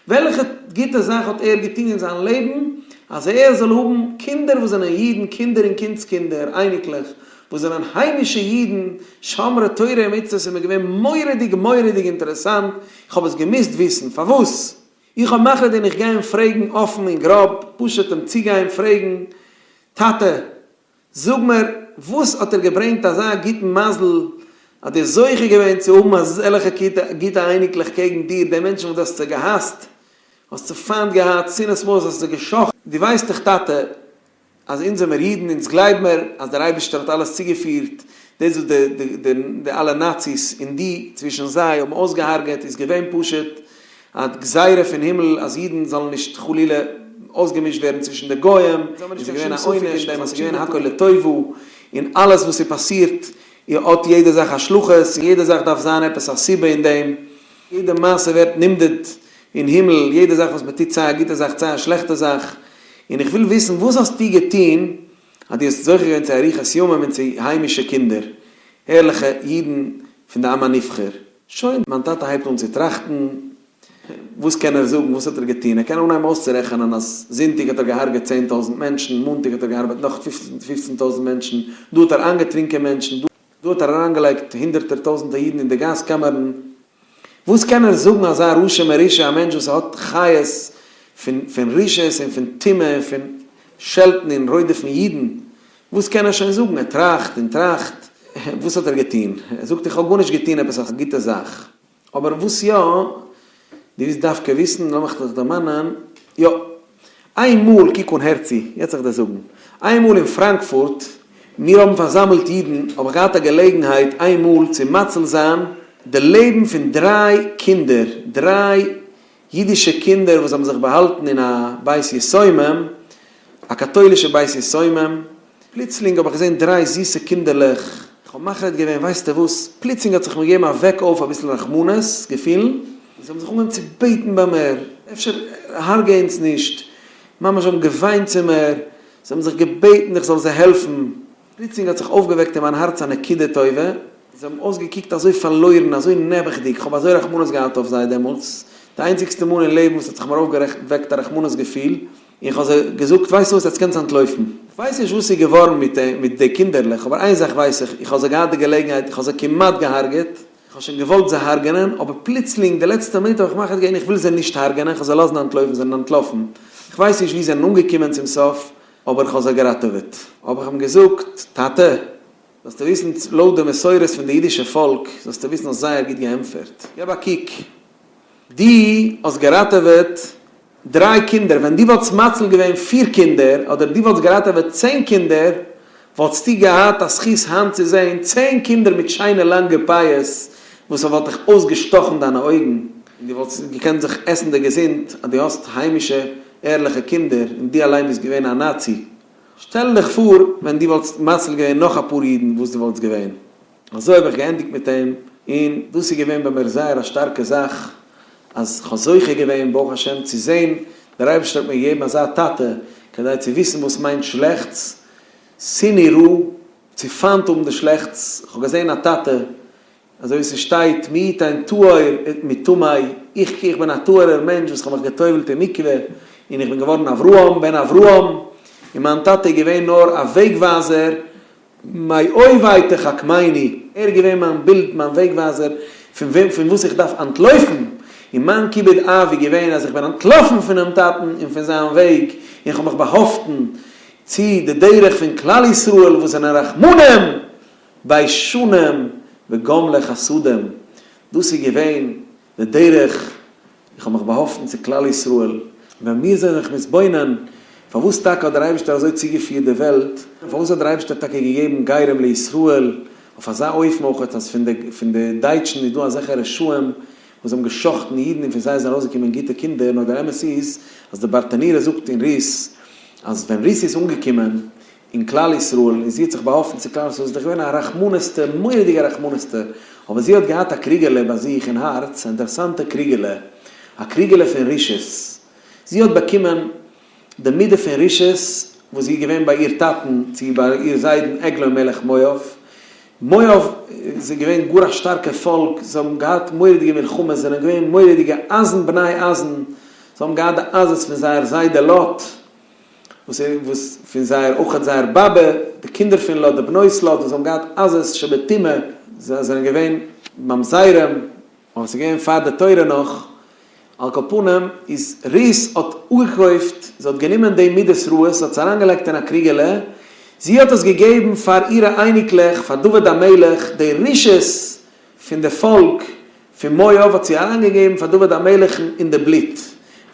וועלכע גוטע זאך האט ער געטון אין זיין לעבן אז ער זאל האבן קינדער וואס זענען אידן, קינדער און קינדס קינדער, אייניקלעך, וואס זענען היימישע אידן, שומרי תורה ומצוות, איז מיר געווען מורא'דיג מורא'דיג אינטערעסאנט, איך האב עס געמוזט וויסן, פארוואס? איך האב מחליט געווען איך גיי אים פרעגן אפן און גראב, פשוט אים צוגיין פרעגן, טאטע, זאג מיר, וואס האט דיר געברענגט אזא גוטן מזל אז דו האסט זוכה געווען צו האבן אזעלכע גוטע אייניקלעך קעגן דיר, די מענטשן וואס דו האסט זיי געהאסט, האסט זיי פיינט געהאט, שנאת מות האסט זיי געשאכטן, דו ווייסט דאך טאטע אז אונז זעמיר אידן, אונז גלייב מיר אז דער אייבערשטער האט אלעס צוגעפירט, דאס וואס די די די אלע נאציס און דו צווישן זיי האבן אויסגעהארגעט איז געווען פשוט א גזירה פון הימל אז אידן זאלן נישט חלילה אויסגעמישט ווערן צווישן די גוים, און ס'איז געווען א עונש אין דעם אז ס'איז געווען הכל לטובה, און אלעס וואס איז פאסירט האט יעדע זאך השלכות, און יעדע זאך דארף זיין עפעס א סיבה אין דעם, יעדע מעשה ווערט נמדד אין הימל, יעדע זאך וואס מען טוט סיי א גוטע זאך סיי א שלעכטע זאך, און איך וויל וויסן וואס האסטו געטון אז דו האסט זוכה געווען צו אריכות ימים און צו היימישע קינדער, ערליכע אידן פון די עם הנבחר. שוין, מיין טאטע הייבט אן צו טראכטן, וואס קען ער זאגן, וואס האט ער געטון? ער קען אנהייבן אויסצורעכענען אז זונטאג האט ער געהארגעט 10,000 מענטשן, מאנטאג האט ער געהארגעט נאך 15,000 מענטשן, דא האט ער איינגעטרינקען מענטשן, דא האט ער אריינגעלייגט הונדערטער טויזנטער אידן אין די גאז קאמערן. וואס קען ער זאגן אזא רשע מרושע, א מענטש וואס האט חיות פון פון רשעות און פון טומאה און פון שעלטן און רודפ'ן אידן, וואס קען ער שוין זאגן? ער טראכט און טראכט, וואס האט ער געטון? ער זאגט איך האב גארנישט געטון עפעס א גוטע זאך, אבער וואס יא? דו ווילסט דווקא וויסן? לאמיך דיך דערמאנען, יא, איין מאל, קוק אן הערצי, יעצט וועל איך דיר זאגן, איין מאל אין פראנקפורט, מיר האבן פארזאמלט אידן, האב איך געהאט א געלעגנהייט איין מאל צו מציל זיין די לעבן פון דריי קינדער, דריי אידישע קינדער וואס האבן זיך באהאלטן אין א בית יתומים, א קאטוילישע בית יתומים, פלוצלינג האב איך געזען דריי זיסע קינדערלעך, איך האב מחליט געווען, ווייסטו וואס, פלוצלינג האט זיך מיר געגעבן א וועק אויף אביסל רחמנות געפילן, און זיי האבן זיך אנגעהויבן צו בעטן ביי מיר, אפשר הרג'ע אונז נישט, ממש זיי האבן געוויינט צו מיר, זיי האבן זיך געבעטן איך זאל זיי העלפן, פלוצלינג האט זיך אויפגעוועקט אין מיין הארץ א נקודה טובה, זיי האבן אויסגעקוקט אזוי פארלוירן, אזוי נעבעכדיג, כ'האב אזוי רחמנות געהאט אויף זיי דעמאלטס, די איינציגסטע מאל אין לעבן וואס האט זיך מיר אויפגעוועקט א רחמנות געפיל, און כ'האב זיי געזאגט, ווייסט וואס, עטס קענטס אנטלויפן. כ'ווייס נישט וואס איז געווארן מיט מיט די קינדערלעך, אבער איין זאך ווייס איך, איך האב זיי געהאט די געלעגנהייט, איך האב זיי כמעט געהארגעט, איך האב שוין געוואלט זיי הרג'נען, אבער פלוצלינג די לעצטע מינוט האב איך מחליט געווען איך וויל זיי נישט הרג'נען, כ'זאל זיי לאזן אנטלויפן, זיי זענען אנטלאפן, כ'ווייס נישט וואו זיי זענען אנגעקומען צום סוף, אבער כ'האב זיי געראטעוועט. האב איך אים געזאגט, טאטע, זאלסטו וויסן, לויט די מסורת פון די אידישע פאלק, זאלסטו וויסן האסט זייער גוט געענטפערט. געב א קוק, דו האסט געראטעוועט דריי קינדער, ווען דו וואלטסט מציל געווען פיר קינדער, אדער דו וואלטסט געראטעוועט צען קינדער, וואלטסטו געהאט א זכות היינט צו זען צען קינדער מיט שיינע לאנגע פאות, וואס ס'וואלט דיך אויסגעשטאכן דיינע אויגן, און דו וואלטסט געקענט זיך עסן די געזונט אז דו האסט היימישע ערליכע קינדער, און דו אליין ביסט געווען א נאצי. שטעל דיך פאר ווען דו וואלטסט מציל געווען נאך אפאר אידן וואס דו וואלטסט געווען. אזוי האב איך געענדיגט מיט אים, און דאס איז געווען ביי מיר זייער א שטארקע זאך, אז כ'האב זוכה געווען ברוך השם צו זען, דער אייבערשטער האט מיר געגעבן אזא טאטע, כדי צו וויסן וואס מיינט שלעכטס, שנאו רע, צו פיינט האבן די שלעכטס, כ'האב געזען א טאטע, אזוי ווי ס'שטייט מי יתן טהור מטמא, איך איך בין א טהור'ער מענטש וואס כ'האב מיך גע'טובל'ט אין מקווה, און איך בין געווארן אברהם בן אברהם, און מיין טאטע איז געווען נאר א וועג ווייזער, מאויבי תחכמני, ער איז געווען מיין בילד, מיין וועג ווייזער פון וועם פון וואס איך דארף אנטלויפן, און מיין כיבוד אב איז געווען אז איך בין אנטלאפן פונעם טאטן און פון זיין וועג, און כ'האב מיך באהאפטן צו די דרך פון כלל ישראל וואס זענען רחמנים ביישנים וגומלי חסדים, דאס איז געווען די דרך, איך האב מיך באהאפטן צו כלל ישראל, ווען מיר זענען זיך מתבונן, פארוואס טאקע האט דער אייבערשטער אזוי צוגעפירט די וועלט, פארוואס האט דער אייבערשטער טאקע געגעבן גרים לישראל אויף אזא אופן אויך אז פון די פון די דייטשן איז דא אזעלכע רשעים וואס האבן גע'שחט'ן אידן און פון זיי זענען ארויסגעקומען גוטע קינדער, נאר דער אמת איז אז די ברטנורא זאגט אין רות אז ווען רות איז אנגעקומען אין כלל ישראל און זי האט זיך באהאפטן צו כלל ישראל, זי איז דאך געווען א רחמנות'טע, מורא'דיגע רחמנות'טע, אבער זי האט געהאט א קריגעלע ביי זיך אין הארץ, א אינטערעסאנטע קריגעלע, א קריגעלע פון רשעות. זי האט באקומען די מידה פון רשעות וואס זי איז געווען ביי איר טאטן, צו ביי איר זיידן עגלון מלך מואב. מואב איז געווען גאר א שטארקע פאלק, זיי האבן געהאט מורא'דיגע מלחמות, זיי זענען געווען מורא'דיגע אייזן בני אייזן, זיי האבן געהאט די עזות פון זייער זיידע לוט, וואס וואס פון זייער אויכעט זייער באבע, די קינדער פון לוט, די בנות לוט, וואס האבן געהאט עזות שבטומאה, זיי זענען געווען ממזרים, אבער ס'איז געווען פאר די תורה נאך, על כל פנים איז רות האט אפגעקויפט, זי האט גענומען די מידות רעות, האט עס אריינגעלייגט אין א קריגעלע, זי האט עס געגעבן פאר אירע אייניקלעך, פאר דוד המלך, די רשעות פון די פאלק פון מואב האט זי אריינגעגעבן פאר דוד המלך'ן אין די בלוט.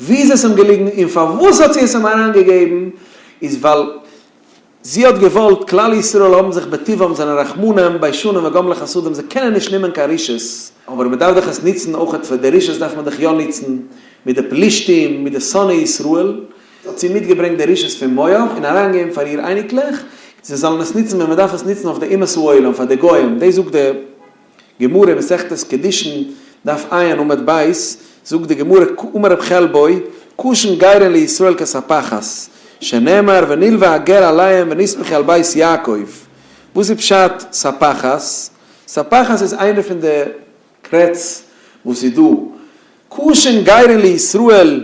ווי איז עס אים געליגן און פארוואס האט זי עס אים אריינגעגעבן, איז ווייל זי האט געוואלט כלל ישראל האבן זיך בטבעם זענען רחמנים, ביישנים וגומלי חסדים, זיי קענען נישט נעמען קיין רשעות, אבער מען דארף דאך עס נוצן אויכעט פאר די רשעות דארף מען דאך יא נוצן, מיט די פלישתים, מיט די שונאי ישראל, האט זי מיטגעברענגט די רשעות פון מואב און אריינגעגעבן פאר איר אייניקלעך, זיי זאלן עס נוצן ווען מען דארף עס נוצן אויף די אומות העולם, פאר די גוים, דאס זאגט די גמרא אין מסכת קידושין, דף ע' עמוד ב', זאגט די גמרא, אמר רב חלבו, קשין גירין לישראל כספחת, שנאמר ונלוה הגר עליהם ונסמכו על בית יעקב, וואס איז פשט ספחת? ספחת איז איינע פון די קרעץ וואס איז דא, קשין גירין לישראל,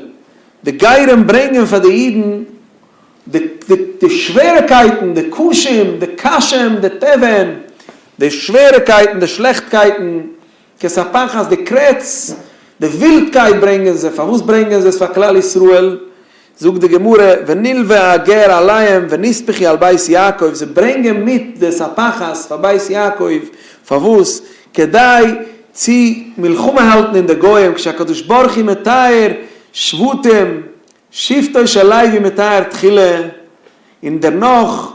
די גרים ברענגען פאר די אידן די שוועריקייטן, די קשים, די קשים, די תבן, די שוועריקייטן, די שלעכטקייטן, כספחת, די קרעץ, די ווילדקייט ברענגען זיי, פארוואס ברענגען זיי עס פאר כלל ישראל? זאגט די גמרא, ונלוה הגר עליהם ונספחו על בית יעקב, זיי ברענגען מיט די ספחת פאר בית יעקב, פארוואס? כדי צו מלחמה האלטן אין די גוים, כשהקדוש ברוך הוא מטהר שבטים, שבטו של לוי מטהר תחילה, און דערנאך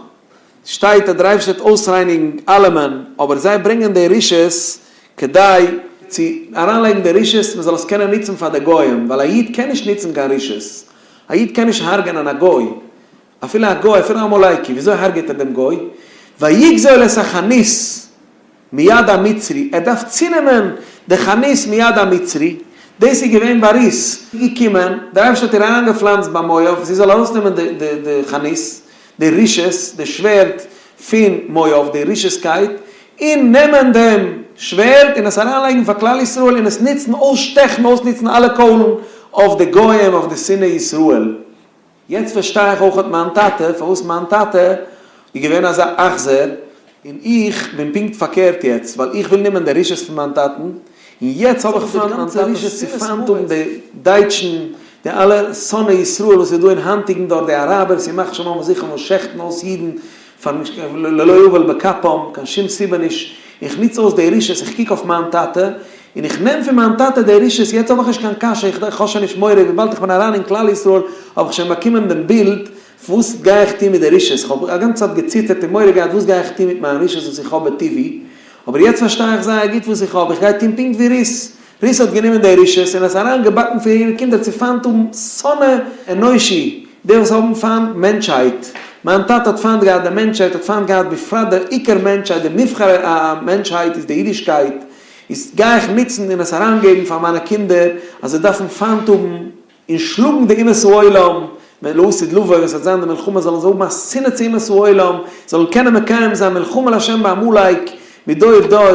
שטייט אז דער אייבערשטער וועט אויסרייניגן אלעמען, אבער זיי ברענגען די רשעות כדי צו אריינלייגן די רשעות מען זאל עס קענען נוצן פאר די גוים, ווייל א איד קען נישט נוצן קיין רשעות, א איד קען נישט הרג'ענען א גוי, אפילו א גוי, אפילו א עמלקי, וויאזוי הרג'עט ער דעם גוי? ויגזול את החנית מיד המצרי, ער דארף צונעמען די חנית מיד המצרי, דאס איז געווען ביי רות, געקומען, דער אייבערשטער האט איר אריינגעפלאנצט ביי מואב, זי זאל ארויסנעמען די חנית, די רשעות, די שווערד פון מואב, די רשעות'קייט, און נעמען דעם שווערד און עס אריינלייגן פאר כלל ישראל און עס נוצן, אויסשטעכן, אויסנוצן אלע קוילן אויף די גוים, אויף די שונאי ישראל. יעצט פארשטיי איך אויכעט מיין טאטע, פארוואס מיין טאטע איז געווען אזא אכזר, און איך בין פונקט פארקערט יעצט, ווייל איך וויל נעמען די רשעות פון מיין טאטן, און יעצט האב איך פיינט מיין טאטע'ס צו פיינט האבן די דייטשן, די אלע שונאי ישראל וואס איז דא אין היינטיגן דור, די אראבערס ימח שמם וזכרם וואס שעכטן אויס אידן פאר ללא עוול בכפם, קיין שום סיבה נישט, איך נוץ אויס די רשעות, איך קוק אויף מיין טאטע, און איך נעם פון מיין טאטע די רשעות, יעצט האב איך נישט קיין קשיא, איך האב שוין נישט מורא, וויבאלד איך בין אריין אין כלל ישראל האב איך שוין באקומען דעם בילד, וואס גיי איך טון מיט די רשעות, איך האב א גאנצע צייט געציטערט און מורא געהאט וואס גיי איך טון מיט מיין רשעות וואס איך האב בטבעי, אבער יעצט פארשטיי איך זייער גוט וואס איך האב, איך גיי טון פונקט ווי רות, רות האט גענומען די רשעות און עס אריין געבאקן פאר אירע קינדער צו פיינט האבן שונא אנושי, די וואס האבן פיינט מענטשהייט, מיין טאטע האט פיינט געהאט די מענטשהייט, האט פיינט געהאט בפרט דער עיקר מענטשהייט, די מבחר המענטשהייט איז די אידישקייט, איז גיי איך נוצן און עס אריין געבן פאר מיינע קינדער אז זיי דארפן פיינט האבן און שלאגן די אומות העולם, ווען לעתיד לבוא ווען ס'וועט זיין די מלחמה זאלן זיי האבן א שנאה צו אומות העולם, זאלן קענען מקיים זיין מלחמה לה' בעמלק מדור דור,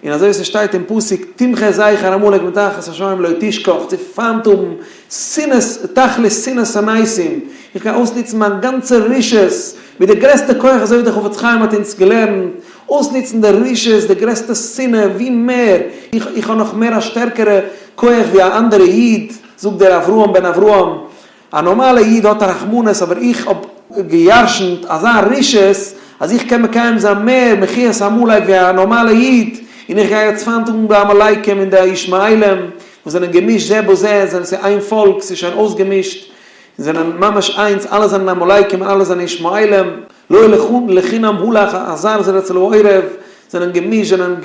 און אזוי ווי ס'שטייט אין פסוק תמחה זכר עמלק מתחת השמים לא תשכח, צו פיינט האבן שנאת תכלית שנאת המתים, איך גיי אויסנוצן מיין גאנצע רשעות מיט די גרעסטע כח אזוי ווי דער חפץ חיים האט אונז געלערנט, אויסנוצן די רשעות, די גרעסטע שנאה, ווי מער, איך איך האב נאך מער א שטערקערע כח ווי א אנדערע איד, זאגט דער אברהם בן אברהם, א נארמאלע איד האט א רחמנות אבער איך האב גע'ירש'נט אזא רשעות אז איך קען מקיים זיין מער מחיית עמלק ווי א נארמאלע איד, און איך גיי יעצט פיינט האבן די עמלקים און די ישמעאלים וואס זענען געמישט זה בזה, זענען ס'איז איין פאלק, ס'איז שוין אויסגעמישט, זענען ממש איינס, אלע זענען עמלקים און אלע זענען ישמעאלים. לא לחינם הלך הזרזיר אצל העורב, זענען געמישט, זענען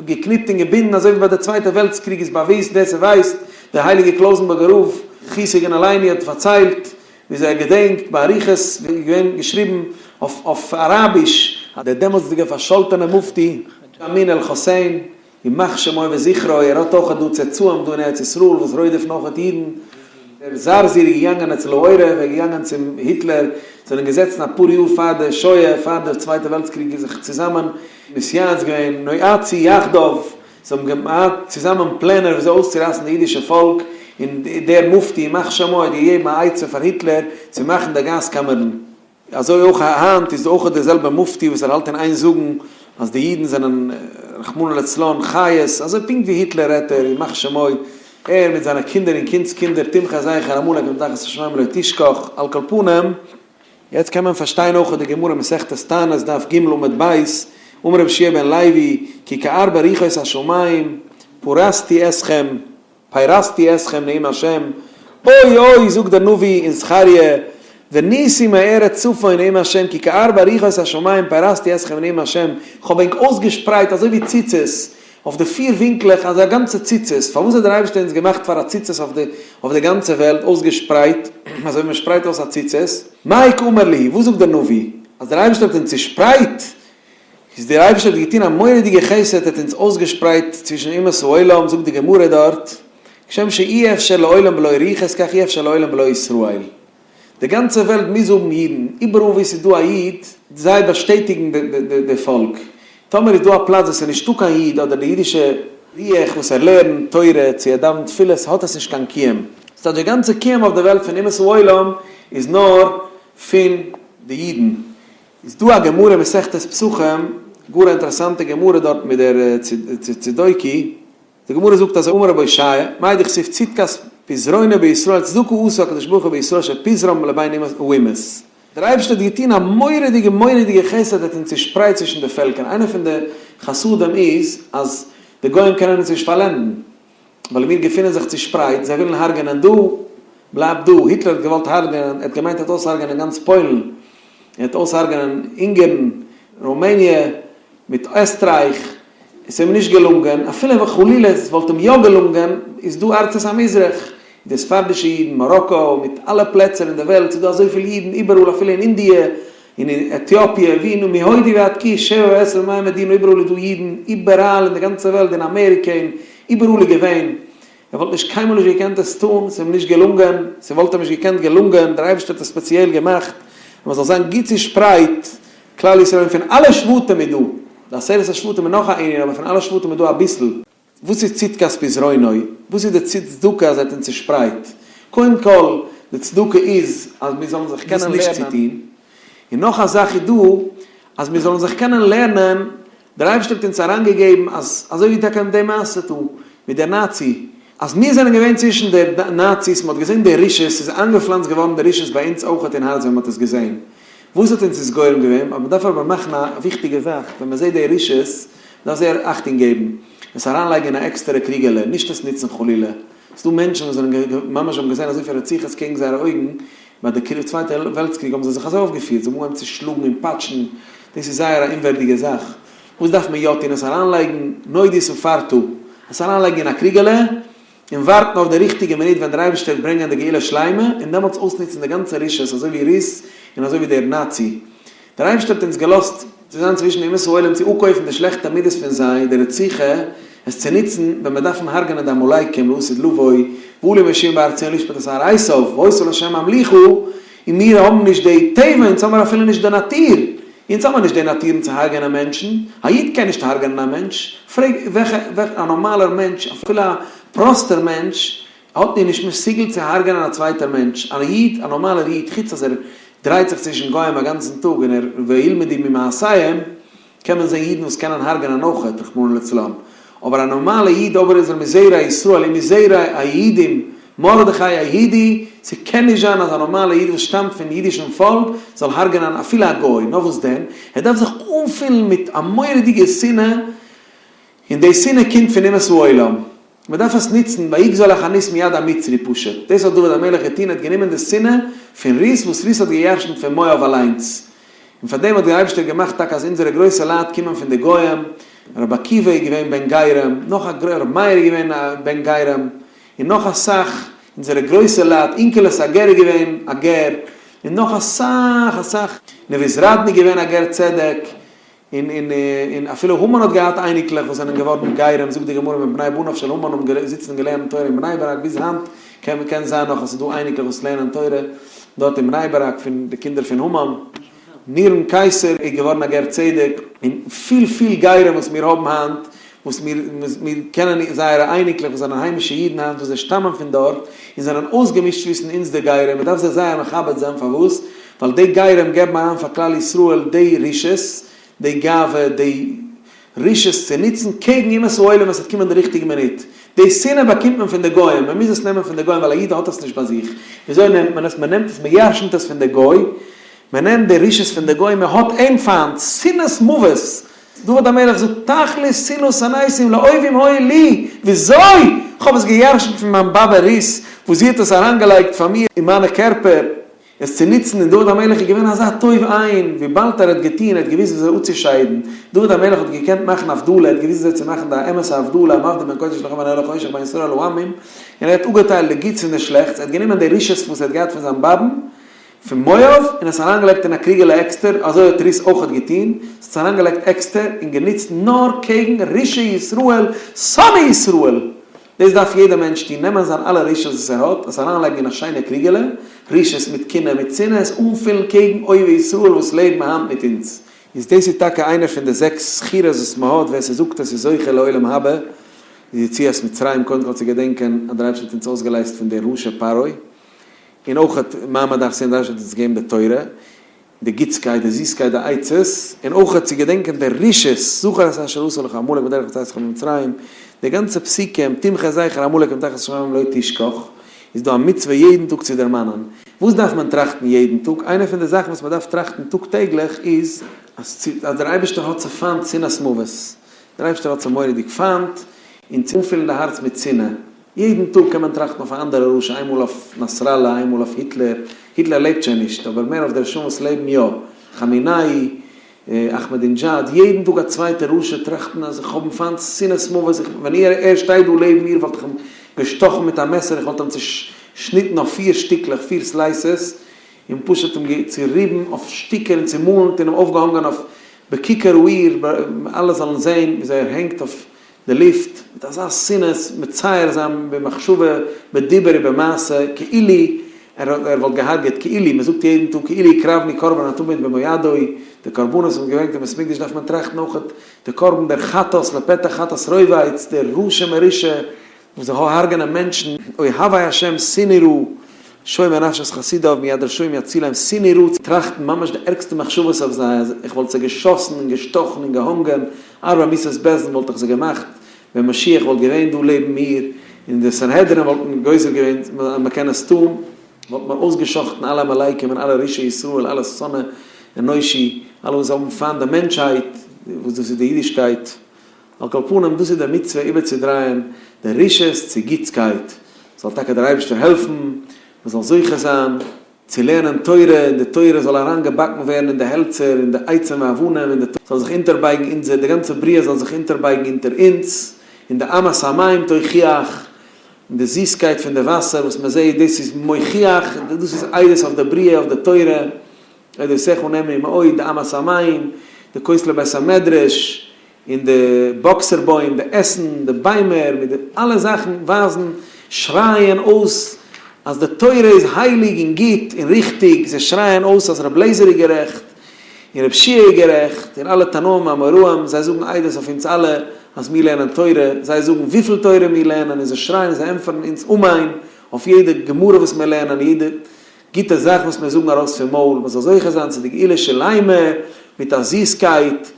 געקניפט און געבינדן, אזוי ווי ביי די צווייטע וועלטס קריג איז באוויסט, ווער ס'ווייסט, דער הייליגער קלויזענבורגער רב זכותו יגן עלינו האט פארציילט וויאזוי ער געדענקט באריכות, ווי איז געווען געשריבן אויף אראביש, דער דעמאלטסדיגער פארשאלטענער מופטי אמין אל חוסעין, ימח שמו וזכרו, ער האט אויכעט דא צאצאים דא אין ארץ ישראל וואס רודפ'ן אויכעט אידן, דער זרזיר איז געגאנגען אצל העורב, ער איז געגאנגען צום היטלער, זענען געזעצן אפאר יאר פאר די שואה, פאר די צווייטע וועלטס קריג זיך צוזאמען מתייעץ געווען, נועצו יחדיו, זיי האבן געהאט צוזאמען פלענער וויאזוי אויסצורייסן די אידישע פאלק, און דער מופטי ימח שמו האט געגעבן א עצה פאר היטלער צו מאכן די גאז קאמערן. אזוי אויך היינט איז אויך דער זעלבער מופטי וואס ער האלט אין איין זאגן אז די אידן זענען רחמנא לצלן חיות, אזוי פונקט ווי היטלער רעדט ער, ימח שמו. ער מיט זיינע קינדער און קינדס קינדער תמחה זכר עמלק מתחת השמים לא תשכח, על כל פנים, יעצט קען מען פארשטיין אויך די גמרא מסכת תענית דף ג עמוד ב', אמר רבי יהושע בן לוי, כי כארבע רוחות השמים פרסתי אתכם, פרסתי אתכם נאום השם, אוי אוי זאגט דער נביא אין זכריה, ונסי מארץ צפון נאום השם כי כארבע רוחות השמים פרסתי אתכם נאום השם, כ'האב ענק אויסגעשפרייט אזוי ווי ציצית אויף די פיר ווינקלעך אזא גאנצע ציצית, פארוואס האט דער אייבערשטער אונז געמאכט פאר א ציצית אויף די אויף די גאנצע וועלט אויסגעשפרייט אזוי ווי מען שפרייט אויס א ציצית? מאי קאמר להו, וואס זאגט דער נביא? אז דער אייבערשטער האט אונז צושפרייט איז דער אייבערשטער האט געטון א מורא'דיגע חסד ער האט אונז אויסגעשפרייט צווישן אומות העולם, זאגט די גמרא דארט, כשם שאי אפשר לעולם בלא רוחות כך אי אפשר לעולם בלא ישראל, די גאנצע וועלט מוז האבן אידן, איבעראל וואו עס איז דא א איד, זיי באשטעטיגן די פאלק, טאמער איז דא א פלאץ וואו עס איז נישטא קיין איד אדער די אידישע רוח וואס ער לערנט תורה צו ער דאווענט תפילות האט עס נישט קיין קיום, ס'טייטש די גאנצע קיום אויף די וועלט פון אומות העולם איז נאר פון די אידן, איז דא א גמרא מסכת פסחים, גאר א אינטערעסאנטע גמרא דארט מיט דער צדוקי, די גמרא זאגט אזוי אמר רבי הושעיא, מאי דכתיב צדקת פזרונו בישראל צדקה עשה הקדוש ברוך הוא בישראל שפיזרם לבין אומות, דער אייבערשטער האט געטון א מורא'דיגע מורא'דיגע חסד ער האט אונז צושפרייט צווישן די פעלקער, איינע פון די חסדים איז אז די גוים קענען אונז נישט פארלענדן, ווייל מיר געפינען זיך צושפרייט, זיי ווילן הרג'ענען דא, בלייב דא, היטלער האט געוואלט הרג'ענען, ער האט געמיינט ער וועט אויסהרג'ענען גאנץ פוילן, ער וועט אויסהרג'ענען אונגערן, רומעניע, מיט עסטרייך, עס איז אים נישט געלונגען, אפילו ווען חלילה עס וואלט אים יא געלונגען, איז דא ארצות המזרח, די ספרדישע אידן, מאראקא, מיט אלע פלעצער אין די וועלט, ס'איז דא אזויפיל אידן איבעראל אפילו אין אינדיע, און אין עטיאפיע, ווי נאר מהודו ועד כוש, שבע ועשרים ומאה מדינה, איבעראל איז דא אידן, איבעראל אין די גאנצע וועלט, אין אמעריקע, און איבעראל איז געווען, ער וואלט נישט קיינמאל נישט געקענט עס טון, ס'איז אים נישט געלונגען, ס'וואלט אים נישט געקענט געלונגען, דער אייבערשטער האט עס ספעציעל געמאכט אז מען זאל זיין גוט צושפרייט, כלל ישראל און פון אלע שבטים איז דא, די עשרת השבטים איז נאך א ענין, אבער פון אלע שבטים איז דא אביסל. וואס איז צדקת פזרונו? וואס איז די צדקה אז ער האט אונז צושפרייט? קודם כל, די צדקה איז אז מיר זאלן זיך קענען לערנען. צו טון. און נאך א זאך איז דא, אז מיר זאלן זיך קענען לערנען, דער אייבערשטער האט אונז אריינגעגעבן אז, אזוי ווי טאקע די מעשה דא מיט דער נאצי, אז מיר זענען געווען צווישן די נאציס, מען האט געזען די רשעות, ס'איז איינגעפלאנצט געווארן די רשעות ביי אונז אויכעט אין הארץ ווען מען האט עס געזען. וואס האט אונז עס גורם געווען? אבער מען דארף אבער מאכן א וויכטיגע זאך, ווען מען זעט די רשעות, מען דארף זייער אכטונג געבן, עס אריינלייגן אין א עקסטערע קריגעלע, נישט עס נוצן חלילה. ס'איז דא מענטשן וואס זענען ממש האבן געזען אזויפיל רציחות קעגן זייערע אויגן, ביי די צווייטע וועלטס קריג האבן זיי זיך אזוי אויפגעפירט, זיי האבן אנגעהויבן צו שלאגן און פאטשן, דאס איז זייער א אומווערדיגע זאך. וואס דארף מען יא טון? עס אריינלייגן נודי ספרתו, עס אריינלייגן אין א קריגעלע, און ווארטן אויף די ריכטיגע מינוט ווען דער אייבערשטער וועט ברענגען די גאולה שלימה, און דעמאלטס אויסנוצן די גאנצע רשעות אזוי ווי רות און אזוי ווי דער נאצי. דער אייבערשטער האט אונז געלאזט צו זיין צווישן די אומות העולם צו אפקויפן די שלעכטע מידות פון זיי, די רציחה, עס צו נוצן ווען מיר דארפן הרג'נען די עמלקים לעתיד לבוא, ועלו מושיעים בהר ציון לשפוט את הר עשיו, והיתה לה' המלוכה, און מיר האבן נישט די טבע, אונז האמיר אפילו נישט די נאטור, אונז האמיר נישט די נאטורן צו הרג'ענען מענטשן, א איד קען נישט הרג'ענען א מענטש, פרעג וועלכע א נארמאלער מענטש, אפילו א פראסטער מענטש, האט מיר נישט מסוגל צו הרג'ענען א צווייטער מענטש, א איד, א נארמאלער איד, חוץ אז ער דרייט זיך צווישן גוים א גאנצן טאג און ער וילמדו ממעשיהם, קען מען זען אידן וואס קענען הרג'ענען אויכעט, רחמנא לצלן. אבער א נארמאלע איד אויב ער איז מזרע ישראל און מזרע היהודים, מרדכי היהודי, ס'קען נישט זיין אז א נארמאלע איד וואס שטאמט פון אידישן פאלק זאל הרג'ענען אפילו א גוי, נאר וואס דען? ער דארף זיך אנפילן מיט א מורא'דיגע שנאה, און די שנאה קומט פון אומות העולם. מען דארף עס נוצן, ויגזול החנית מיד המצרי פשוט, דאס האט דוד המלך געטון, ער האט גענומען די שנאה פון רות וואס רות האט געירשנט פון מואב אליינס, און פאר דעם האט דער אייבערשטער געמאכט טאקע אז אונזערע גרויסע לייט קומען פון די גוים, רבי עקיבא איז געווען בן גרים, נאך א גר, רבי מאיר איז געווען א בן גרים, און נאך אסאך אונזערע גרויסע לייט, אונקלוס הגר איז געווען א גר, און נאך אסאך אסאך, נבוזראדן איז געווען א גר צדק, און און און אפילו המן האט געהאט אייניקלעך וואס זענען געווארן גרים, זאגט די גמרא מבני בניו של המן האבן זיצן און געלערנט תורה אין בני ברק ביז היינט, קען קען זיין נאך אז ס'איז דא אייניקלעך וואס לערנען תורה דארט אין בני ברק פון די קינדער פון המן. נירון קיסר איז געווארן א גר צדק, און פיל פיל גרים וואס מיר האבן היינט, וואס מיר מיר קענען זייערע אייניקלעך וואס זענען היימישע אידן היינט וואס זיי שטאמען פון דארט, און זענען אויסגעמישט צווישן אונז די גרים, מען דארף זיי זייער מכבד זיין, פארוואס? ווייל די גרים געבן אריין פאר כלל ישראל די רשעות, די גאווה, די רשעות צו נוצן קעגן אומות העולם ווען ס'וועט קומען די ריכטיגע מינוט. די שנאה באקומט מען פון די גוים, מען מוז עס נעמען פון די גוים ווייל א איד האט עס נישט ביי זיך. וויאזוי נעמט מען עס? מען נעמט עס, מען ירשנ'ט עס פון די גוי, מען נעמט די רשעות פון די גוים, מען האט אים פיינט, שנאת מוות. דוד המלך זאגט, תכלית שנאה שנאתים לאויבים היו לי, וויאזוי? כ'האב עס גע'ירש'נט פון מיין באבע רות, וואס זי האט עס אריינגעלייגט פאר מיר אין מיינע קערפער עס צו נוצן, און דוד המלך איז געווען אזא טוב עין, וויבאלד ער האט געטון, ער האט געוואוסט וויאזוי אפצושיידן, דוד המלך האט געקענט מאכן הבדלה, ער האט געוואוסט וויאזוי צו מאכן די אמת'ע הבדלה, המבדיל בין קודש לחול בין אור לחושך בין ישראל לעמים, און ער האט אפגעטיילט די גוטס פון די שלעכטס, ער האט גענומען די רשעות וואס ער האט געהאט פון זיין באבען, פון מואב, און עס אריינגעלייגט אין א קריגעלע עקסטער, אזוי האט רות אויכעט געטון, זי האט עס אריינגעלייגט עקסטער און גענוצט נאר קעגן רשעי ישראל, שונאי ישראל! דאס דארף יעדער מענטש טון, נעמען זיין אלע רשעות וואס ער האט, עס אריינלייגן אין א שיינע קריגעלע, רשעות מיט קנאה מיט שנאה, עס אנפילן קעגן אויבי ישראל וואס לעבן היינט מיט אונז. איז דאס איז טאקע איינער פון די זעקס זכירות וואס מען האט, ווער ס'זאגט עס איז זוכה לעולם הבא, איז יציאת מצרים קודם כל צו געדענקען אז דער אייבערשטער האט אונז אויסגעלייזט פון דער רשע פרעה, און אויך מעמד הר סיני דער אייבערשטער האט אונז געגעבן די תורה, די גוטסקייט, די זיסקייט, די עצות, און אויך צו געדענקען די רשעות, זכור את אשר עשה לך עמלק בדרך בצאתך ממצרים, די גאנצע פסוקים, תמחה זכר עמלק מתחת השמים לא תשכח, איז דא א מצוה יעדן טאג צו דערמאנען. וואס דארף מען טראכטן יעדן טאג? איינע פון די זאכן וואס מען דארף טראכטן טאג טעגליך איז, אז דער אייבערשטער האט צו פיינט שנאת מוות, דער אייבערשטער האט צו מורא'דיג פיינט, און צו אנפילן די הארץ מיט שנאה, יעדן טאג קען מען טראכטן אויף א אנדערע רשע, איינמאל אויף נאסראללה, איינמאל אויף היטלער, היטלער לעבט שוין נישט, אבער מער אויף די רשעים וואס לעבן יא, כאמינאי, אכמעדינדזשאד, יעדן טאג א צווייטע רשע, טראכטן אז איך האב אים פיינט שנאת מוות, איך, ווען ער ער שטייט דא לעבן מיר וואלט איך אים געשטאכן מיט א מעסער, איך וואלט אים צושניטן אויף פיר שטיקלעך, פיר slices, און פשוט אים צוריבן אויף שטיקער און צומאלן און אים אויפגעהאנגען אויף בכיכר העיר, אלע זאלן זען וויאזוי ער הענגט אויף די לופט, מיט אזא שנאת, מצייר זיין במחשבה, בדיבור ובמעשה, כאילו ער ער וואלט געהארגעט, כאילו, מען זאגט יעדן טאג כאילו הקרבנו קרבן התמיד במועדו, די קרבנות וואס מען געברענגט אין בית מקדש דארף מען טראכטן אויכעט, די קרבן דער חטאת לפתח חטאת רובץ, דער רשע מרושע, וואס זיי הרג'נען מענטשן, אוהבי השם שנאו רע, שומר נפשות חסידיו מיד רשעים יצילם, שנאו רע, טראכטן ממש די ערגסטע מחשבות אויף זיי, אז איך וואלט זיי געשאסן און געשטאכן און געהאנגען, ארבע מיתות בית דין וואלט איך זיי געמאכט, ווען משיח וואלט געווען דא לעבן מיר, און די סנהדרין וואלטן גוזר געווען אז מען קען עס טון, וואלט מען אויסגע'שחט'ן אלע עמלקים און אלע רשעי ישראל, אלע שונא אנושי, אלע וואס האבן פיינט די מענטשהייט, וואס דאס איז די אידישקייט. על כל פנים, דאס איז די מצוה איבערצודרייען די רשעות צו גוטסקייט, זאל טאקע דער אייבערשטער העלפן מען זאל זוכה זיין צו לערנען תורה, און די תורה זאל אריינגעבאקן ווערן אין די העלצער, אין די עצים ואבנים, און די תורה זאל זיך אונטערבייגן אונזער, די גאנצע בריאה זאל זיך אונטערבייגן אונטער אונז, און די אמת המים תוכיח, און די זיסקייט פון די וואסער וואס מען זעט, דאס איז מוכיח, דאס איז עדות אויף די בריאה, אויף די תורה, עדותיך נאמנו מאוד, די אמת המים, די כותלי בית המדרש, און די באקסער בוים, די עסן, די ביימער, מיט די אלע זאכן ווייזן, שרייען אויס אז די תורה איז הייליג און גוט און ריכטיג, זיי שרייען אויס אז רבי לעזער איז גערעכט, און רבי שיע איז גערעכט, און אלע תנאים ואמוראים, זיי זאגן עדות אויף אונז אלע אז מיר לערנען תורה, זיי זאגן וויפיל תורה מיר לערנען, און זיי שרייען און זיי ענטפערן אונז אמן אויף יעדע גמרא וואס מיר לערנען, יעדע גוטע זאך וואס מיר זאגן ארויס פון מויל, מען זאל זוכה זיין צו די גאולה שלימה מיט א זיסקייט,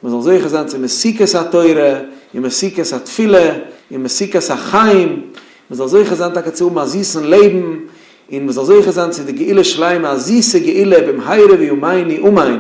מען זאל זוכה זיין צו מתיקות התורה און מתיקות התפילה און מתיקות החיים, מען זאל זוכה זיין טאקע צו האבן א זיסן לעבן, און מען זאל זוכה זיין צו די גאולה שלימה, א זיסע גאולה במהרה בימינו אמן.